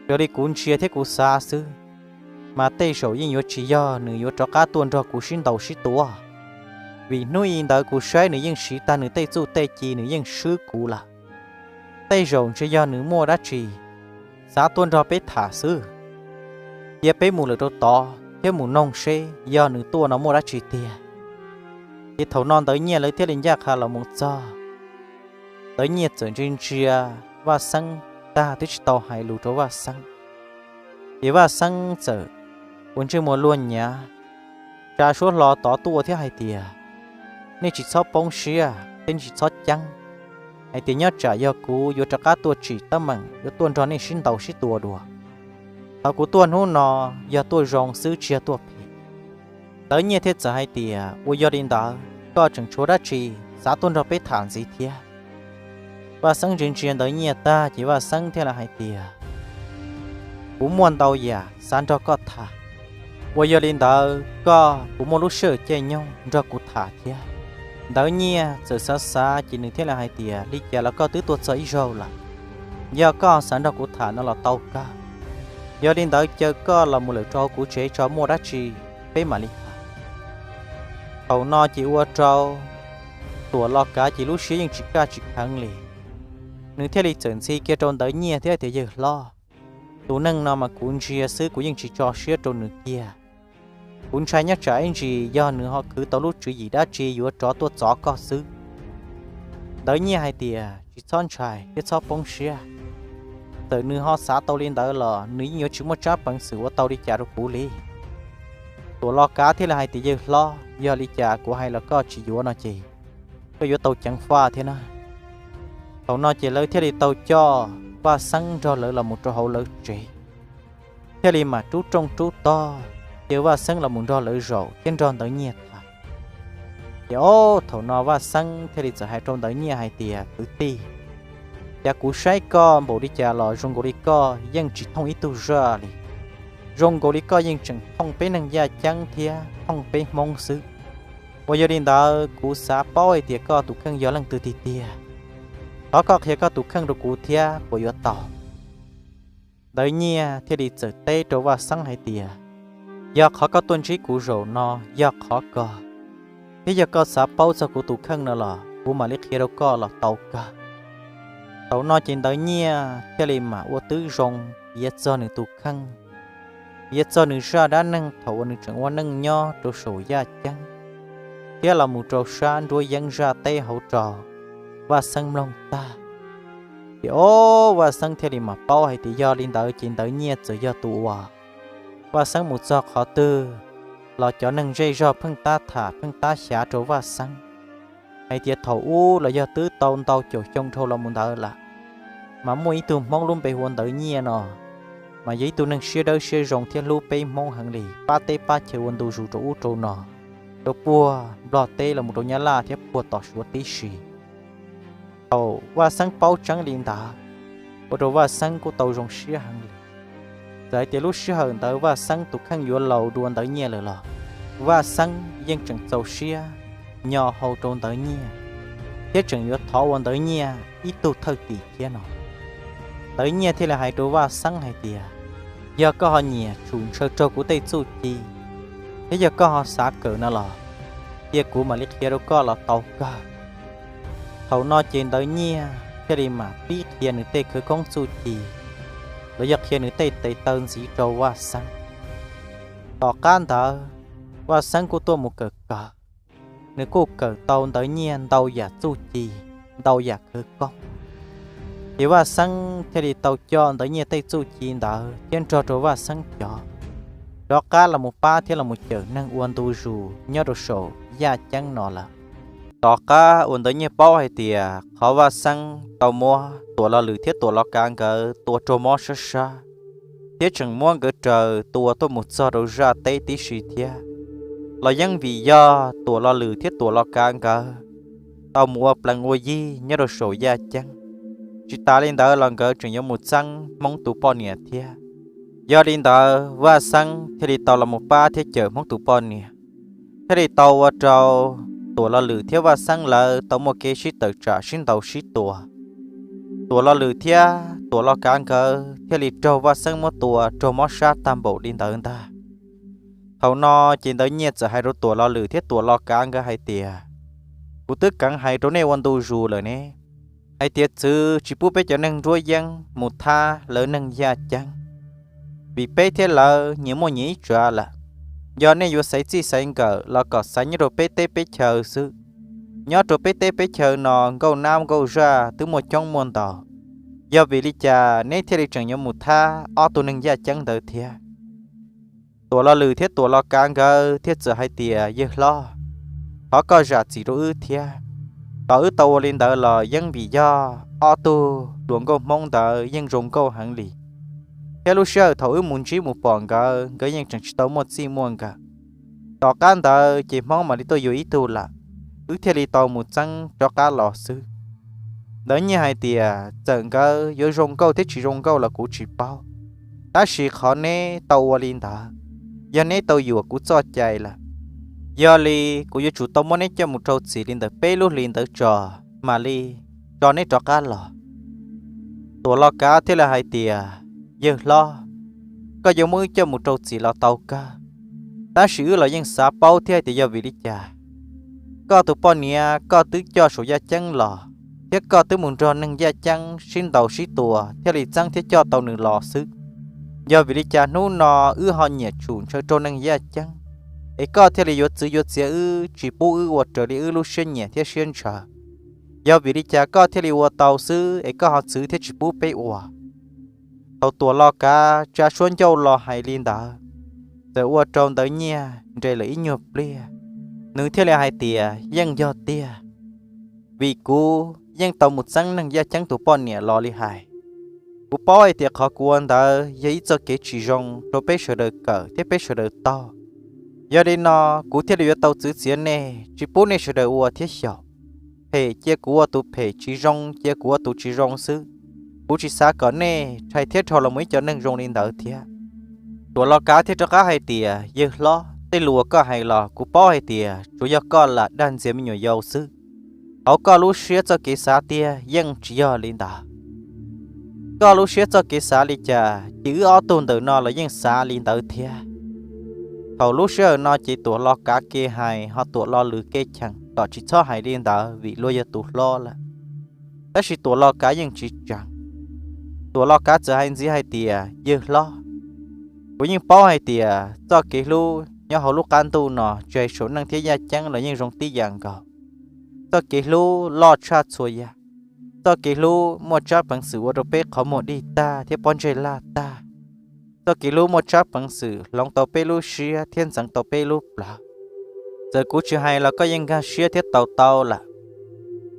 raws li kuv ntsia thiab kuv xav xwb, mas tej zaum yeej yuav tsis yog nws yuav rov qab tuaj nrog kuv sib ntaus sib tua, vim hnub i ntawd kuv saib nws yeej siv tag nws tej txuj tej ci nws yeej swb kuv lawm. Tej zaum ntshe yog nws muaj dab tsi xav tuaj nrog peb tham xwb. Cia peb mus lawm rau tod thiab mus noog seb yog nws tuaj no muaj dab tsi tiag. Ces thaum no Ntawv Nyiaj lawv thiaj li ncaj qha los mus txog. Ntawv Nyiaj txawm ntsia ntsia Vaj Xeeb tag twb tsis tau hais lus rau Vaj Xeeb. Ces Vaj Xeeb txawm ua ntsej muag luag nyav, tsa suab hlo tod tuaj thiab hais tias, Nej tsis txhob poob siab thiab nej tsis txhob ceeb hais tias nyob tsam yog kuv yuav rov qab tuaj tsim teeb meem yuav tuaj nrog nej sib ntaus sib tua dua. Qhov kuv tuaj hnub no yog tuaj zoo xwb tsis yog tuaj phem. Ntawv Nyiaj thiaj txawm hais tias, Ua yog li ntawd koj tseem tshuav dab tsi xav tuaj nrog peb tham ntxiv thiab? Vaj Xeeb ntsia ntsia Ntawv Nyiaj tag ces Vaj Xeeb thiaj li hais tias, Kuv muaj ntau yam xav nrog koj tham. Ua yog li ntawd koj puas muaj lub sij hawm caij nyoog nrog kuv tham thiab? Ntawv Nyiaj txawm xav xav ces nws thiaj li hais tias, Li cas los koj twb tuaj txog ib zaug lawm, yog koj xav nrog kuv tham no los tau kawg. Yog li ntawd caw koj los mus lawm rau hauv kuv tsev tso, muaj dab tsi peb mam li tham. Thaum no ces ua rau Tuam Los Kav ces lub siab yeej tsis kaj tsis kheev li. Nws thiaj li txawm ntxhi kiag rau Ntawv Nyiaj thiab tias, Yawg hlob, tus neeg no mas kuv ntsia xwb kuv yeej tsis tso siab rau nws kiag. Kuv ntshai nyob tsam ib ntsis yog nws ho khwv tau lub tswv yim dab tsi yuav rov tuaj txov koj xwb. Ntawv Nyiaj hais tias, Tsis txhob ntshai thiab txhob poob siab. Txawm nws ho xav tau li ntawd los nws yeej yuav tsis muaj tsab peev xwm ua tau li cas rau kuv li. Tuam Los Kav thiaj li hais tias, Yawg hlob, yog li cas kuv hais los koj tsis yuav no ces koj yuav tau ceev faj thiab na. Thaum no ces lawv thiaj li tau coj Vaj Xeeb nrog lawv los mus rau hauv lawv tsev, thiaj li mam rub rooj rub tog cia Vaj Xeeb los mus nrog lawv zaum thiab nrog Ntawv Nyiaj tham. Ces ob thaum no Vaj Xeeb thiaj li txawm hais rau Ntawv Nyiaj hais tias, Kwv tij, cas kuv saib koj npaum li cas los zoo nkaus li koj yeej tsis thooj ib tug zaj li. Zoo nkaus li koj yeej tseem thooj peb neeg yaj ceeb thiab thooj peb Hmoob xwb. Uas yog li ntawd kuv xav paub hais tias koj tus kheej yog leej twg tiag tiag. Thov koj qhia koj tus kheej rau kuv thiab puas yuav tau? Ntawv Nyiaj thiaj li txawm teb rau Vaj Xeeb hais tias, Yog qhov koj tuaj ntsib kuv zaum no yog qhov koj, thiab yog koj xav paub txog kuv tus kheej no los kuv mam li qhia rau koj los tau kawg. Thaum no ces Ntawv Nyiaj thiaj li mam ua tib zoo piav txog nws tus kheej, piav txog nws zaj dab neeg thaum uas nws tseem ua neej nyob rau saum yaj ceeb, thiab los mus rau sab nruab yeeb zaj teb hauv rau Vaj Xeeb mloog tag. Ces ob Vaj Xeeb thiaj li mam paub hais tias yog li ntawd ces Ntawv Nyiaj txawm yog tus uas Vaj Xeeb mus txog qhov twg los cov neeg zej zog pheej tab tham pheej tab xyav rau Vaj Xeeb hais tias thaum ub los yog twb tau ntau caum xyoo dhau los mus ntawd lawm, mas muaj ib tug Hmoob lub npe hu ua Ntawv Nyiaj no, mas yog ib tug neeg siab dawb siab zoo thiab hlub peb Hmoob heev li, pab teb pab chaw ua ntu zus rau ub rau no, rau puag Nplog teb los mus rau Nyab Laj thiab puag tom Suav tib si. Thaum Vaj Xeeb paub tseeb li ntawd, ua rau Vaj Xeeb kuj tau zoo siab heev li. Txawm hais tias lub sij hawm ntawd Vaj Xeeb tus kheej yuav laus dua Ntawv Nyiaj lawm los Vaj Xeeb yeej tseem txaus siab nyo hau rau Ntawv Nyiaj, thiab tseem yuav thov ua Ntawv Nyiaj ib tug thawj tim thiab no. Ntawv Nyiaj thiaj li hais rau Vaj Xeeb hais tias, Yog koj ho nyiam tshum ntshaw raug kuv tej txuj ci, thiab yog koj ho xav kawm no los, cia kuv mam li qhia rau koj los tau kawg. Thaum no ces Ntawv Nyiaj thiaj li mam pib qhia nws tej khawv koob txuj ci, los yog qhia nws tej tes taw ntxiv rau Vaj Xeeb. Tom qab ntawd, Vaj Xeeb kuj tuaj mus kawm kawm, nws kuj kawm tau Ntawv Nyiaj ntau yam txuj ci, ntau yam khawv koob. Ces Vaj Xeeb thiaj li tau coj Ntawv Nyiaj tej txuj ci ntawd thiab nrog rau Vaj Xeeb cov rov qab los mus pab thiab los mus cawm neeg ua ntu zus nyob rau saum yaj ceeb no lawm. Tom qab uas Ntawv Nyiaj paub hais tias qhov Vaj Xeeb tau muab Tuam Los Lwm thiab Tuam Los Kav nkawd tua raug mob sab sab, thiab tseem muab nkawd raws tua tuaj mus txog rau zaj teb tib si thiab, los yeej vim yog Tuam Los Lwm thiab Tuam Los Kav nkawd tau mus ua plees ua yig nyob rau saum yaj ceeb. Tsis tas li ntawd los nkawd tseem yuav mus txeeb Hmoob tus poj niam thiab. Yog li ntawd Vaj Xeeb thiaj li tau los mus pab thiab cawm Hmoob tus poj niam, thiaj li tau ua rau Tuam Los Lwm thiab Vaj Xeeb lawv tau muaj kev sib tawm tsam sib ntaus sib tua. Tuam Los Lwm thiab Tuam Los Kav nkawd thiaj li raug Vaj Xeeb muab tua raug mob sab tag npaum li ntawd ntag. Thaum no ces Ntawv Nyiaj txawm hais rau Tuam Los Lwm thiab Tuam Los Kav nkawd hais tias, Kuv twb keev hais rau nej ua ntu zus lawm ne, hais tias txwv tsis pub peb cov neeg nruab yeeb mus thab lawv neeg yaj ceeb, vim peb thiab lawv nyias muaj nyias ib tsav lawm. Yog nej yuav xaiv txij xaiv nkawm los kom xaiv nyob rau peb teb peb chaw xwb. Nyob rau peb teb peb chaw no nkauj nab nkauj zaj twb muaj coob muaj ntau, yog vim li cas neb thiaj li tseem yuav mus thab ob tug neeg yaj ceeb ntawd thiab? Tuam Los Lwm thiab Tuam Los Kav nkawd thiaj txawm hais tias, Yawg hlob, thov koj zam txim rau wb thiab. Thaum wb tau ua li ntawd los yeej vim yog ob tug hluas nkauj Hmoob ntawd yeej zoo nkauj heev li, thiab lub sij hawm thaum wb mus ntsib mus pom nkawd, nkawd yeej tseem tsis tau muaj txij muaj nkawm. Tom qab ntawd ces Hmoob mam li tuaj yuav ib tug lawm, wb thiaj li tau mus txeeb rov qab los xwb. Ntawv Nyiaj hais tias, Txawm nkawd yuav zoo nkauj thiab tsis zoo nkauj los kuv tsis paub, tab sis qhov neb tau ua li ntawd, yog neb tau yuam kuv txoj cai lawm. Yog li kuv yuav tsum tau muab neb coj mus rau txim li ntawm peb lub hlis ntawd tso, mam li tso neb rov qab los. Tuam Los Kav thiaj li hais tias, Yawg hlob, koj yuav muab wb coj mus rau txim los tau kawg, tab sis wb los yeej xav paub thiab hais tias yog vim li cas koj tus poj niam koj twb coj saum yaj ceeb los, thiab koj twb mus nrog neeg yaj ceeb sib ntaus sib tua thiaj li txeeb thiab coj tau nws los xwb. Yog vim li cas hnub no wb ho nyiam tshum ntshaw raug neeg yaj ceeb, es koj thiaj li yuav txwv yuav txiav wb tsis pub wb ua raws li wb lub siab nyiam thiab siab ntshaw? Yog vim li cas koj thiaj li ua tau xwb es koj ho txwv thiab tsis pub peb ua? Thaum Tuam Los Kav tsa suab ncauj los hais li ntawd, txawm ua rau Ntawv Nyiaj nres lawm ib nyuag pliag, nws thiaj li hais tias, Yeej yog tiag, vim kuv yeej tau mus txeeb neeg yaj ceeb tus poj niam los li hais. Kuv paub hais tias qhov kuv ua ntawd yog ib txoj kev tsis zoo rau peb sawv daws kawm thiab peb sawv daws taug. Yog li no, kuv thiaj li yuav tau txwv txiav nej, tsis pub nej sawv daws ua thiab xyaum. Phem cia kuv ua tus phem, tsis zoo cia kuv ua tus tsis zoo xwb. Kuv tsis xav kom nej rhais thiab dhau los mus ib co neeg zoo li ntawd thiab. Tuam Los Kav thiaj rov qab hais tias, Yawg hlob, tej lus uas koj hais los kuv paub hais tias tsuas yog koj lam dag ntxias me nyuam yaus xwb. Hauv koj lub siab txoj kev xav tiag yeej tsis yog li ntawd. Koj lub siab txoj kev xav li cas ces wb ob tug ntawm no los yeej xav li ntawd thiab. Thaum lub sij hawm no ces Tuam Los Kav ke hais ho Tuam Los Lwm ke cheem kom tsis txhob hais li ntawd vim luag yog tus hlob lawm. Tab sis Tuam Los Kav yeej tsis tseev. Tuam Los Kav txawm hais ntxiv hais tias, Yawg hlob, kuv yeej paub hais tias txoj kev hlub nyob hauv lub qab ntuj no tsis hais saum neej thiab yaj ceeb los yeej zoo tib yam nkaus. Txoj kev hlub loj tshaj txhua yam. Txoj kev hlub muaj tsab peev xwm ua rau peb qhov muag dig tag thiab pob ntseg laj tag. Txoj kev hlub muaj tsab peev xwm hloov tau peb lub siab thiab ntxeev tau peb lub plawv. Txawm kuv tsis hais los koj yeej nkag siab thiab tau taub lawm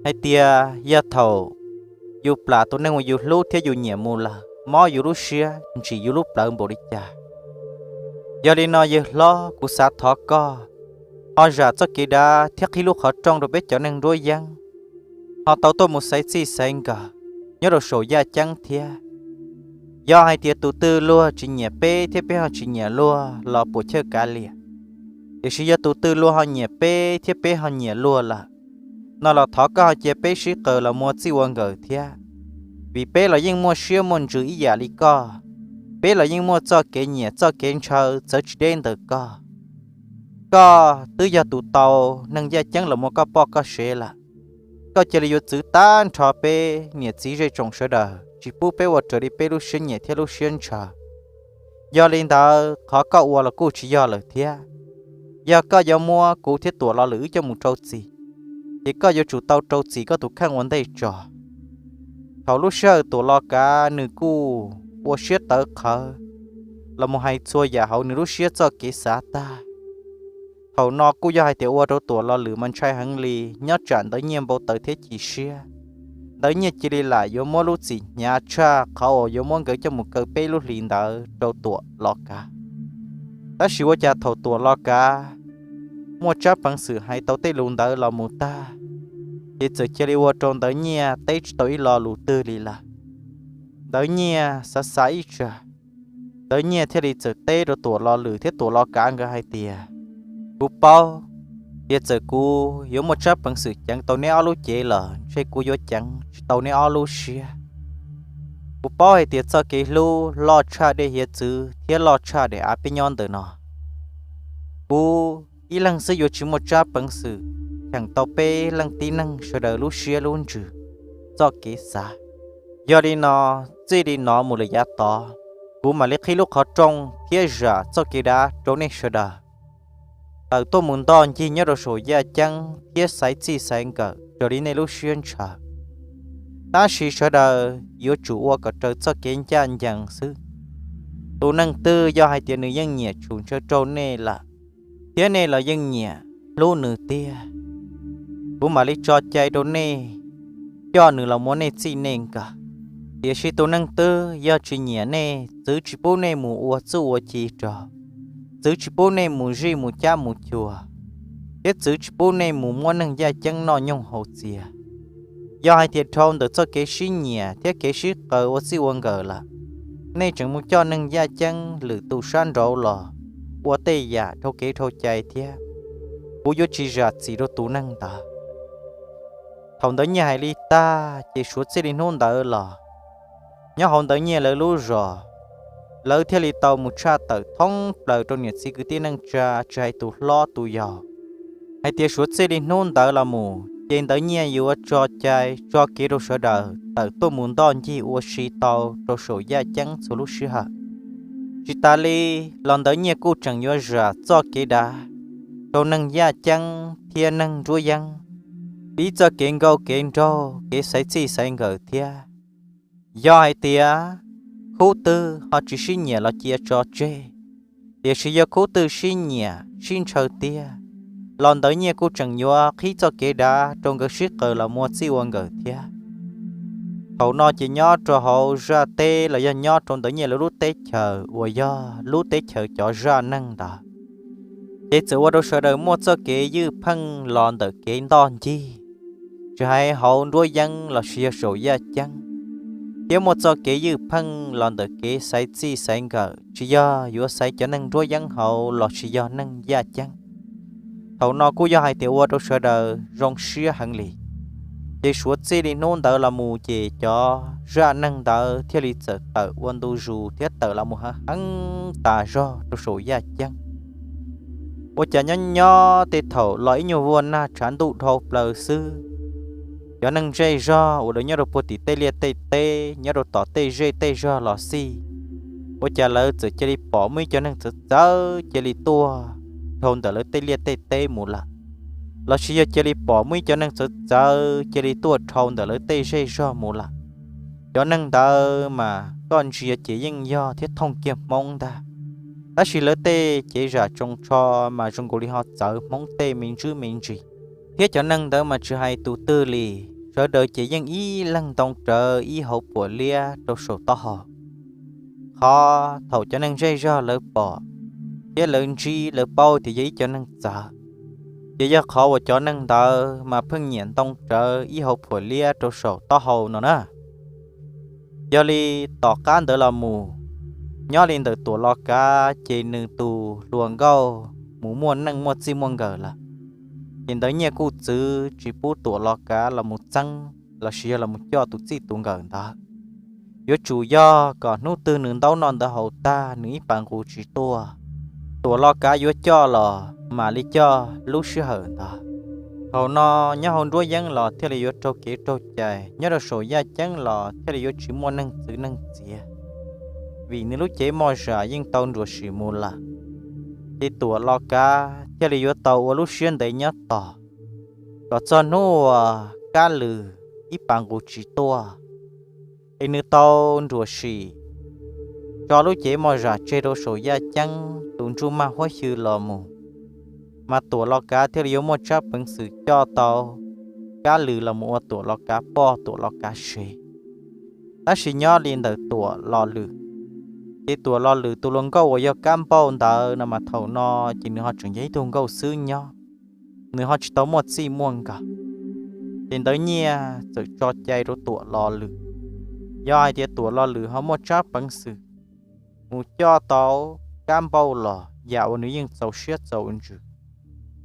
hais tias yog thaum yus plam tus neeg uas yus hlub thiab yus nyiam mus lawm, mob yus lub siab ntsim yus lub plawv npaum li cas. Yog li no yawg hlob, kuv xav thov koj ho zam txoj kev dav thiab qhib lub qhov rooj rau peb cov neeg nruab yeeb, ho tau tuaj mus xaiv txij xaiv nkawm nyob rau saum yaj ceeb thiab. Yog hais tias tus twg luag tsis nyiam peb thiab peb ho tsis nyiam luag los puas chawj kav liam. Tiam sis yog tus twg luag ho nyiam peb thiab peb ho nyiam luag lawm no los thov koj ho cia peb sib qaws los mus ua txij ua nkawm thiab. Vim peb los yeej muaj siab muaj ntsws ib yam li koj. Peb los yeej muaj txoj kev nyiam txoj kev ntshaw txawv tsis deb ntawm koj. Koj twb yog tus tau neeg yaj ceeb los ua koj poj koj sev lawm. Koj cia li yuav txwv tag nrho peb niam txiv zej tsoom sawv daws, tsis pub peb ua raws li peb lub siab nyiam thiab lub siab ntshaw. Yog li ntawd qhov koj ua los kuj tsis yog lawm thiab. Yog koj yuav muab kuv thiab Tuam Los Lwm wb coj mus rau txim, ces koj yuav tsum tau rau txim koj tus kheej ua ntej tso. Thaum lub sij hawm Tuam Los Kav nws kuj ua siab tawv qhawv los mus hais txhua yam hauv nws lub siab txoj kev xav tag. Thaum no kuj yog hais tias ua rau Tuam Los Lwm mas ntshai heev li, nyob tsam Ntawv Nyiaj npau taws thiab chim siab. Ntawv Nyiaj cia li lam yuav muab lub txim hnyav tshaj qhov uas yuav muab nkawd coj mus kaw peb lub hlis ntawd rau Tuam Los Kav. Tab sis ua cas thaum Tuam Los Kav muaj tsab peev xwm hais tau tej lus ntawd los mus tag, ces txawm cia li ua rau Ntawv Nyiaj teb tsis tau ib lo lus twg li lawm. Ntawv Nyiaj xav xav ib tsam, Ntawv Nyiaj thiaj li txawm teb rau Tuam Los Lwm thiab Tuam Los Kav nkawd hais tias, Kuv paub tias txawm kuv yuav muaj tsab peev xwm ceev tau neb ob lub cev los ntshe kuv yuav ceev tsis tau neb ob lub siab. Kuv paub hais tias txoj kev hlub loj tshaj dej hiav txwv thiab loj tshaj daim av peb nyob ntawm no. Kuv ib leeg xwb yuav tsis muaj tsab peev xwm cheem tau peb leej tib neeg sawv daws lub siab lub ntsws, txoj kev xav. Yog li no, txij li no mus lawm yav tod, kuv mam li qhib lub qhov rooj thiab zam txoj kev dav rau nej sawv daws. Tawm tuaj mus ntoj ncig nyob rau saum yaj ceeb thiab xaiv txij xaiv nkawm raws li nej lub siab ntshaw. Tab sis sawv daws yuav tsum ua kom raws txoj kev ncaj ncees xwb. Tus neeg twg yog hais tias nws yeej nyiam tshum ntshaw rau nej lawm, thiab nej los yeej nyiam hlub nws tiag, kuv mam li tso cai rau nej, coj nws los ua nej txij nej nkawm. Tiam sis tus neeg twg yog tsis nyiam nej, txwv tsis pub nej mus ua txuj ua ci rau, txwv tsis pub nej mus zij mus cab mus chua, thiab txwv tsis pub nej mus muab neeg yaj ceeb noj nyoog haus txias, yog hais tias dhau ntawm txoj kev sib nyiam thiab kev sib qaws ua txij ua nkawm lawm, nej tseem mus coj neeg yaj ceeb lwm tus sab nraud los ua tej yam dhau kev dhau cai thiab, kuv yuav tsis zam txim rau tus neeg ntawd. Thaum Ntawv Nyiaj hais li tag ces suav txij li hnub ntawd los, nyob hauv Ntawv Nyiaj lawv lub zos, lawv thiaj li tau mus tshaj tawm thoob plaws rau niam txiv kwv tij neej tsa, tsis hais tus hlob tus yau, hais tias suav txij li hnub ntawd los mus ces Ntawv Nyiaj yuav tso cai tso kev rau sawv daws tawm tuaj mus ntoj ncig ua si tau rau saum yaj ceeb txhua lub sij hawm. Tsis tas li los Ntawv Nyiaj kuj tseem yuav zam txoj kev dav rau neeg yaj ceeb thiab neeg nruab yeeb, pib txoj kev nkauj kev nraug, kev xaiv txij xaiv nkawm thiab. Yog hais tias khub twg ho tsis sib nyiam los cia tso tseg, tiam sis yog khub twg sib nyiam sib ntshaw tiag los Ntawv Nyiaj kuj tseem yuav qhib txoj kev dav rau nkawd sib qaws los ua txij ua nkawm thiab. Thaum no ces nyob rau hauv zaj teb los yog nyob rau Ntawv Nyiaj lawv lub teb chaws uas yog lub teb chaws cov zaj neeg ntawd, Ces txawm ua rau sawv daws muaj txoj kev ywj pheej los ntawm kev ntoj ncig, tsis hais hauv nruab yeeb lossis yog saum yaj ceeb, thiab muaj txoj kev ywj pheej los ntawm kev xaiv txij xaiv nkawm, tsis yog yuav xaiv cov neeg nruab yeeb hauv lossis yog neeg yaj ceeb. Thaum no kuj yog hais tias ua rau sawv daws zoo siab heev li. Ces suav txij li hnub ntawd los mus ces cov zaj neeg ntawd thiaj li txawm tawm ua ntu zus thiab tawm los mus heev heev tas zog rau saum yaj ceeb. Ua cas nyob nyob tej thaum los ib nyuag vuag nag tshav ntuj dhau plaws xwb, cov neeg zej zog uas lawv nyob rau puag tim tej liaj tej teb, nyob rau tom tej zej tej zog los xij, ua cas lawv txawm cia li pom muaj ib co neeg txawv txawv cia li tuaj dhau ntawm lawv tej liaj tej teb mus lawm, lossis yog cia li pom muaj ib co neeg txawv txawv cia li tuaj dhau ntawm lawv tej zej zog mus lawm. Cov neeg ntawd mas koj ntsia ces yeej yog thiab thooj kiag Hmoob ntag, tab sis lawv tej cev zam tsoos tsho mas zoo nkaus li ho txawv Hmoob tej me ntsis me ntsis. Thiab cov neeg ntawd mas tsis hais tus twg li, sawv daws ces yeej ib leeg ntoo rawv ib hauv phuam liab rau saum taub hau. Qhov thaum cov neeg zej zog lawv pom thiab lawv ntsib lawv paub tias yog ib co neeg txawv, ces yog qhov uas cov neeg ntawd mas pheej nyiam ntoo rawv ib hauv phuam liab rau saum taub hau no na. Yog li tom qab ntawd los mus, nyob li ntawm Tuam Los Kav ces nws tus hluas nkauj mus muaj neej muaj txij muaj nkawm lawm, ces Ntawv Nyiaj kuj txwv tsis pub Tuam Los Kav los mus txeeb lossis yog los mus coj tus txij tus nkawm ntawd. Yuav tsum yog kom hnub twg nws ntaub noj ntawv haus tag nws ib pas nqus tsis tuaj, Tuam Los Kav yuav coj los mam li coj lub sij hawm ntawd. Thaum no nyob hauv nruab yeeb los thiaj li yuav raug kev raug cai, nyob rau saum yaj ceeb los thiaj li yuav tsis muaj neeg txwv neeg txiav, vim nws lub cev moj zam yeej tau nruam sim mus lawm. Ces Tuam Los Kav thiaj li yuav tau ua lub siab ntev nyob tos, kom txog hnub uas Kab Lws ib pas nqus tsis tuaj, es nws tau nruam sim tso lub cev moj zam tseg rau saum yaj ceeb tus ntsuj mag huab xyw los mus, mas Tuam Los Kav thiaj li yuav muaj tsab peev xwm coj tau Kab Lws los mus ua Tuam Los Kav poj Tuam Los Kav sev. Tab sis nyob li ntawm Tuam Los Lwm, ces Tuam Los Lwm tus hluas nkauj uas yog Kab Npauj ntawd no mas thaum no ces nws ho tseem yog ib tug nkauj xwb nyob, nws ho tsis tau muaj txij muaj nkawm. Ces Ntawv Nyiaj txawm tso cai rau Tuam Los Lwm, yog hais tias Tuam Los Lwm ho muaj tsab peev xwm mus coj tau Kab Npauj los yam uas nws yeej txaus siab txaus ntsws,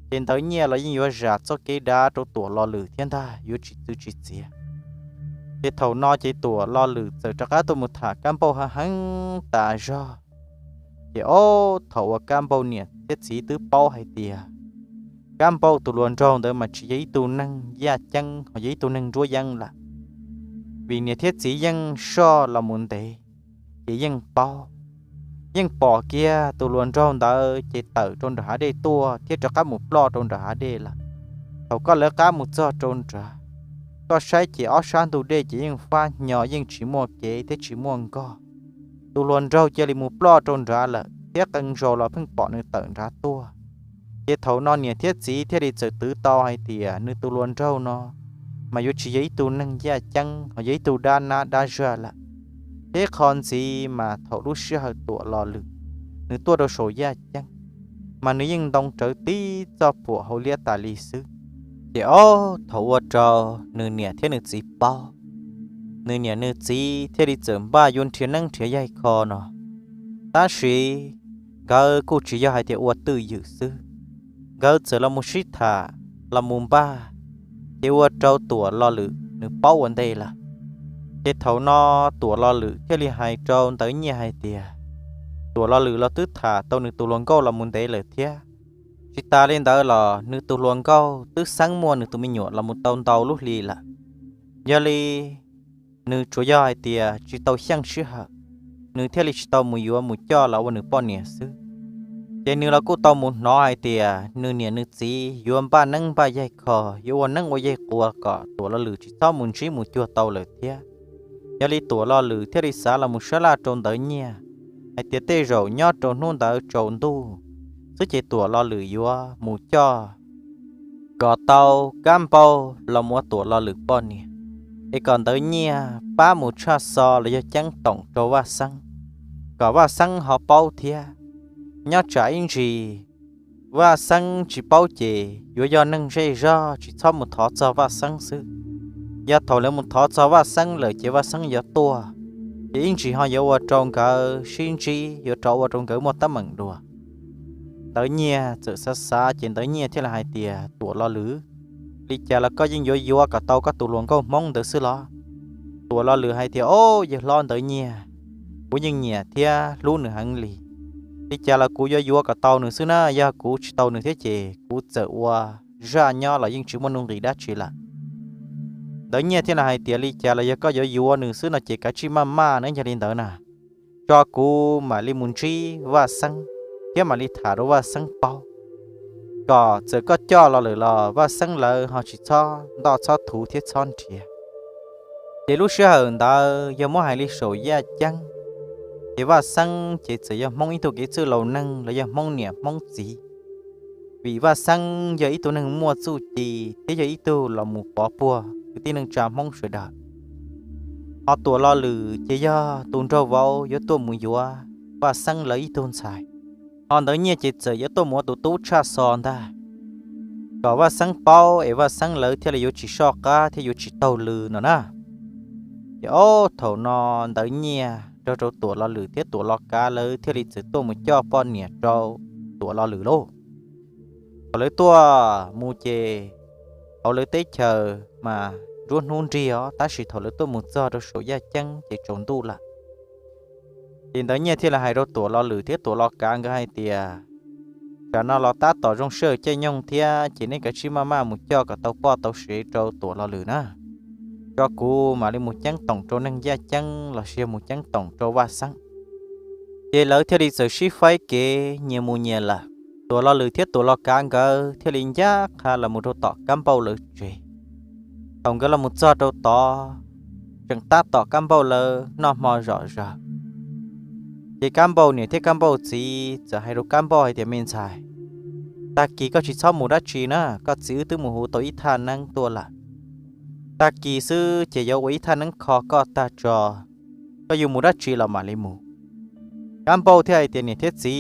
ces Ntawv Nyiaj los yeej yuav zam txoj kev dav rau Tuam Los Lwm thiab ntag, yuav tsis txwv tsis txiav. Ces thaum no ces Tuam Los Lwm txawm rov qab tuaj mus tham Kab Npauj heev heev tas zog. Ces ob thaum uas Kab Npauj niam thiab txiv twb paub hais tias Kab Npauj tus hluas nraug ntawd mas tsis yog ib tug neeg yaj ceeb, ho yog ib tug neeg nruab yeeb lawm, vim niam thiab txiv yeej soj los mus ntev, ces yeej paub, yeej pom kiag tus hluas nraug ntawd ces tawm rau nram hav dej tuaj thiab rov qab mus ploj rau nram hav dej lawm. Thaum koj lawv qab mus txog rau nrad, koj saib ces ob sab ntug dej ces yeej fab hnyo yeej tsis muaj kev thiab tsis muaj nkoj. Tus hluas nraug cia li mus ploj rau nrad lawm thiab qee zaus los pheej pom nws tawm nrad tuaj. Ces thaum no niam thiab txiv thiaj li txawm twv tau hais tias nws tus hluas nraug no mas yuav tsis yog ib tug neeg yaj ceeb, ho yog ib tug dab nab dab zaj lawm. Thiab qhov ntxiv mas thaum lub sij hawm Tuam Los Lwm nws tuaj rau saum yaj ceeb, mas nws yeej ntoo rawv tib txoj phuam hauv liab tas li xwb. Ces ob thaum ua rau nws niam thiab nws txiv paub, nws niam nws txiv thiaj li txawm npaj yuav nrhiav neeb nrhiav yaig kho no. Tab sis nkawd kuj tsis yog hais tias ua twj ywm xwb, nkawd txawm los mus sib tham los mus npaj, ces ua rau Tuam Los Lwm nws paub ua ntej lawm. Ces thaum no Tuam Los Lwm thiaj li hais rau Ntawv Nyiaj hais tias, Tuam Los Lwm los twb tham tau nws tus hluas nkauj los mus ntev lawm thiab. Tsis tas li ntawd los nws tus hluas nkauj twb xeeb muaj nws tus me nyuam los mus tau ntau lub hli lawm. Yog li nws tsuas yog hais tias tsis tau xyeej sij hawm, nws thiaj li tsis tau mus yuav mus coj los ua nws poj niam xwb. Ces nws los kuj tau mus hnov hais tias nws niam nws txiv yuav npaj neeb npaj yaig kho, yuav ua neeb ua yaig quas kom Tuam Los Lwm tsis txhob mus ntsib mus cuag tau lawm thiab. Yog li Tuam Los Lwm thiaj li xav los mus sab laj rau Ntawv Nyiaj hais tias tej zaum nyob rau hnub ntawd tsaus ntuj xwb ces Tuam Los Lwm yuav mus coj kom tau Kab Npauj los mus ua Tuam Los Lwm poj niam, es kom Ntawv Nyiaj pab mus tshaj xo los yog ceeb toom rau Vaj Xeeb, kom Vaj Xeeb ho paub thiab. Nyob tsam ib ntsis Vaj Xeeb tsis paub ces yuav yog neeg zej zog tsis txhob mus thov txog Vaj Xeeb xwb. Yog thaum lawv mus thov txog Vaj Xeeb lawm ces Vaj Xeeb yuav tuaj, ces ib ntsis ho yuav ua rau nkawd sib ntsib, yuav rov ua rau nkawd muaj teeb meem dua. Ntawv Nyiaj txawm xav xav ces Ntawv Nyiaj thiaj li hais tias, Tuam Lo Lwm, li cas los koj yeej yuav yuav kom tau koj tus hluas nkauj Hmoob ntawd xwb los? Tuam Lo Lwm hais tias, Au, yawg hlob Ntawv Nyiaj, kuv yeej nyiam thiab hlub nws heev li. Li cas los kuv yuav yuav kom tau nws xwb na, yog kuv tsis tau nws thiab ces kuv txawm ua zaj nyob los yeej tsis muaj nuj nqis dab tsi lawm. Ntawv Nyiaj thiaj li hais tias, Li cas los yog koj yuav yuav nws xwb no ces kav tsij maj maj nawb, yog li ntawd na, tso kuv mam li mus ntsib Vaj Xeeb thiab mam li tham rau Vaj Xeeb paub, kom txawm koj coj los lawm los Vaj Xeeb lawv ho tsis txhob ntoj txhob thuv thiab txhob nrhiav. Ces lub sij hawm ntawd yog muab hais li saum yaj ceeb, ces Vaj Xeeb ces txawm yog Hmoob ib tug kev txwj laus neeg los yog Hmoob niam Hmoob txiv, vim Vaj Xeeb yog ib tug neeg muaj txuj ci thiab yog ib tug los mus pov puag kwv tij neej tsa Hmoob sawv daws. Ho Tuam Lo Lwm ces yog tus nraug vauv yuav tuaj mus yuav Vaj Xeeb lawv ib tug ntxhais. Ho Ntawv Nyiaj ces txawm yuav tuaj mus ua tus tub tshaj xo ntag, kom Vaj Xeeb paub es Vaj Xeeb lawv thiaj li yuav tsis soj qab thiab yuav tsis taug lw no na. Ces ob thaum no Ntawv Nyiaj nrog rau Tuam Lo Lwm thiab Tuam Lo Kav lawv thiaj li txawm tuaj mus coj poj niam rau Tuam Lo Lwm lauj. Thaum lawv tuaj mus ces hauv lawv teb chaws mas nruab hnub nrig os, tab sis thaum lawv tuaj mus txog rau saum yaj ceeb ces tsaus ntuj lawm. Ces Ntawv Nyiaj thiaj li hais rau Tuam Lo Lwm thiab Tuam Lo Kav nkawd hais tias, Tsam no los tab tom zoo sij hawm caij nyoog thiab ces nej kav tsij maj maj mus coj kom tau poj tau sev rau Tuam Lo Lwm na, tso kuv mam li mus ceeb toom rau neeg yaj ceeb los sis yog mus ceeb toom rau Vaj Xeeb. Ces lawv thiaj li txawm sib faib kev nyias mus nyias lawm. Tuam Lo Lwm thiab Tuam Lo Kav nkawd thiaj li ncaj qha los mus rau tom Kab Npauj lawv tsev. Thaum nkawd los mus txog rau tod, tseem tab tom Kab Npauj lawv noj hmo zom zaws, ces Kab Npauj niam thiab Kab Npauj txiv txawm hais rau Kab Npauj hais tias, Me ntxhais, tag kis koj tsis txhob mus dab tsi na, koj txiv wb twb mus hu tau ib thaj neeb tuaj lawm. Tag kis xwb ces yuav ua ib thaj neeb kho koj tag tso, koj yuav mus dab tsi los mam li mus. Kab Npauj thiaj hais tias, Niam thiab txiv,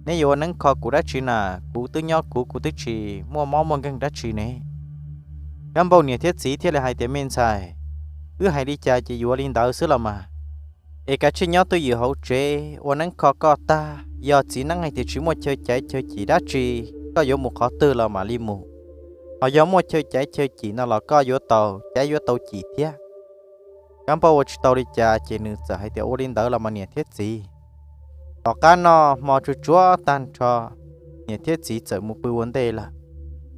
neb yuav ua neeb kho kuv dab tsi na? Kuv twb nyob kuv, kuv twb tsis muaj mob muaj nkeeg dab tsi ne. Kab Npauj niam thiab txiv thiaj li hais tias, Me ntxhais, wb hais li cas ces yuav li ntawd xwb los mas. Es kav tsij nyob twj ywm hauv tsev ua neeb kho koj tag, yog txiv neeb hais tias tsis muaj chaw caiv chaw cim dab tsi, koj yuav mus qhov twg los mam li mus. Ho yog muaj chaw caiv chaw cim no los koj yuav tau caiv yuav tau cim thiab. Kab Npauj ua tsis tau li cas ces nws txawm hais tias, Ua li ntawd los mas niam thiab txiv. Tom qab noj hmo tsuag tsuag tag nrho, niam thiab txiv txawm mus pw ua ntej lawm.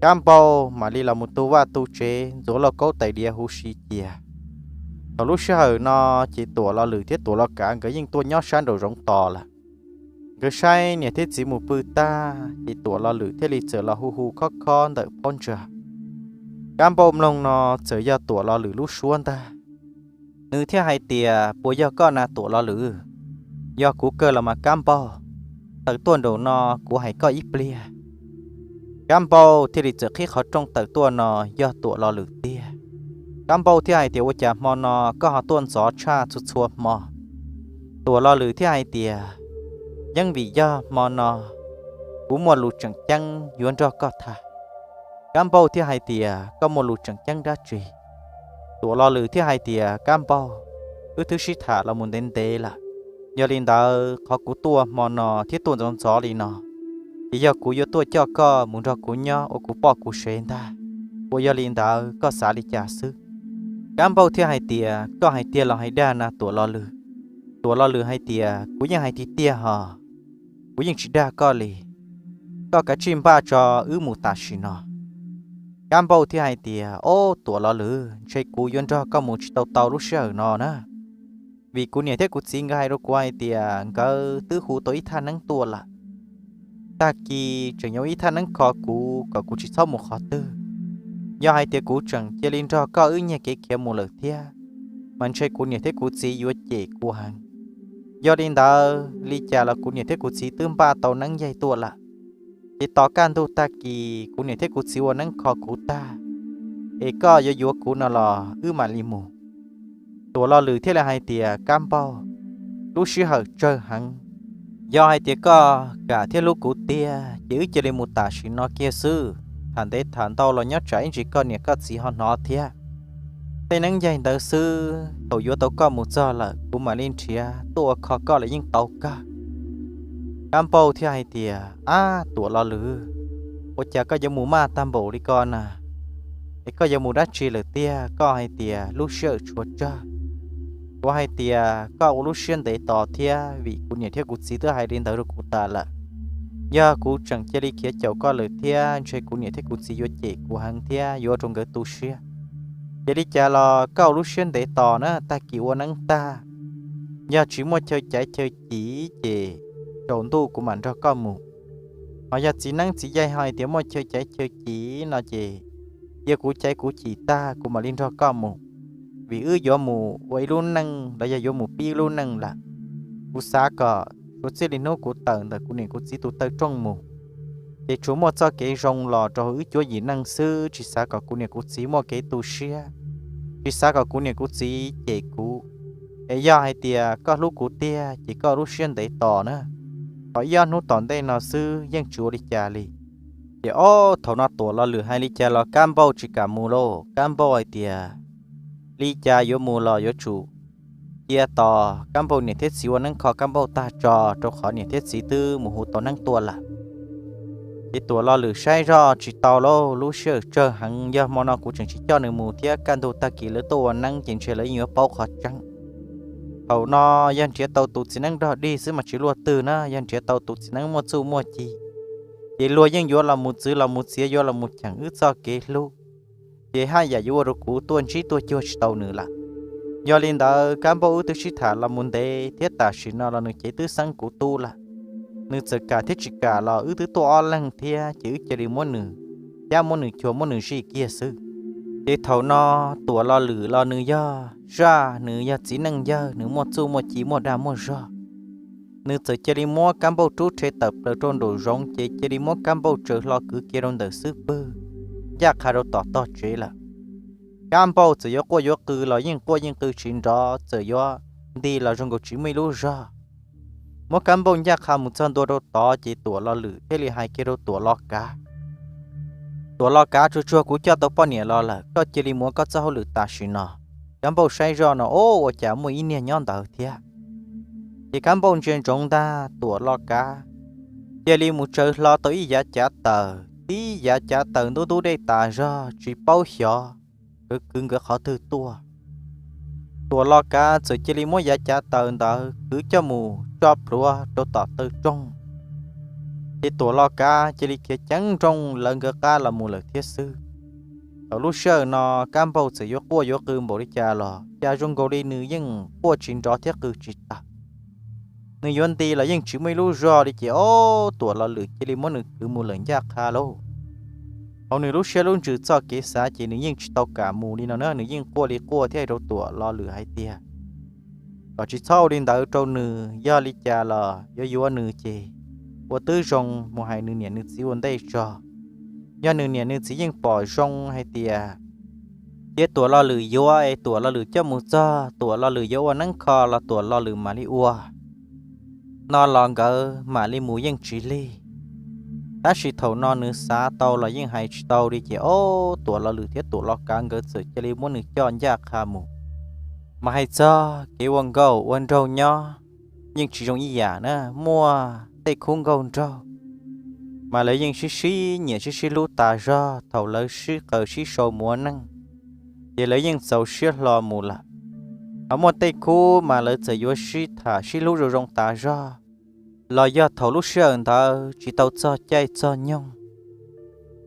Kab Npauj mam li los mus tu vaj tu tsev, ntxuav lauj kaub tais diav huv si cia. Thaum lub sij hawm no ces Tuam Lo Lwm thiab Tuam Lo Kav nkawd yeej tuaj nyob sab nraum zoov tos lawm. Nkawd saib niam thiab txiv mus pw tag ces Tuam Lo Lwm thiaj li txawm los hu hu khob khob ntawm phab ntsa. Kab Npauj mloog no txawm yog Tuam Lo Lwm lub suab ntag. Nws thiaj hais tias, Puas yog koj na Tuam Lo Lwm? Yog kuv kawg los mas Kab Npauj. Tawm tuaj nraum no kuv hais koj ib pliag. Kab Npauj thiaj li txawm qhib qhov rooj tawm tuaj no yog Tuam Lo Lwm tiag. Kab Npauj thiaj hais tias, Ua cas hmo no koj ho tuaj ntxov tshaj txhua txhua hmo? Tuam Lo Lwm thiaj hais tias, Yeej vim yog hmo no kuv muaj lus tseem ceeb yuav nrog koj tham. Kab Npauj thiaj hais tias, Koj muaj lus tseem ceeb dab tsi? Tuam Lo Lwm thiaj hais tias, Kab Npauj, wb twb sib tham los mus ntev ntev lawm. Yog li ntawd qhov kuv tuaj hmo no thiab tuaj ntxov ntxov li no, ces yog kuv yuav tuaj coj koj mus nrog kuv nyob ua kuv poj kuv sev ntag. Uas yog li ntawd koj xav li cas xwb? Kab Npauj thiaj hais tias, Koj hais tiag los hais dag na Tuam Lo Lwm? Tuam Lo Lwm hais tias, Kuv yeej hais tiag tiag hos, kuv yeej tsis dag koj li. Koj kav tsij npaj tso wb mus tam sim no. Kab Npauj thiaj hais tias, Ob, Tuam Lo Lwm, ntshe kuv yuav nrog koj mus tsis tau tau lub sij hawm no na. Vim kuv niam thiab kuv txiv nkawd hais rau kuv hais tias nkawd twb hu tau ib thaj neeb tuaj lawm. Tag kis tseem yuav ib thaj neeb kho kuv kom kuv tsis txhob mus qhov twg. Yog hais tias kuv tseem cia li nrog koj wb nyiag kev khiav mus lawm thiab, mas ntshe kuv niam thiab kuv txiv yuav cem kuv heev. Yog li ntawd li cas los kuv niam thiab kuv txiv twb npaj tau neeb yaig tuaj lawm. Ces tos kaj ntug tag kis kuv niam thiab kuv txiv ua neeb kho kuv tag, es koj yuav yuav kuv no los wb mam li mus. Tuam Lo Lwm thiaj li hais tias, Kab Npauj, lub sij hawm tsawg heev, Yog hais tias koj kam thiab hlub kuv tiag ces wb cia li mus tam sim no kiag xwb. Tham ntev tham ntau los nyob tsam ib ntsis koj niam koj txiv ho hnov thiab. Tej neeb yaig ntawd xwb, thaum yuav tau koj mus txog lawm kuv mam li nrhiav tuaj ua kho koj los yeej tau kawg. Kab Npauj thiaj hais tias, Ab, Tuam Lo Lwm, ua cas koj yuav mus maj tag npaum li ko na? Es koj yuav mus dab tsi lawm tiag? Koj hais tias lub sij hawm tshuav tsawg. Kuv hais tias koj ua lub siab ntev tos thiab, vim kuv niam thiab kuv txiv twb hais li ntawd rau kuv tas lawm. Yog kuv tseem cia li khiav caum koj lawm thiab ntshe kuv niam thiab kuv txiv yuav cem kuv heev thiab yuav ua rau nkawd tu siab. Ces li cas los koj ua lub siab ntev tos na, tag kis ua neeb tag, yog tsis muaj chaw caiv chaw civ ces tsaus ntuj kuv mam nrog koj mus. Ho yog txiv neeb txiv yaig ho hais tias muaj chaw caiv chaw civ no ces cia kuv caiv kuv cim tag kuv mam li nrog koj mus. Vim wb yuav mus ua ib lub neej los yog yuav mus pib ib lub neej lawm. Kuv xav kom suav txij li hnub kuv tawm ntawm kuv niam kuv txiv tus taw rooj mus, ces tsuas muaj txoj kev zoo los rau wb cuab yim neej xwb, tsis xav kom kuv niam kuv txiv muaj kev tu siab, tsis xav kom kuv niam kuv txiv cem kuv. Es yog hais tias koj hlub kuv tiag ces koj lub siab ntev tos na, thaum ib ob hnub tom ntej no xwb yeej tsis ua li cas li. Ces ob thaum no Tuam Lo Lwm hais li cas los Kab Npauj tsis kam mus lauj. Kab Npauj hais tias li cas yuav mus los yuav tsum cia tos Kab Npauj niam thiab txiv ua neeb kho Kab Npauj tag tso, rau qhov niam thiab txiv twb mus hu tau neeb tuaj lawm. Ces Tuam Lo Lwm saib zoj tsis tau lauj, lub sij hawm tsawg heev, yog hmo no kuv tseem tsis coj nws mus thiab kaj ntug tag kis lawv tuaj ua neeb ces ntshe lawv yeej yuav paub qhov tseeb. Thaum no yog nrhiav tau tus txiv neeb dog dig xwb mas tsis luaj twg na, yog nrhiav tau tus txiv neeb muaj txuj muaj ci, ces luag yeej yuav los mus txwv los mus txiav, yuav los mus cheem wb txoj kev hlub, ces haj yam yuav ua rau kuv tuaj ntsib tuaj cuag tsis tau nws lawm. Yog li ntawd Kab Npauj wb twb sib tham los mus ntev thiab tam sim no los nws cev twb xeeb kuv tub lawm. Nws txawm kam thiab tsis kam los wb twb tuaj ob leeg thiab, ces wb cia li muab nws cab muab nws cuag muab nws zij kiag xwb. Ces thaum no Tuam Lo Lwm los nws yog zaj, nws yog txiv neej yawg, nws muaj txuj muaj ci muaj dag muaj zog. Nws txawm cia li muab Kab Npauj rub rhe tawm plaws rau nraum zoov, ces cia li muab Kab Npauj tsaws hlo kwv kiag rau ntawm xub pwg, ncaj qha rau tom tog tsev lawm. Kab Npauj txawm yuav quaj yuav qw los yeej quaj yeej qw tsis nrov, txawm yuav nti los zoo nkaus tsis muaj ib lub zog. Muab Kab Npauj ncaj qha mus txog ntua rau tod, ces Tuam Lo Lwm thiaj li hais kiag rau Tuam Lo Kav, Tuam Lo Kav, tsuag tsuag kuv coj tau poj niam los lawm, koj cia li mus ua koj txoj hauj lwm tam sim no. Kab Npauj saib zoj no, o, ua cas muaj ib niag nyob ntawd thiab. Ces Kab Npauj ntsia ntsoov ntag, Tuam Lo Kav cia li mus tsaws hlo tau ib yav cav taws, tib yav cav taws ntub ntub dej tas zog tsis paub xyov nkawd kwv nkawd qhov twg tuaj. Tuam Lo Kav txawm cia li muab yav cav taws ntawd kwv coj mus tso plhuav rau tom taw rooj. Ces Tuam Lo Kav cia li khiav ceev nrooj lawv nkawd qab los mus lawm thiab xwb. Thaum lub sij hawm no Kab Npauj txawm yuav quaj yuav qw npaum li cas los cas zoo nkaus li nws yeej quaj tsis nrov thiab qw tsis tawg. Nws yuav nti los yeej tsis muaj ib lub zog li, ces o, Tuam Lo Lwm cia li muab nws kwv mus lawm ncaj qha lauj. Hauv nws lub siab lub ntsws txoj kev xav ces nws yeej tsis tau kam mus li no na, nws yeej quaj li quaj thiab hais rau Tuam Lo Lwm hais tias kom tsis txhob ua li ntawd rau nws, yog li cas los yuav yuav nws ces ua twb zoo mus hais nws niam nws txiv ua ntej tso. Yog nws niam nws txiv yeej pom zoo hais tias cia Tuam Lo Lwm yuav es Tuam Lo Lwm coj mus txog Tuam Lo Lwm yuav ua neeb kho los Tuam Lo Lwm mam li ua no los nkawd mam li mus yeej tsis lig. Tab sis thaum no nws xav tau los yeej hais tsis tau li, ces o, Tuam Lo Lwm thiab Tuam Lo Kav nkawd txawm cia li muab nws coj ncaj qha mus. Mas hais txog kev ua nkauj ua nraug nyob yeej tsis zoo ib yam na, muaj tej khub nkauj nraug mas lawv yeej sib sib nyiam sib sib hlub tas zog thaum lawv sib qaws sib sau mus ua neej, ces lawv yeej txaus siab hlo mus lawm. Ho muaj tej khub mas lawv txawm yuav sib tham sib hlub zoo zoo tas zog, los yog thaum lub sij hawm ntawd tsis tau txog caij txog nyoog,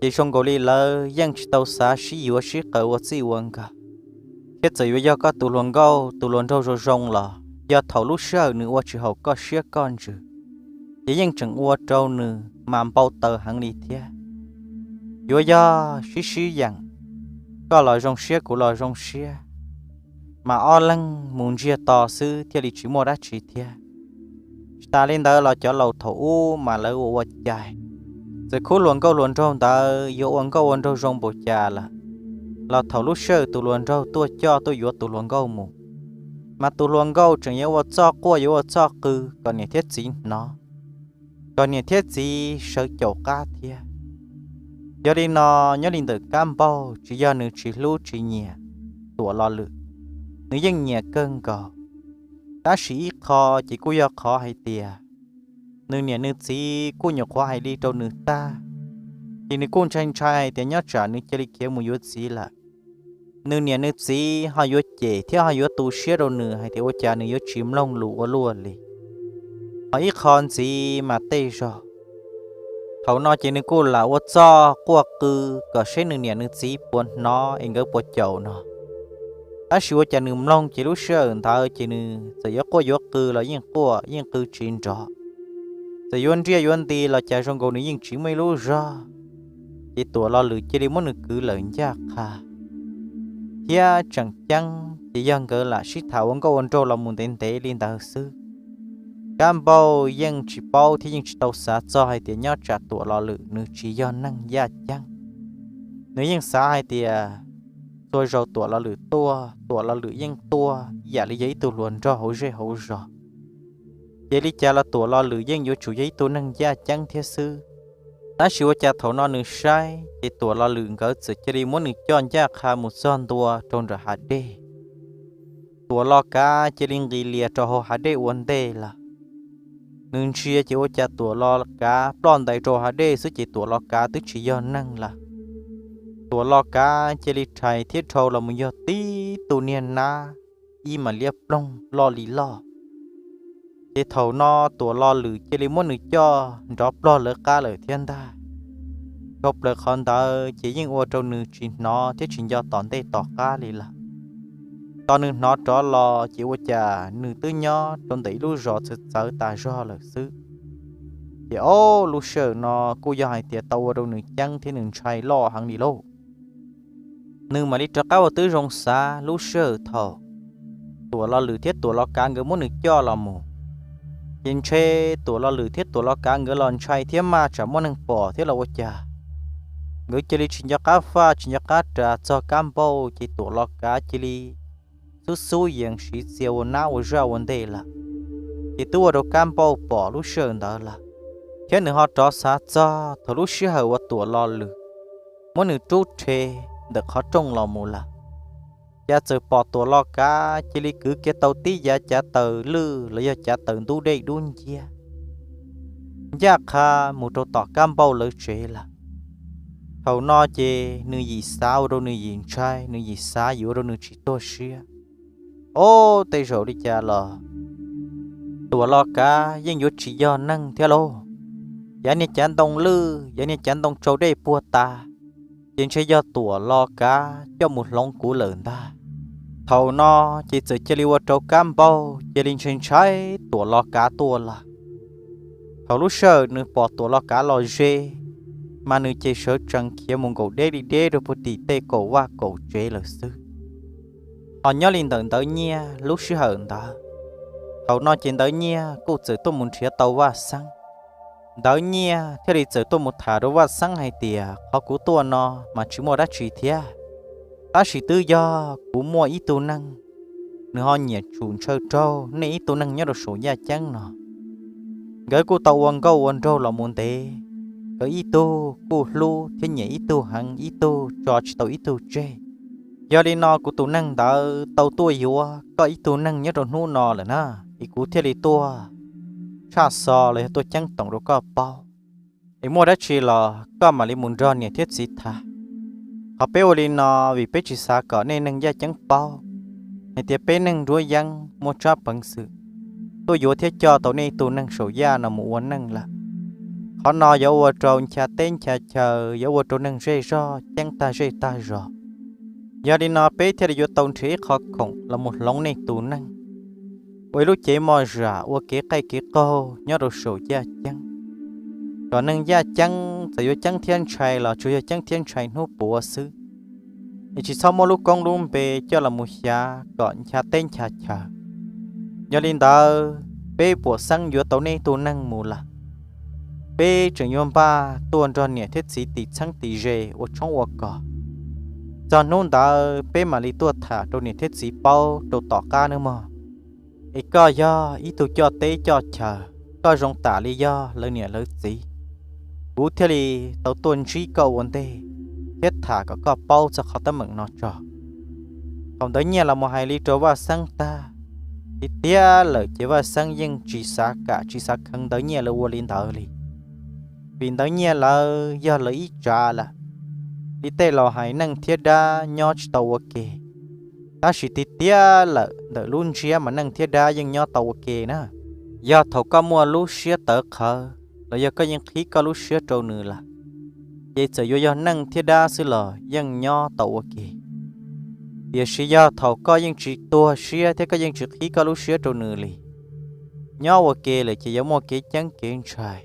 ces zoo nkaus li lawv yeej tsis tau xav sib yuav sib qaws ua txij ua nkawm. Thiab txawm yuav yog koj tus hluas nkauj tus hluas nraug zoo zoo los yog thaum lub sij hawm nws ua tsis haum koj siab koj ntsws, ces yeej tseem ua rau nws mas npau taws heev li thiab. Yuav yog sib sib yeem, koj los zoo siab kuv los zoo siab, mas ob leeg mus ntsiag to xwb thiaj li tsis muaj dab tsi thiab. Tsis tas li ntawd los cov laus thaum ub mas lawv ua ua cai, txawm khub hluas nkauj hluas nraug ntawd yuav ua nkauj ua nraug zoo npaum cas lawm, los thaum lub sij hawm tus hluas nraug tuaj coj tuaj yuav tus hluas nkauj mus, mas tus hluas nkauj tseem yuav ua txoj quaj yuav ua txoj qw kom niam thiab txiv hnov, kom niam thiab txiv sawv caum qab thiab. Yog li no, nyob li ntawm Kab Npauj tsis yog nws tsis hlub tsis nyiam Tuam Lo Lwm, nws yeej nyiam kawg nkaus. Tab sis ib qho ces kuj yog qhov hais tias nws niam nws txiv kuj nyuam qhuav hais li rau nws tag, ces nws kuj ntshai ntshai hais tias nyob tsam nws cia li khiav mus yuav txiv lawm, nws niam nws txiv ho yuav cem thiab ho yuav tu siab rau nws hais tias ua cas nws yuav tsis mloog lus ua luaj li. Ho ib qho ntxiv mas tej zaum thaum no ces nws kuj lam ua txoj quaj qw kom seb nws niam nws txiv puas hnov es nkawd puas caum no. Tab sis ua cas nws mloog ces lub sij hawm ntawd ces nws txawm yuav quaj yuav qw los yeej quaj yeej qw tsis nrov, txawm yuav nriaj yuav nti los cas zoo nkaus nws yeej tsis muaj ib lub zog. Ces Tuam Lo Lwm cia li muab nws kwv lawm ncaj qha. Thiab tseem ceeb ces yog nkawd lam sib tham ua nkauj ua nraug los mus ntev ntev li ntawd xwb, Kab Npauj yeej tsis paub thiab yeej tsis tau xav txog hais tias nyob tsam Tuam Lo Lwm nws tsis yog neeg yaj ceeb. Nws yeej xav hais tias txhua zaus Tuam Lo Lwm tuaj, Tuam Lo Lwm yeej tuaj ib yam li yog ib tug hluas nraug hauv zej hauv zos, ces li cas los Tuam Lo Lwm yeej yuav tsum yog ib tug neeg yaj ceeb thiab xwb. Tab sis ua cas thaum no nws saib ces Tuam Lo Lwm nkawd txawm cia li muab nws coj ncaj qha mus txog ntua rau nram hav dej. Tuam Lo Kav cia li nqis lias rau hauv hav dej ua ntej lawm. Nws ntsia ces ua cas Tuam Lo Kav ploj ntais rau hav dej xwb ces Tuam Lo Kav twb tsis yog neeg lawm. Tuam Lo Kav cia li rhais thiab dhau los mus yog tib tug niag nab ib mas liab ploog loj li loj. Ces thaum no Tuam Lo Lwm cia li muab nws coj nrov plog lawv qab lawm thiab ntag. Dhau plaws qhov ntawd ces yeej ua rau nws tsis hnov thiab tsis nco tom ntej tom qab li lawm. Tos nws hnov rov los ces ua cas nws twb nyob rau ntawm ib lub zos txawv txawv tas zog lawm xwb. Ces ob lub sij hawm no kuj yog hais tias tau ua rau nws ceeb thiab nws ntshai loj heev li lauj. Nws mam li rov qab ua tib zoo xav lub sij hawm thaum Tuam Lo Lwm thiab Tuam Lo Kav nkawd muab nws coj los mus. Ces ntshe Tuam Lo Lwm thiab Tuam Lo Kav nkawd los ntshai thiab maj tsam muaj neeg pom thiab los ua cas, nkawd cia li tsis nco qab faj tsis nco qab ras txog Kab Npauj ces Tuam Lo Kav cia li xub xub yees siv txia ua nab ua zaj ua ntej lawm. Ces twb ua rau Kab Npauj pom lub sij hawm ntawd lawm, thiab nws ho rov xav txog thaum lub sij hawm uas Tuam Lo Lwm muab nws rub rhe ntawm qhov rooj los mus lawm. Cas txawm pom Tuam Lo Kav cia li kwv kiag tau tib yav cav taws lwj los yog cav taws ntub dej dub nciab ncaj qha mus rau tom Kab Npauj lawv tsev lawm. Thaum no ces nws yim xav ua rau nws yim ntshai, nws yim xav yuav ua rau nws tsis tuag siab. Ob tej zaum li cas los Tuam Lo Kav yeej yuav tsis yog neeg thiab lauj. Yav niag cav ntoo lwj, yav niag cav ntoo tsau dej puag ta, ces ntshe yog Tuam Lo Kav coj mus hloov kuv lawm ntag. Thaum no ces txawm cia li ua rau Kab Npauj cia li ntshai ntshai Tuam Lo Kav tuaj lawm. Thaum lub sij hawm nws pom Tuam Lo Kav los ze, mas nws ces sawv tsees khiav mus nkaum deb li deb rau puag tim tej kaum vaj kaum tsev lawm xwb. Ho nyob li ntawm Ntawv Nyiaj lub sij hawm ntawd, thaum no ces Ntawv Nyiaj kuj txawm tuaj mus nrhiav tau Vaj Xeeb. Ntawv Nyiaj thiaj li txawm tuaj mus tham rau Vaj Xeeb hais tias qhov kuv tuaj no mas tsis muaj dab tsi thiab, tab sis twb yog kuv muaj ib tug neeg, nws ho nyiam tsum ntshaw raug nej ib tug neeg nyob rau saum yaj ceeb no. Nkawd kuj tau ua nkauj ua nraug los mus ntev, nkawd ib tug kuj hlub thiab nyiam ib tug heev, ib tug tso tsis tau ib tug tseg. Yog li no kuv tus neeg ntawd tau tuaj yuav koj ib tug neeg nyob rau hnub no lawm na, es kuv thiaj li tuaj tshaj xov los yog tuaj ceeb toom rau koj paub. Es muaj dab tsi los koj mam li mus nrog niam thiab txiv tham. Qhov peb ua li no vim peb tsis xav kom nej neeg yaj ceeb paub hais tias peb neeg nruab yeeb muaj tsab peev xwm tuaj yuav thiab coj tau nej ib tug neeg saum yaj no mus ua neej lawm. Qhov no yuav ua rau ncha teb ncha chaw, yuav ua rau neeg zej zog ceeb tag zej tag zos. Yog li no peb thiaj li yuav tau nrhiav ib qho khoom los mus hloov nej tus neeg ua ib lub cev moj zam ua kev qaij kev qaug nyob rau saum yaj ceeb, kom neeg yaj ceeb txawm yuav ceeb thiab ntshai los tsuas yog ceeb thiab ntshai hnub puav xwb, es tsis txhob muab lub koob lub npe coj los mus xyav kom ncha teb ncha chaw. Yog li ntawd, peb puam xeeb yuav tau nej tus neeg mus lawm. Peb tseem yuav npaj tuaj nrog niam thiab txiv tim txheeb tim ze ua tshoob ua kos. Txog hnub ntawd peb mam li tuaj tham rau niam thiab txiv paub rau tom qab nawb mog. Es koj yog ib tug coj teb coj chaw, koj zoo tam li yog lawv niam lawv txiv, kuv thiaj li tau tuaj ntsib koj ua ntej thiab tham kom koj paub txog qhov teeb meem no tso. Thaum Ntawv Nyiaj los mus hais li rau Vaj Xeeb tag, tiag tiag lawm ces Vaj Xeeb yeej tsis xav kam tsis xav kheev Ntawv Nyiaj lawv ua li ntawd li. Vim Ntawv Nyiaj lawv yog lawv ib tsav lawm, li tej laus hais neeg thiab dab nyob tsis tau ua ke. Tab sis tiag tiag lawm ntawm lub ntsiab mas neeg thiab dab yeej nyob tau ua ke na. Yog thaum koj muaj lub siab tawv qhawv los yog koj yeej qhib koj lub siab rau nws lawm, ces txawm yuav yog neeg thiab dab xwb los yeej nyob tau ua ke. Tiam sis yog thaum koj yeej tsis tuag siab thiab koj yeej tsis qhib koj lub siab rau nws li, nyob ua ke lawm ces yuav muaj kev ceeb kev ntshai.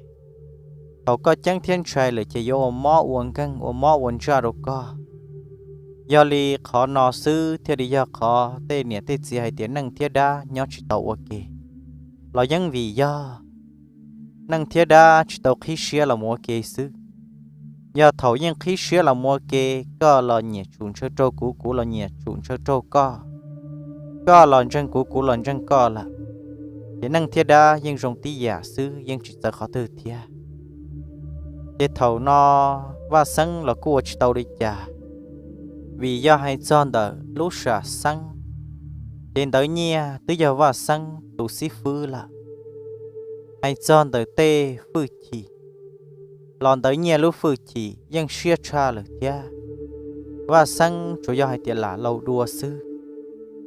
Thaum koj ceeb thiab ntshai lawm ces yuav ua mob ua nkeeg ua mob ua ntsaj rau koj. Yog li qhov no xwb thiaj li yog qhov tej niam tej txiv hais tias neeg thiab dab nyob tsis tau ua ke, los yeej vim yog neeg thiab dab tsis tau qhib siab los mus ua ke xwb. Yog thaum yeej qhib siab los mus ua ke, koj los nyiam tshum ntshaw raug kuv, kuv los nyiam tshum ntshaw raug koj, koj los ntseeg kuv, kuv los ntseeg koj lawm, ces neeg thiab dab yeej zoo tib yam xwb, yeej tsis txawv qhov twg thiab. Ces thaum no Vaj Xeeb los kuj ua tsis tau li cas, vim yog hais txog ntawm lub sam xeeb, ces Ntawv Nyiaj twb yog Vaj Xeeb tus xib fwb lawm. Hais txog ntawm tej fwj chim los Ntawv Nyiaj lub fwj chim yeej siab tshaj lawm thiab. Vaj Xeeb tsuas yog hais tias lam laus dua xwb.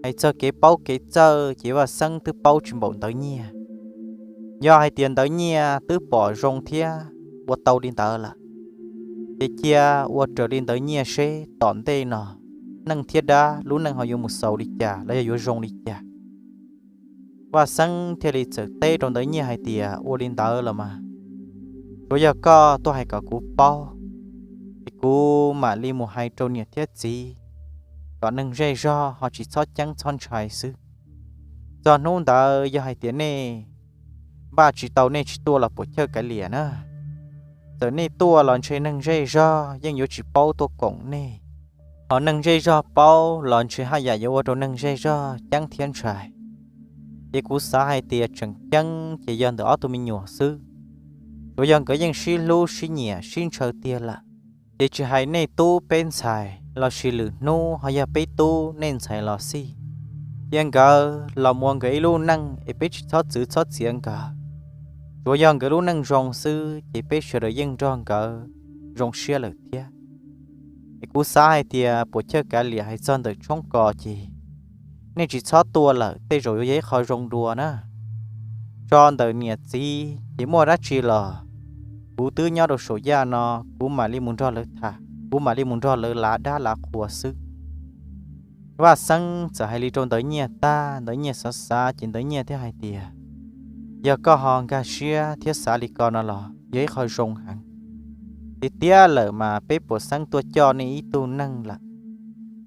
Hais txog kev paub kev txawj ces Vaj Xeeb twb paub tsis npaum Ntawv Nyiaj. Yog hais tias Ntawv Nyiaj twb pom zoo thiab ua tau li ntawd lawm, ces cia ua raws li Ntawv Nyiaj seb tom ntej no neej thiab dab lub neej ho yuav mus xaus li cas los yog yuav zoo li cas. Vaj Xeeb thiaj li txawm teb rau Ntawv Nyiaj hais tias, ua li ntawd los mas, tsuav yog koj tuaj hais kom kuv paub, es kuv mam li mus hais rau niam thiab txiv, kom neeg zej zog ho tsis txhob ceeb txhob ntshai xwb. Txog hnub ntawd yog hais tias nej npaj tsis tau nej tsis tuaj los puas chawj kav liam na. Txawm nej tuaj los ntshe neeg zej zog yeej yuav tsis paub tuaj koom nej, ho neeg zej zog paub los ntshe haj yam yuav ua rau neeg zej zog ceeb thiab ntshai. Ces kuv xav hais tias tseem ceeb ces yog ntawm ob tug me nyuam xwb, tsuav yog nkawd yeej sib hlub sib nyiam sib ntshaw tiag lawm. Ces tsis hais nej tub peb ntxhais los sis lwm hnub ho yog peb tub nej ntxhais los xij, cia nkawd los mus ua nkawd ib lub neej es peb tsis txhob txwv txhob txiav nkawd. Tsuav yog nkawd lub neej zoo xwb ces peb sawv daws yeej nrog nkawd zoo siab lawm thiab. Es kuv xav hais tias puas chawj kav liam hais txog ntawm tshoob kos ces nej tsis txhob tuaj lawm tej zaum yuav yog ib qho zoo dua na. Tso ntawm niam txiv ces muaj dab tsi los kuv twb nyob rau saum yaj no, kuv mam li mus nrog lawv tham, kuv mam li mus nrog lawv lav dab lav qhua xwb. Vaj Xeeb txawm hais li rau Ntawv Nyiaj tag, Ntawv Nyiaj xav xav ces Ntawv Nyiaj thiaj hais tias, yog koj ho nkag siab thiab xav li ko no los yog ib qho zoo heev. Tiag tiag lawm mas peb puas xeeb tuaj coj nej ib tug neeg lawm.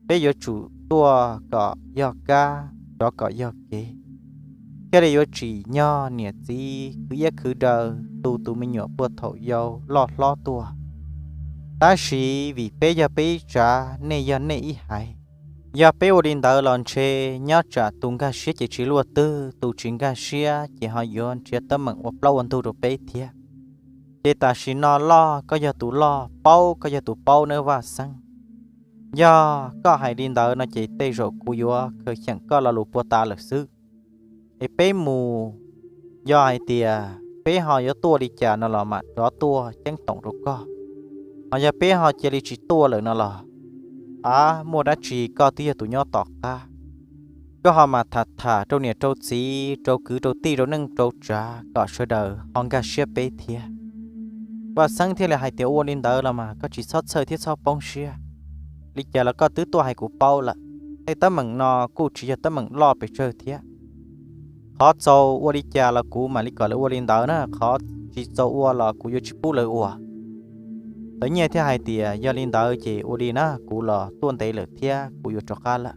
Peb yuav tsum tuaj kom yog kab, rov kom yog kev, thiaj li yuav tsim nyog niam txiv khwv iab khwv daw tu tus me nyuam puag thaum yau loj hlob tuaj. Tab sis vim peb yog peb ib tsav, nej yog nej ib haiv, yog peb ua li ntawd los ntshe nyob tsam tus nkag siab ces tsis luaj twg, tus tsis nkag siab ces ho yuav nrhiav teeb meem ua plaub ua ntug rau peb thiab. Ces tam sim no loj koj yog tus loj, paub koj yog tus paub nawb Vaj Xeeb. Yog koj hais li ntawd no ces tej zaum kuv yuav khaws xyeem koj lo lus puag ta lawm xwb. Es peb mus, yog hais tias peb ho yuav tuaj li cas no los mam rov tuaj ceeb toom rau koj. Ho yog peb ho cia li tsis tuaj lawm no los, a, muaj dab tsi koj twb yog tus nyob tom qab, koj ho mam tham tham rau niam rau txiv rau kwv rau tij rau neej rau tsav kom sawv daws ho nkag siab peb thiab. Vaj Xeeb thiaj li hais tias, ua li ntawd los mas koj tsis txhob txhawj thiab txhob poob siab. Li cas los koj twb tuaj hais kuv paub lawm, tej teeb meem no kuj tsis yog teeb meem loj pes tsawg thiab. Qhov txaus ua li cas los kuv mam li kom lawv ua li ntawd na, qhov tsis txaus ua los kuv yuav tsis pub lawv ua. Ntawv Nyiaj thiaj hais tias, yog li ntawd ces ua li na, kuv los tuaj ntev lawm thiab kuv yuav rov qab lawm.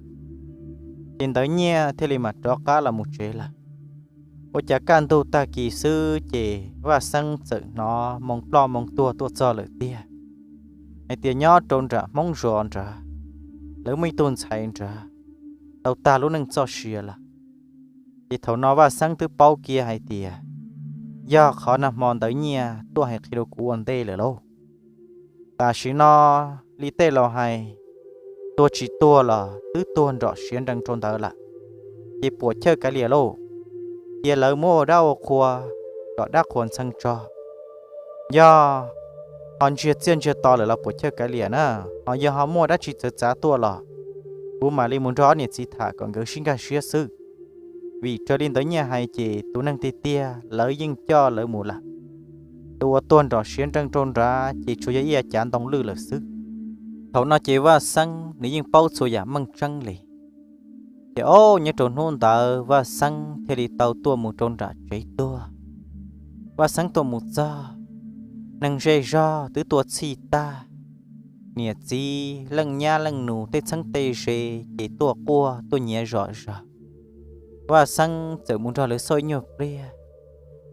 Ces Ntawv Nyiaj thiaj li mam rov qab los mus tsev lawm. Ua cas kaj ntug tag kis xwb ces Vaj Xeeb txawm hnov moo ploj moo tuag tuaj txog lawm tiag, hais tias nyob rau nram Hmoob Zos nrad, lawv muaj ib tug ntxhais nrad tau tag lub neej txoj sia lawm. Ces thaum no Vaj Xeeb twb paub kiag hais tias yog qhov nag hmo ntawd nyiaj tuaj hais qhia rau kuv ua ntej lawm lauj. Tam sim no li tej laus hais, tuag tsis tuag los twb tuag nrom siav nrees rau ntawd lawm, ces puam chawj kav liam lauj. Cia lawv muab ua dab ua qhua kom dab qhuas ntxhee tso. Yog ho ntsiag txiaj ntsiag to lawm los puam chawj kav liam na, ho yog ho muaj dab tsi txawv txav tuaj los kuv mam li mus nrog ob niam txiv tham kom nkawd sib nkag siab xwb. Vim raws li ntawd nyiaj hais ces tus neeg tiag tiag lawv yeej coj lawv mus lawm. Tus uas tuag nrom siav nrees rau nrad ces tsuas yog ib yav cav ntoo lwj lawm xwb. Thaum no ces Vaj Xeeb nws yeej paub txhua yam meej tseeb li. Ces ob nyob rau hnub ntawd Vaj Xeeb thiaj li tau tuaj mus rau nram tsev tuag. Vaj Xeeb tuaj mus txog, neeg zej zog twb tuaj txhij tag, niam txiv leej nyab leej nus tej txheeb tej ze ces tuaj quaj tuaj nyiav zom zaws. Vaj Xeeb txawm mus nrog lawv xauj ib nyuag pliag,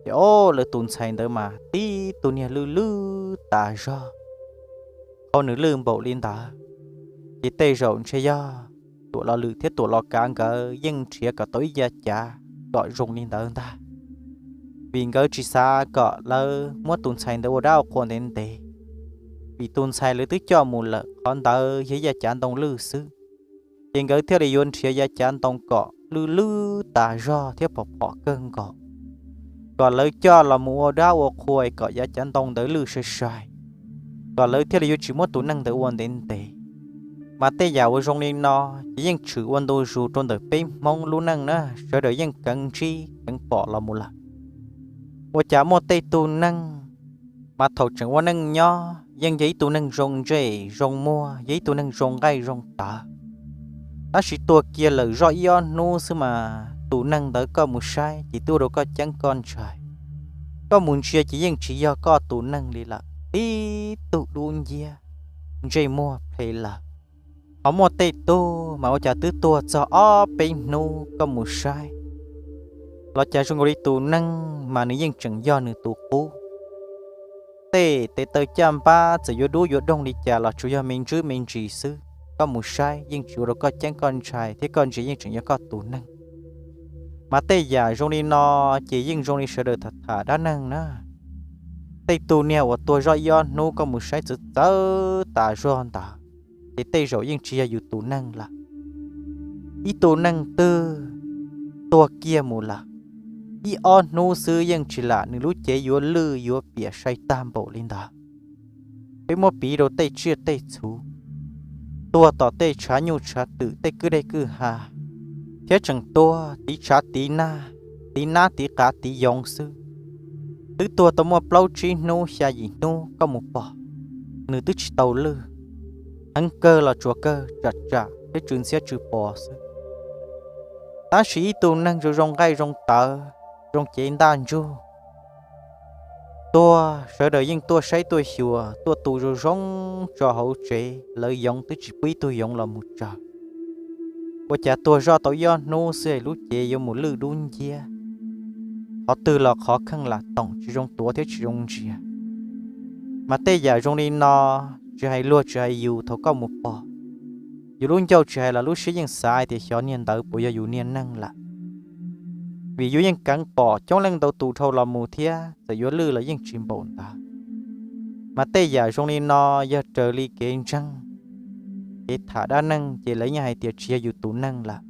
ces ob lawv tus ntxhais ntawd mas tib tug niag lwj lwj tas zog. Qhov nws lwj npaum li ntawd, ces tej zaum ntshe yog Tuam Los Lwm thiab Tuam Los Kav nkawd yeej nrhiav kom tau ib yav cav kom zoo li ntawd ntag, vim nkawd tsis xav kom lawv muab tus ntxhais ntawd ua dab ua qhua ntev ntev, vim tus ntxhais lawv twb coj mus lawm qhov ntawd yog ib yav cav ntoo lwj xwb. Ces nkawd thiaj li yuav nrhiav yav cav ntoo kom lwj lwj tas zog thiab phom phom kawg nkaus, kom lawv coj los mus ua dab ua qhua kom yav cav ntoo ntawd lwj sai sai, kom lawv thiaj li yuav tsis muab tus neeg ntawd ua ntev ntev. Mas tej yam uas zoo li no ces yeej tshwm ua ntu zus rau ntawm peb Hmoob lub neej na, sawv daws yeej keev ntsib keev pom los mus lawm. Ua cas muaj tej tug neeg mas thaum tseem ua neej nyob yeej yog ib tug neeg zoo ntsej zoo muag, yog ib tug neeg zoo nqaij zoo tawv, tab sis tuag kiag lawm zoj ib ob hnub xwb mas tus neeg ntawd koj mus saib ces twb ua rau koj ceeb koj ntshai. Koj mus ntsia ces yeej tsis yog koj tus neeg li lawm, tib tug dub nciab, ntsej muag ple lawm. Ho muaj tej tug mas ua cas twb tuag txog ob peb hnub koj mus saib los cas zoo nkaus li tus neeg mas nws yeej tseem yog nws tus qub. Tej tes taw caj npab txawm yuav dub yuav doog li cas los tsuas yog me ntsis me ntsis xwb, koj mus saib yeej tsis ua rau koj ceeb koj ntshai thiab koj ntsia yeej tseem yog koj tus neeg. Mas tej yam zoo li no ces yeej zoo li sawv daws tham tham dab neeg na. Tej tug niag uas tuag zoj ib ob hnub koj mus saib txawv txawv tas zog ntawd, ces tej zaum yeej tsis yog yus tus neeg lawm. Ib tug neeg twg tuag kiag mus lawm, ib ob hnub xwb yeej tsis lam nws lub cev yuav lwj yuav piam sai tag npaum li ntawd. Peb muab piv rau tej tsiaj tej txhu, tuag tom tej tshav nyuj tshav twm tej kwj deg kwj ha, thiab tseem tuag tiv tshav tiv nag, tiv nab tiv qav tiv yoov xwb. Twb tuag tau muaj plaub tsib hnub xya yim hnub koj mus pom, nws twb tsis tau lwj, heev kawg los tsuas kawg tsam tsam thiab tsw ntxhiab tsw pos xwb. Tab sis ib tug neeg zoo zoo nqaij zoo tawv, zoo cev ntaj ntsug, tuag sawv daws yeej tuaj saib tuaj xyuas tuaj tu zoo zoo tso hauv tsev, lawv yoov twb tsis pub ib tug yoov los mus tsaws. Ua cas tuag zoj tau ib ob hnub xwb lub cev yuav mus lwj dub nciab, qhov twg los qhov kheej lam toom tsis zoo tuav thiab tsis zoo ntsia. Mas tej yam zoo li no, tsis hais luag tsis hais yus thaum koj mus pom, yus lub ncauj tsis hais los lub siab yeej xav hais tias xyov niag ntawd puas yog yus niag neeg lawm. Vim yus yeej keev pom coob leej ntau tus dhau los mus thiab txawm yuav lwj los yeej tsis npaum ntawd. Mas tej yam zoo li no yog raws li kev ntseeg, kev tham dab neeg ces lawv yeej hais tias tsis yog yus tus neeg lawm,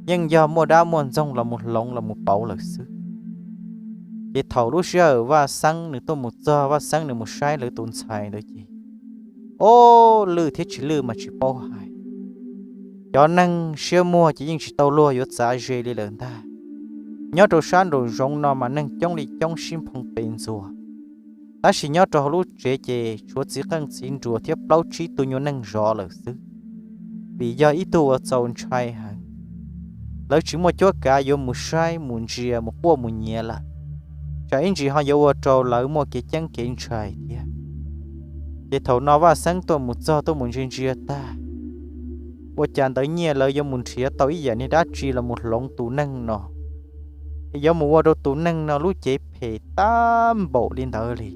yeej yog muaj dab muaj ntxoog los mus hloov los mus pauv lawm xwb. Ces thaum lub sij hawm Vaj Xeeb nws tuaj mus txog, Vaj Xeeb nws mus saib lawv tus ntxhais ntawd ces, o, lwj thiab tsis lwj mas tsis paub hais. Cov neeg siab muag ces yeej tsis tau luag yuav txav ze li lawm ntag. Nyob rau sab nraum zoov no mas neeg coob li coob sib nphoo pes ntxuas, tab sis nyob rau hauv lub tsev ces tshuav txiv qeej txiv nruas thiab plaub tsib tug nyuag neeg zov lawm xwb. Vim yog ib tug uas txaus ntshai heev, lawv tsis muaj cuab kav yuav mus saib mus ntsia mus quaj mus nyiav lawm, tsam ib ntsis ho yuav ua rau lawv muaj kev ceeb kev ntshai thiab. Ces thaum no Vaj Xeeb tuaj mus txog tuaj mus ntsia ntsia tag, ua cas ntawd nyiaj lawv yuav mus nrhiav tau ib yam niag dab tsi los mus hloov tus neeg no, es yuav mus ua rau tus neeg no lub cev phem tag npaum li ntawd li.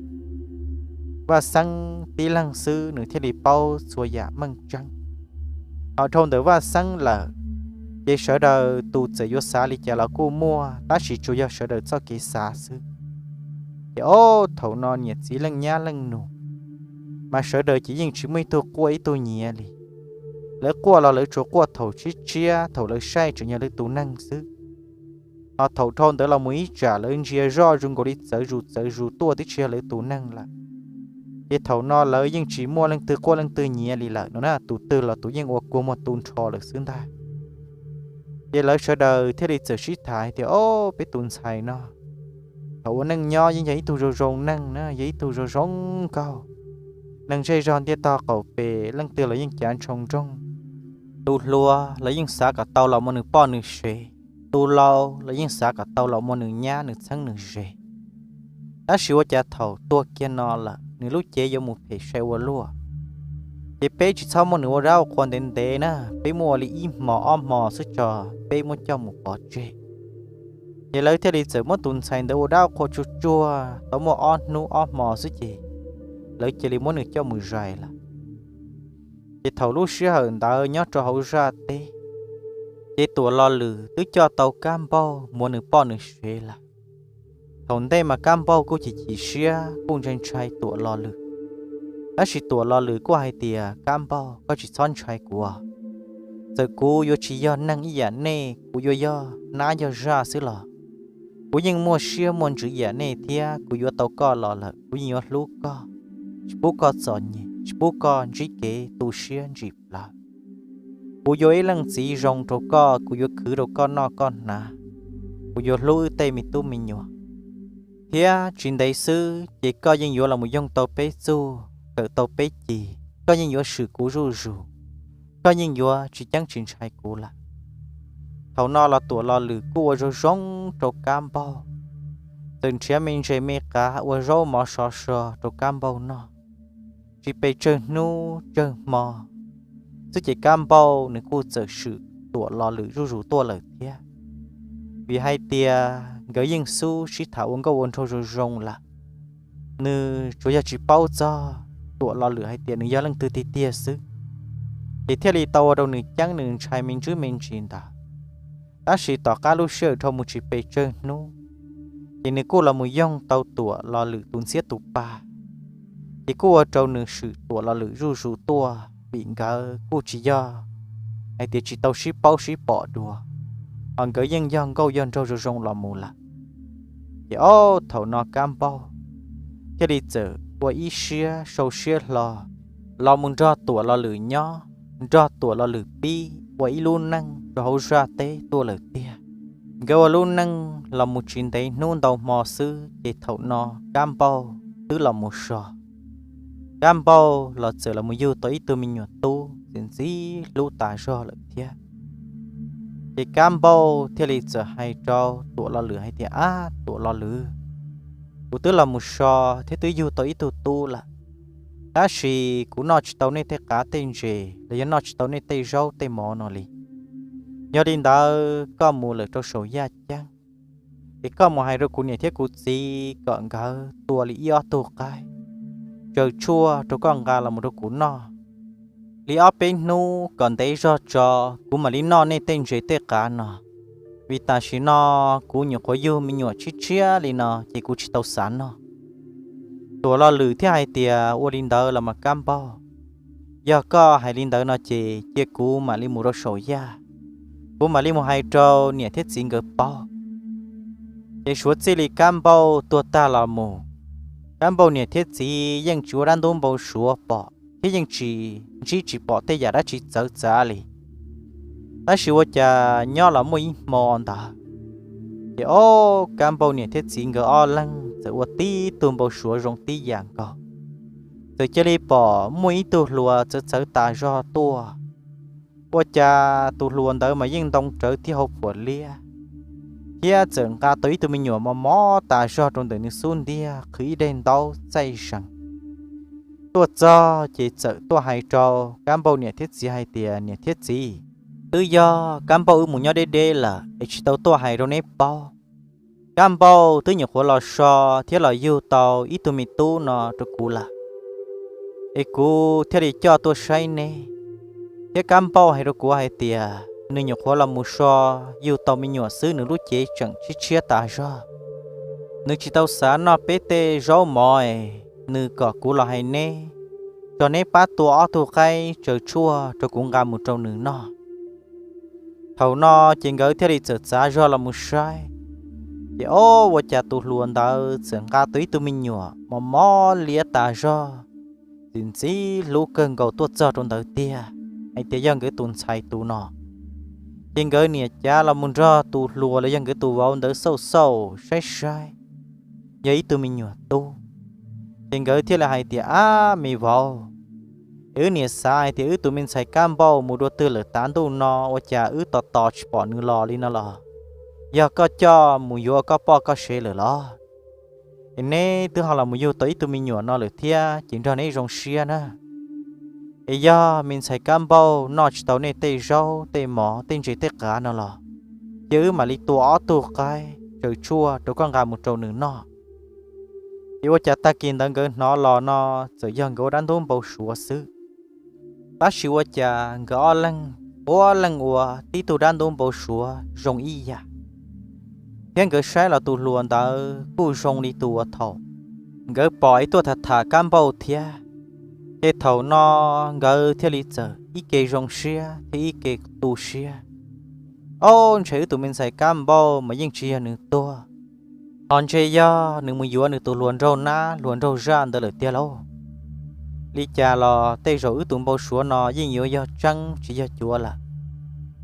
Vaj Xeeb tib leeg xwb nws thiaj li paub txhua yam meej tseeb. Ho dhau ntawm Vaj Xeeb lawm, ces sawv daws tus txawm yuav xav li cas los kuj muaj, tab sis tsuas yog sawv daws txoj kev xav xwb. Ces ob thaum no niam txiv leej nyab leej nus mas sawv daws ces yeej tsis muaj ib tug quaj ib tug nyiav li. Lawv quaj los lawv tsuas quaj thaum tshiab tshiab, thaum lawv saib tseem yog lawv tus neeg xwb. Ho thaum dhau ntawd los mus ib tsam lawv ntsia zoj zoo nkaus li txawv zus txawv zus tuaj twb tsis yog lawv tus neeg lawm. Ces thaum no lawv yeej tsis muaj leej twg quaj leej twg nyiav li lawm no na, tus twg los tus yeej ua kua muag tu nrho lawm xwb ntag. Ces lawv sawv daws thiaj li txawm sib tham hais tias, Ob, peb tus ntxhais no thaum ua neej nyob yeej yog ib tug zoo zoo neeg na, yog ib tug zoo zoo nkauj. Neeg zej zog ntiaj tog qaum pem leej twg los yeej cav ntshoo nroog. Tus hluas los yeej xav kom tau los ua nws poj nws sev, tus laus los yeej xav kom tau los ua nws nyab nws txheeb nws ze. Tab sis ua cas thaum tuag kiag no lawm nws lub cev yuav mus phem sai ua luaj. Ces peb tsis txhob muab nws ua dab ua qhua ntev ntev na, peb muab ua li ib hmo ob hmo xwb tso, peb muab coj mus pov tseg. Ces lawv thiaj li txawm muab tus ntxhais ntawd ua dab ua qhua tsuag tsuag tau muaj ob hnub ob hmo xwb ces lawv cia li muab nws coj mus zais lawm. Ces thaum lub sij hawm ntawd nyob rau hauv zaj teb, ces Tuam Los Lwm twb coj tau Kab Npauj mus ua nws poj nws sev lawm. Thaum ntej mas Kab Npauj kuj chim chim siab kuj ntshai ntshai Tuam Los Lwm, tab sis Tuam Los Lwm kuj hais tias, Kab Npauj, koj tsis txhob ntshai kuv. Txawm kuv yuav tsis yog neeg ib yam nej, kuv yuav yog nab yog zaj xwb los kuv yeej muaj siab muaj ntsws ib yam nej thiab kuv yuav tau koj los lawm kuv yeej yuav hlub koj, tsis pub koj txom nyem, tsis pub koj ntsib kev tu siab ntsim plawv. Kuv yuav ib leej txiv zoo rau koj, kuv yuav khwv rau koj noj koj hnav, kuv yuav hlub wb tej me tub me nyuam. Thiab tsis ntev xwb ces koj yeej yuav los mus yoog tau peb txuj, kawm tau peb cim, koj yeej yuav swm kuv zuj zus, koj yeej yuav tsis ceeb tsis ntshai kuv lawm. Thaum no los Tuam Los Lwm kuj ua zoo zoo rau Kab Npauj, txawm nrhiav me ntses me qav ua zaub mov sov so rau Kab Npauj noj. Tsis pes tsawg hnub tsawg hmo xwb ces Kab Npauj nws kuj txawm swm Tuam Los Lwm zuj zus tuaj lawm thiab. Vim hais tias nkawd yeej xub sib tham ua nkauj ua nraug zoo zoo lawm, nws tsuas yog tsis paub txog Tuam Los Lwm hais tias nws yog leej twg tiag tiag xwb, ces thiaj li tau ua rau nws ceeb nws ntshai me ntsis me ntsis ntawd. Tab sis tom qab lub sij hawm dhau mus tsis pes tsawg hnub, ces nws kuj los mus yoog tau Tuam Los Lwm tus ntxhiab tus pa, ces kuj ua rau nws swm Tuam Los Lwm zuj zus tuaj vim nkawd kuj tsis yog hais tias tsis tau sib paub sib pom dua, ho nkawd yeej yog nkauj yog nraug zoo zoo los mus lawm. Ces ob thaum no Kab Npauj thiaj li txawm ua ib siab sau siab hlo los mus nrog Tuam Los Lwm nyob, nrog Tuam Los Lwm pib ua ib lub neej rau hauv zaj teb tuaj lawm tiag. Nkawd ua lub neej los mus tsis ntev hnub ntau hmo xwb ces thaum no Kab Npauj twb los mus so. Kab Npauj los txawm los mus yug tau ib tug me nyuam tub txiv ntxim hlub tas zog lawm thiab. Ces Kab Npauj thiaj li txawm hais rau Tuam Los Lwm hais tias, Ab, Tuam Los Lwm, kuv twb los mus so thiab twb yug tau ib tug tub lawm, tab sis kuv noj tsis tau nej tej qav tej ntses los yog noj tsis tau nej tej zaub tej mov no li. Yog li ntawd koj mus lawm rau saum yaj ceeb, es koj mus hais rau kuv niam thiab kuv txiv kom nkawd tua li ib ob tug qaib tsaws tshuaj rau koj nqa los mus rau kuv noj li ob peb hnub kom ntev zog tso, kuv mam li noj nej tej ntses tej qav no. Vim tam sim no kuv nyuam qhuav yug me nyuam tshiab tshiab li no ces kuv tsis tau xav noj. Tuam Los Lwm thiaj hais tias, Ua li ntawd los mas Kab Npauj, yog koj hais li ntawd no ces cia kuv mam li mus rau saum yaj, kuv mam li mus hais rau niam thiab txiv nkawd paub. Ces suav txij li Kab Npauj tuag tag los mus, Kab Npauj niam thiab txiv yeej tsis ua dab ntub npau suav pom thiab yeej tsis ntsib tsis pom tej yam dab tsi txawv txav li. Tab sis ua cas nyob los muaj ib hmo ntawd, ces ob Kab Npauj niam thiab txiv nkawd ob leeg txawm ua tib tug npau suav zoo tib yam nkaus. Txawm cia li pom muaj ib tug hluas txawv txawv tas zog tuaj. Ua cas tus hluas ntawd mas yeej ntoo rawv tib hau puas liab, thiab txawm nqa tau ib tug me nyuam mos mos tas zog rau ntawm nws xub ntiag qhwv ib daim ntaub txaij zees. Tuaj txog ces txawm tuaj hais rau Kab Npauj niam thiab txiv hais tias, Niam thiab txiv, twb yog Kab Npauj wb mus nyob deb deb lawm es tsis tau tuaj hais rau neb paub. Kab Npauj twb nyuam qhuav los so thiab los yug tau ib tug me tub no rau kuv lawm, es kuv thiaj li coj tuaj saib neb. Thiab Kab Npauj hais rau kuv hais tias nws nyuam qhuav los mus so yug tau me nyuam xwb nws lub cev tseem tshiab tshiab tas zog. Nws tsis tau xav noj peb tej zaub mov es nws kom kuv los hais neb, tso neb pab tua ob tug qaib tsaws tshuaj rau kuv nqa mus rau nws noj. Thaum no ces nkawd thiaj li txawm txav zog los mus saib, ces ob ua cas tus hluas ntawd txawm nqa tau ib tug me nyuam mos mos liab tas zog, ntxim ntxim hlub kawg nkaus tuaj txog rau ntawd tiag, hais tias yog nkawd tus ntxhais tus no. Ces nkawd niam cav los mus nrog tus hluas los yog nkawd tus vauv ntawd xauj xauj saib saib, yog ib tug me nyuam tub. Ces nkawd thiaj li hais tias, Ab me vauv, es wb niam xav hais tias wb tus me ntxhais kab npauj mus dua twg lawm tav ntuj no ua cas wb tos tos tsis pom nws los li no los? Yog koj coj mus yuav koj poj koj sev lawm los? Es neb twb ho los mus yug tau ib tug me nyuam no lawm thiab ces nrog neb zoo siab na. Es yog me ntxhais kab npauj noj tsis tau nej tej zaub tej mov tej ntses tej qav no los, ces wb mam li tua ob tug qaib tsaws tshuaj rau koj nqa mus rau nws noj. Ces ua cas tag kis ntawd nkawd hnov los no txawm yog nkawd ua dab ntub npau suav xwb. Tab sis ua cas nkawd ob leeg puav leej ua tib tug dab ntub npau suav zoo ib yam, thiab nkawd saib los tus hluas ntawd kuj zoo li tus uas thaum nkawd pom es tuaj tham tham kab npauj thiab. Ces thaum no nkawd thiaj li txawm ib ke zoo siab thiab ib ke tu siab. Ob, ntshe wb tus me ntxhais kab npauj mas yeej tsis yog nws tuag, ho ntshe yog nws mus yuav nws tus hluas nraug nab hluas nraug zaj ntawd lawm tiag lauj. Li cas los tej zaum wb tus npau suav no yeej yuav yog tseeb tsis yog cuav lawm.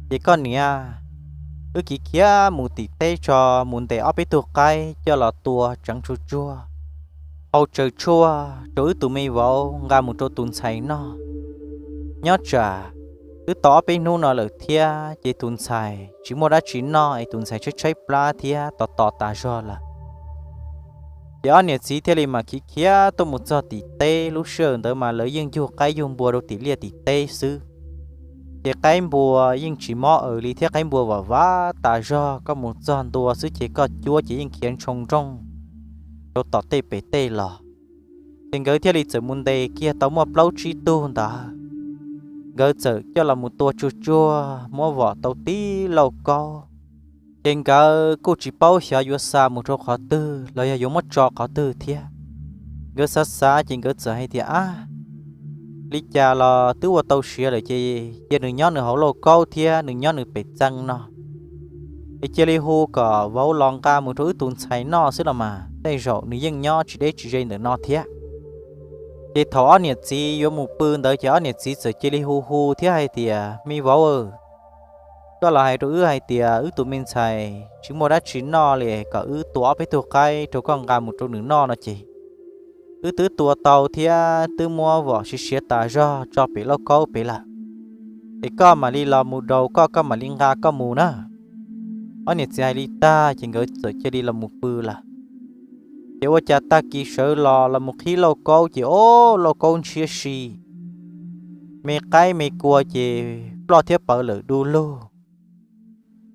Ces koj niam, wb khiav khiav mus tim teb tso, mus ntes ob peb tug qaib coj los tua tseev tsuag tsuag, hau tsaws tshuaj rau wb tus me vauv nqa mus rau tus ntxhais noj. Nyob tsam twb tau ob peb hnub no lawm thiab ces tus ntxhais tsis muaj dab tsi noj es tus ntxhais tshaib tshaib plab thiab tos tos tas zog lawm. Ces ob niam txiv thiaj li mam khiav khiav tuaj mus txog tim teb. Lub sij hawm ntawd mas lawv yeej yug qaib yug npua rau tim liaj tim teb xwb. Ces qaib npua yeej tsis mob aws li thiab, qaib npua vam vam tas zog, koj mus txog ntua xwb ces koj cuab ces yeej khiav ntshoo nrooj rau tom tej pem tej los. Ces nkawd thiaj li txawm mus ntes kiag tau muaj plaub tsib tug ntawd, nkawd txawm coj los mus tua tsuag tsuag muab vom tau tib lauj kaub. Ces nkawd kuj tsis paub xyov yuav xa mus rau qhov twg los yog yuav muab tso qhov twg thiab. Nkawd xav xav ces nkawd txawm hais tias, Ab, li cas los twb ua tau siav lawm ces cia nws nyob nws hauv lauj kaub thiab nws nyob nws pem txee no, es cia li hu kom vauv los nqa mus rau wb tus ntxhais noj xwb los mas, tej zaum nws yeej nyob tsis deb tsis ze ntawm no thiab. Ces thaum ob niam txiv yuav mus pw ntawd ces ob niam txiv txawm cia li hu hu thiab hais tias, Me vauv, koj los hais rau wb hais tias wb tus me ntxhais tsis muaj dab tsi noj li, kom wb tua ob peb tug qaib rau koj nqa mus rau nws noj no ces wb twb tua tau thiab twb muab vom siav siav tas zog tso pem lauj kaub pem lawm. Es koj mam li los mus daus koj, koj mam li nqa koj mus na. Ob niam txiv hais li tag ces nkawd txawm cia li los mus pw lawm. Ces ua cas tag kis sawv los los mus qhib lauj kaub ces ob, lauj kaub ntshiab si, me qaib me kua ces ploj thiab pawv lawm du lug.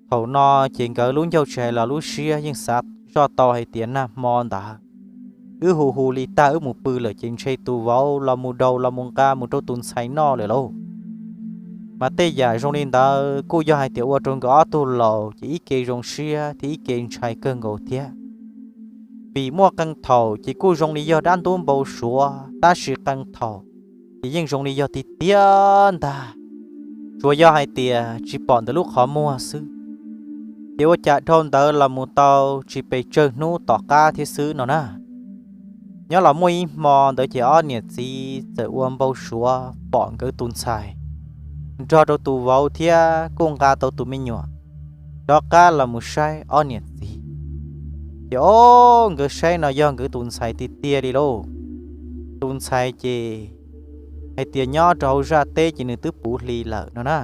Thaum no ces nkawd lub ncauj tsis hais los lub siab yeej xav zoj tau hais tias nag hmo ntawd wb hu hu li tag wb mus pw lawm ces ntshe tus vauv los mus daus los mus nqa mus rau tus ntxhais noj lawm lauj. Mas tej yam zoo li ntawd kuj yog hais tias ua rau nkawd ob tug laus ces ib ke zoo siab thiab ib ke ntshai kawg nkaus thiab. Vim muaj qee thaum ces kuj zoo li yog dab ntub npau suav, tab sis qee thaum ces yeej zoo li yog tiag tiag ntag, tsuas yog hais tias tsis pom ntawm lub qhov muag xwb. Ces ua cas dhau ntawd los mus tau tsis pes tsawg hnub tom qab thiab xwb no na. Nyob los muaj ib hmo ntawd ces ob niam txiv txawm ua npau suav pom nkawd tus ntxhais nrog rau tus vauv thiab kuj nqa tau tus me nyuam rov qab los mus saib ob niam txiv. Ces ob, nkawd saib no yog nkawd tus ntxhais tiag tiag li lauj. Tus ntxhais ces hais tias nyob rau hauv zaj teb ces nws twb puv hli lawm no na.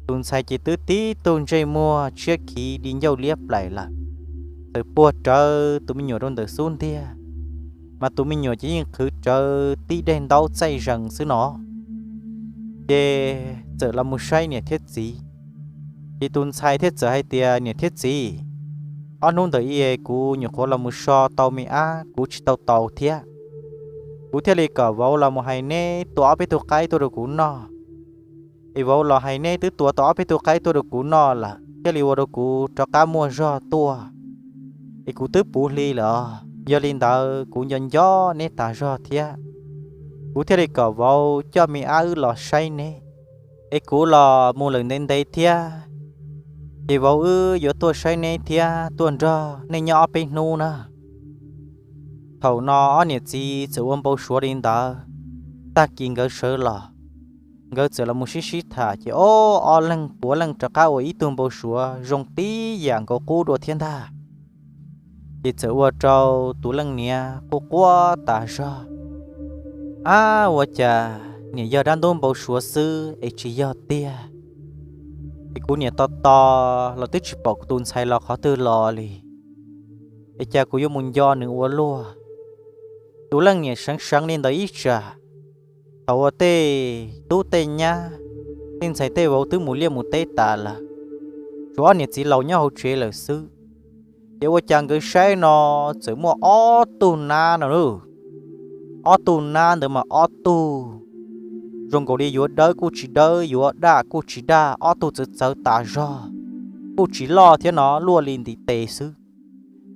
Tus ntxhais ces twb tib tug ntsej muag tshiab khiv di ncauj liab plaim lawm, txawm puag rawv tus me nyuam rau ntawm xub ntiag, mas tus me nyuam ces yeej qhwv rawv tib daim ntaub txaij zees xwb no. Ces txawm los mus saib niam thiab txiv, ces tus ntxhais thiaj txawm hais tias, Niam thiab txiv, ob hnub ntawm i kuv nyuam qhuav los mus so tau me ab, kuv tsis tau taus thiab. Kuv thiaj li kom vauv los mus hais neb tua ob peb tug qaib tuaj rau kuv noj. Es vauv los hais neb twb tua tau ob peb tug qaib tuaj rau kuv noj lawm thiaj li ua rau kuv rov qab muaj zog tuaj. es kuv twb puv hli lawm os. Yog li ntawd kuv nco nco neb tas zog thiab, kuv thiaj li kom vauv coj me ab wb los saib neb, es kuv los mus lawm ntev ntev thiab, ces vauv wb yuav tuaj saib neb thiab tuaj nrog nej nyob ob peb hnub na. Thaum no ob niam txiv txawm ua npau suav li ntawd. Tag kis nkawd sawv los, nkawd txawm los mus sib sib tham ces ob, ob leeg puav leej rov qab ua ib tug npau suav zoo tib yam nkaus qub dua thiab ntag. Ces txawm ua rau tus leej niam quaj quaj tas zog, ab, ua cas niam yog dab ntub npau suav xwb es tsis yog tiag. Es kuv niam tos tos los twb tsis pom tus ntxhais los qhov twg los li, es cas kuv yuav mus nco nws ua luaj. Tus leej niam seev seev li ntawd ib tsam, thaum uas tej tub tej nyab, tej ntxhais tej vauv twb mus liaj mus teb tas lawm, tshuav ob niam txiv laus nyob hauv tsev lawm xwb, ces ua cas nkawd saib no txawm muaj ob tug nab no lauj. Ob tug nab ntawd mas ob tug zoo nkaus li yuav dawb kuj tsis dawb, yuav daj kuj tsis daj, ob tug txawv txawv tas zog, kuj tsis loj thiab no, luaj li ntiv tes xwb.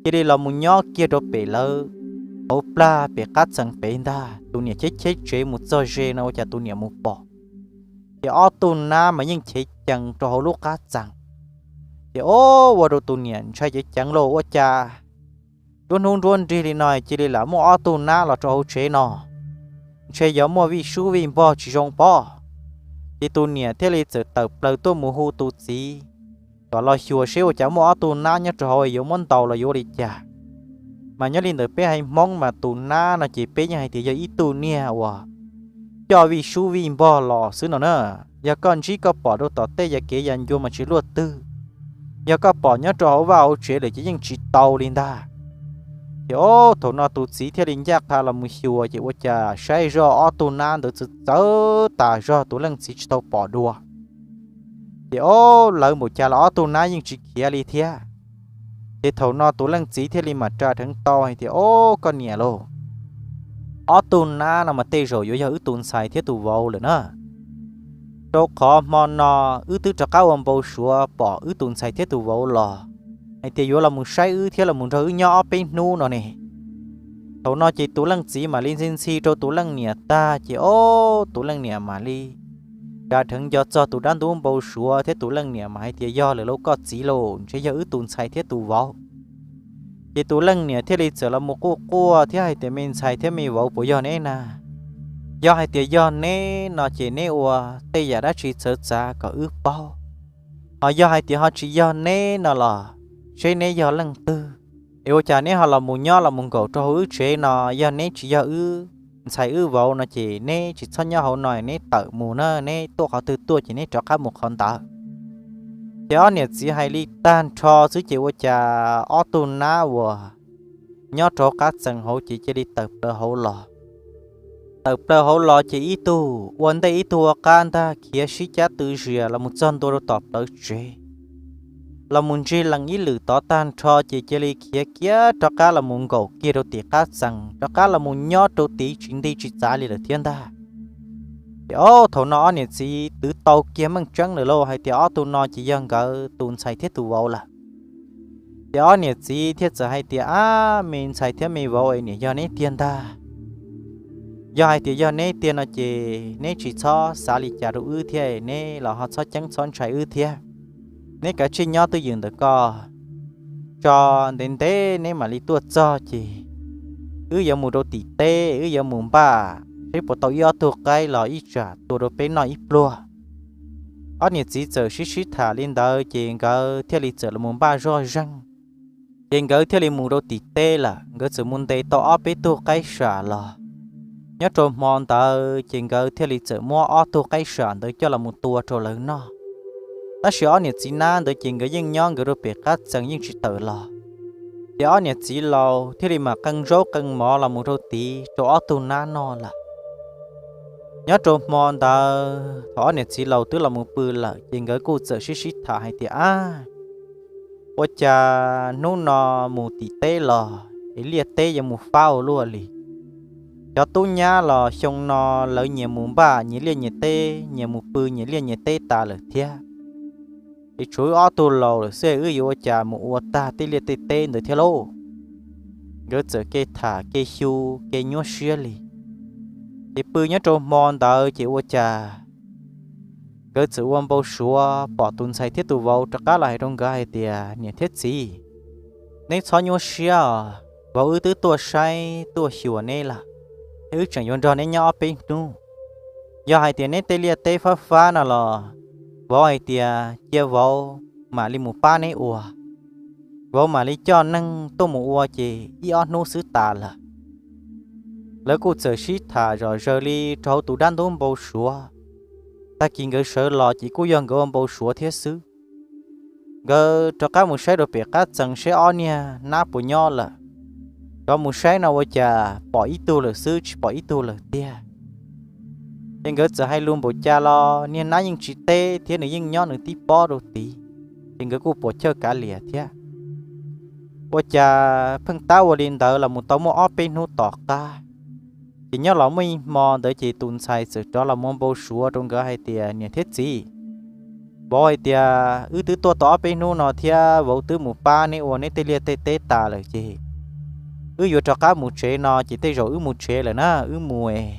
Cia li los mus nyob kiag rau pem lawv hauv plag pem qab txee pem ntag. Tus niam cheb cheb tsev mus txog ze no ua cas tus niam mus pom, ces ob tug nab mas yeej chev cees rau hauv lub qab txee. Ces ob, ua rau tus niam ntshai ceev ceev lauj, ua cas nruab hnub nruab nrig li no cia li lam muaj ob tug nab los rau hauv tsev no, ntshe yuav muaj vij sub vij npog tsis zoo pob. Ces tus niam thiaj li txawm tawm plaws tuaj mus hu tus txiv kom los xyuas seb ua cas muaj ob tug nab nyob rau hauv, yuav muab ntaus los yuav ua li cas. Mas nyob li ntawd peb haiv Hmoob mas tus nab no ces peb yeej hais tias yog ib tug niag uas coj vij sub vij npog los xwb no na. Yog koj ntsib koj pom rau tom tej ya kev ya ncua mas tsis luaj twg, yog koj pom nyob rau hauv vaj hauv tsev lawm ces yeej tsis tau li ntag. Ces ob, thaum no tus txiv thiaj li ncaj qha los mus xyuas ces ua cas saib zoj ob tug nab ntawd txawv txawv tas zog, tus leej txiv tsis tau pom dua. Ces ob, lawv npaum cas los ob tug nab yeej tsis khiav li thiab. Ces thaum no tus leej txiv thiaj li mam ras dheev tau hais tias, Ob, koj niam lauj, ob tug nab no mas tej zaum yuav yog wb tus ntxhais thiab tus vauv lawm na. Rau qhov hmo no wb twb rov qab ua npau suav pom wb tus ntxhais thiab tus vauv los hais tias yuav los mus saib wb thiab los mus nrog wb nyob ob peb hnub no ne. Thaum no ces tus leej txiv mam li ntxhi ntxhi rau tus leej niam tag ces ob, tus leej niam mam li ras dheev nco txog tus dab ntub npau suav thiab tus leej niam mam hais tias, Yog lawm lauj koj txiv lauj, ntshe yog wb tus ntxhais thiab tus vauv. Ces tus leej niam thiaj li txawm los mus quaj quaj thiab hais tias, Me ntxhais thiab me vauv, puas yog neb na? Yog hais tias yog neb no ces neb ua tej yam dab tsi txawv txav kom wb paub. Ho yog hais tias ho tsis yog neb no los seb neb yog leej twg, es ua cas neb ho los mus nyob los mus nkaum rau hauv wb tsev no? Yog neb tsis yog wb ntxhais wb vauv no ces neb tsis txhob nyob hauv no, neb tawm mus na, neb tuaj qhov twg tuaj ces neb rov qab mus qhov ntawd. Ces ob niam txiv hais li tag nrho xwb ces ua cas ob tug nab uas nyob rau hauv qab txee hauv ces cia li tawm plaws hauv los. Tawm plaws hauv los ces ib tug ua ntej ib tug ua qab ntag, khiav sib cab tw zias los mus txog ntua rau tom plawv tsev, los mus ntsig lees ib lwm tod tag nrho ces cia li khiav kiag rov qab los mus nkaum kiag rau tim qab txee, rov qab los mus nyob rau tid tsis nti tsis txav li lawm thiab ntag. Ces ob, thaum no ob niam txiv twv tau kiag meej tseeb lawm lauj, hais tias ob tug no ces yog nkawd tus ntxhais thiab tus vauv lawm. Ces ob niam txiv thiaj txawm hais tias, Ab, me ntxhais thiab me vauv, es niam yog neb tiag ntag. Yog hais tias yog neb tiag no ces neb tsis txhob xav li cas rau wb thiab, neb los ho txhob ceeb txhob ntshai wb thiab. Neb kav tsij nyob twj ywm ntawm ko, tso ntev ntev neb mam li tuaj txog ces wb yuav mus rau tim teb, wb yuav mus npaj seb puas tau ib ob tug qaib los ib tsam tua rau peb noj ib pluag. Ob niam txiv txawm sib sib tham li ntawd ces nkawd thiaj li txawm los mus npaj zoj zeeg. Ces nkawd thiaj li mus rau tim teb lawm, nkawd txawm mus ntes tau ob peb tug qaib sam los. Nyob rau hmo ntawd ces nkawd thiaj li txawm muab ob tug qaib sam ntawd coj los mus tua rau lawv noj. Tab sis ob niam txiv nab ntawd ces nkawd yeej nyob nkawd rau pem qab txee yeej tsis tawm los. Ces ob niam txiv laus thiaj li mam qee zaub qee mov los mus rau tid rau ob tug nab noj lawm. Nyob rau hmo ntawd thaum ob niam txiv laus twb los mus pw lawm ces nkawd kuj txawm sib sib tham hais tias, Ab, ua cas hnub no mus tim teb los es liaj teb yuav mus fab ua luaj li. Cov tub nyab los xyoo no lawv nyias mus npaj nyias liaj nyias teb, nyias mus pw nyias liaj nyias teb tas lawm thiab. Es tshuav wb ob tug laus lawm xwb, wb yuav ua cas mus ua tag tej liaj tej teb ntawd thiab lauj? nkawd txawm kev tham kev xyu, kev nyuaj siab li. Ces pw nyob rau hmo ntawd ces ua cas nkawd txawm ua npau suav pom tus ntxhais thiab tus vauv rov qab los hais rau nkawd hais tias, Niam thiab txiv, neb txhob nyuaj siab os, vauv wb twb tuaj saib tuaj xyuas neb lawm, thiab wb tseem yuav nrog neb nyob ob peb hnub. Yog hais tias neb tej liaj teb fab fab no los vauv hais tias cia vauv mam li mus pab neb ua. Vauv mam li coj neeg tuaj mus ua ces ib ob hnub xwb tas lawm. Lawv kuj txawm sib tham zom zaws li rau hauv tus dab ntub npau suav. Tag kis nkawd sawv los ces kuj yog nkawd ua npau suav thiab xwb. Nkawd rov qab mus saib rau pem qab txee saib ob niag nab puas nyob lawm. Rov mus saib no ua cas pom ib tug lawm xwb, tsis pom ib tug lawm tiag. Ces nkawd txawm hais lus npaum cas los niag nab yeej tsis teb thiab nws yeej nyob nws tib pob rau tid. Ces nkawd kuj puas chawj kav liam thiab. Ua cas pheej tab ua li ntawd los mus tau muaj ob peb hnub tom qab, ces nyob los muaj ib hmo ntawd ces tus ntxhais txawm rov los mus npau suav rau nkawd hais tias, Niam thiab txiv, vauv hais tias wb twb tuaj tau ob peb hnub no thiab vauv twb mus pab neb ua neb tej liaj tej teb tas lawm ces wb yuav rov qab mus tsev no ces tej zaum wb mus tsev lawm na, wb mus es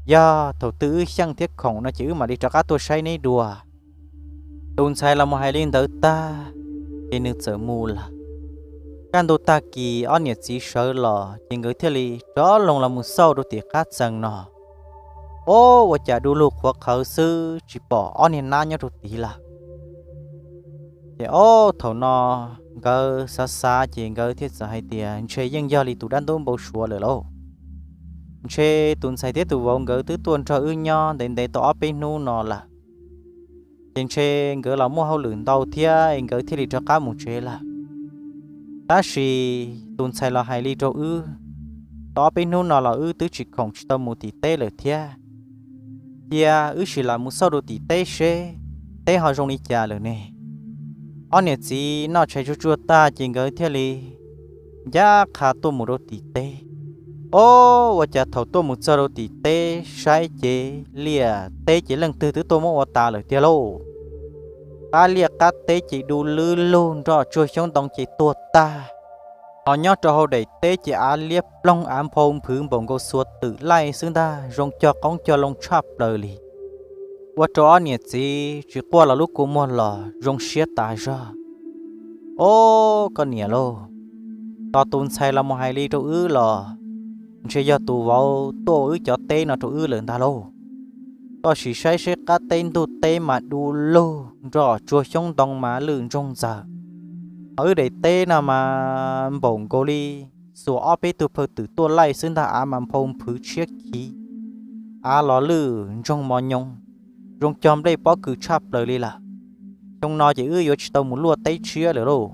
yog thaum twg wb xyeej thiab khoom no ces wb mam li rov qab tuaj saib neb dua. Tus ntxhais los mus hais li ntawd tag, ces nws txawm mus lawm. Kaj ntug tag kis ob niam txiv sawv los ces nkawd thiaj li rov loo los mus xauj rau tim qab txee no. Ob, ua cas du lug qhuav qhawv xwb tsis pom ob niag nab nyob rau tid lawm. Ces ob, thaum no nkawd xav xav ces nkawd thiaj txawm hais tias, Ntshe yeej yog li tus dab ntub npau suav lawm lauj. Ntshe tus ntxhais thiab tus vauv nkawd twb tuaj nrog wb nyob ntev ntev tau ob peb hnub no lawm. Ces ntshe nkawd los muaj hauj lwm ntau thiab es nkawd thiaj li rov qab mus tsev lawm. Tab sis tus ntxhais los hais li rau wb, tau ob peb hnub no los wb twb tsis khoom tsis tau mus tim teb lawm thiab. Cia wb sim lam mus xauj rau tim teb seb teb ho zoo li cas lawm ne. Ob niam txiv noj tshais tsuag tsuag tag ces nkawd thiaj li ncaj qha tuaj mus rau tim teb. Ob, ua cas thaum tuaj mus txog rau tim teb saib ces liaj teb ces leej twg twb tuaj muab ua tas lawm tiag lauj. Qab liaj qab teb ces du lwb lug, nroj tsuag xyoob ntoo ces tuag tag. Ho nyob rau hauv daim teb ces av liab ploog av nphau nphwv npaum nkaus xuas twm laij xwb ntag, zoo cog qoob cog loo tshaj plaws li. Ua rau ob niam txiv tsis quaj los lub kua muag los zoo siab tas zog. Ob, koj niam lauj, tos tus ntxhais los mus hais li rau wb los ntshe yog tus vauv tuaj ua wb cov teb no rau wb lawm ntag lauj. Koj sim saib seb qab teb ntug teb mas du lug, nroj tsuag xyoob ntoo mas lwj ntsoog ntxaws. Ho wb daim teb no mas npaum nkaus li xuas ob peb tug phaw twm tuaj laij xwb ntag, av mas nphau nphwv tshiab khiv, av los lwj ntsoog mos nyoos, zoo cog nplej pob kws tshaj plaws li lawm. Xyoo no ces wb yuav tsis tau mus luaj teb tshiab lawm lauj.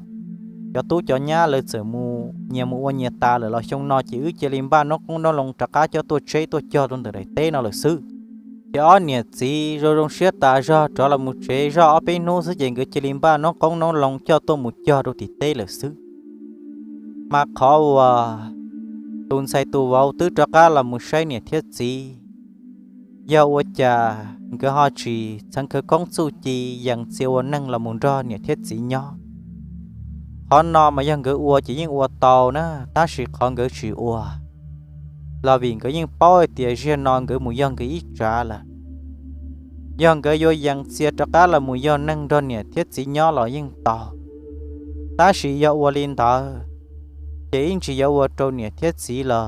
Cov tub cov nyab lawv txawm mus nyias mus ua nyias tas lawm los xyoo no ces wb cia li npaj noob qoob noob loo rov qab coj tuaj tseb tuaj cog rau ntawm daim teb no lawm xwb. Ces ob niam txiv zoo zoo siab tas zog rov los mus tsev zog ob peb hnub xwb ces nkawd cia li npaj noob qoob noob loo coj tuaj mus cog rau tim teb lawm xwb. Mas qhov uas tus ntxhais tus vauv twb rov qab los mus saib niam thiab txiv, yog ua cas nkawd ho tsis txheev khawv koob txuj ci yees txia ua neeg los mus nrog niam thiab txiv nyob? Qhov no mas yog nkawd ua ces yeej ua tau na, tab sis qhov nkawd tsis ua los vim nkawd yeej paub hais tias zaum no nkawd mus yog nkawd ib tsav lawm. Yog nkawd yuav yees txia rov qab los mus yog neeg nrog niam thiab txiv nyob los yeej tau, tab sis yog ua li ntawd ces ib ntsis yuav ua rau niam thiab txiv los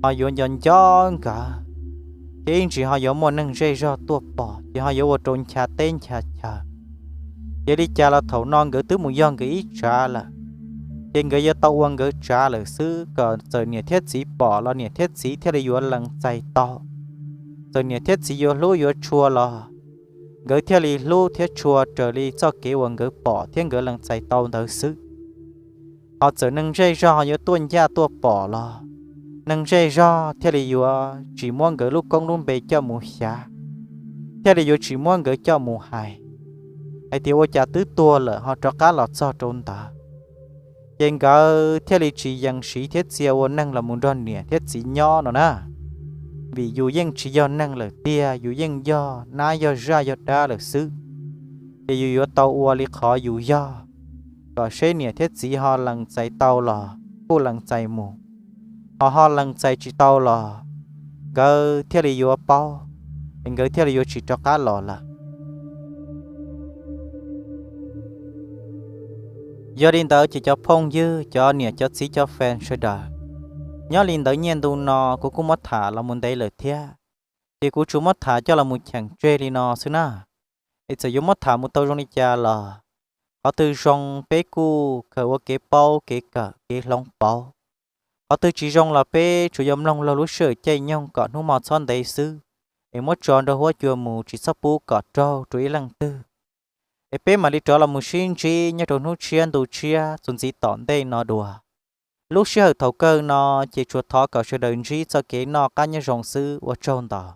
ho yuav nco nco nkawd, ces ib ntsis ho yuav muaj neeg zej zog tuaj pom ces ho yuav ua rau ncha teb ncha chaw. Ces li cas los thaum no nkawd twb mus yog nkawd ib tsav lawm, ces nkawd yuav tau ua nkawd tsav lawm xwb, kom txawm niam thiab txiv pom los niam thiab txiv thiaj li yuav lees txais tau. Txawm niam thiab txiv yuav hlub yuav tshua los nkawd thiaj li hlub thiab tshua raws li txoj kev uas nkawd pom thiab nkawd lees txais tau ntawd xwb. Ho txawm neeg zej zog ho yuav tuaj ncaj tuaj pom los neeg zej zog thiaj li yuav tsis muab nkawd lub koob lub npe coj mus xyav, thiaj li yuav tsis muab nkawd coj mus hais, hais tias ua cas twb tuag lawm ho rov qab los txog rau ntawd. Ces nkawd thiaj li tsis yees siv thiab txia ua neeg los mus nrog niam thiab txiv nyob no na. Vim yus yeej tsis yog neeg lawm tiag, yus yeej yog nab yog zaj yog dab lawm xwb. Ces yus yuav tau ua li qhov yus yog, kom seb niam thiab txiv ho lees txais tau los kuj lees txais mus, ho ho lees txais tsis tau los nkawd thiaj li yuav paub, es nkawd thiaj li yuav tsis rov qab los lawm. Yog li ntawd ces cov phooj ywg, cov niam cov txiv cov fans sawv daws, nyob li ntawd nyiaj ntu no kuv kuj muab tham los mus ntev lawm thiab, ces kuv tsuas muab tham coj los mus cheem tseg li no xwb na. Es txawm yuav muab tham mus tau zoo li cas los qhov twg zoo peb kuj khaws ua kev paub kev kawm kev hloov pauv. Qhov twg tsis zoo los peb tsuas yuav mloog laug lub sij hawm caij nyoog kom hnub hmo txhob ntev xwb, es muab tso nrog huab cua mus tsis txhob pub kom raug rau ib leej twg. Es peb mam li rov los mus sib ntsib nyob rau hnub tshiab ntu tshiab txuas ntxiv tom ntej no dua. Lub sij hawm thaum kawg no ces tsuas thov kom sawv daws ntsib txoj kev noj qab nyob zoo xwb, ua tsaug ntau.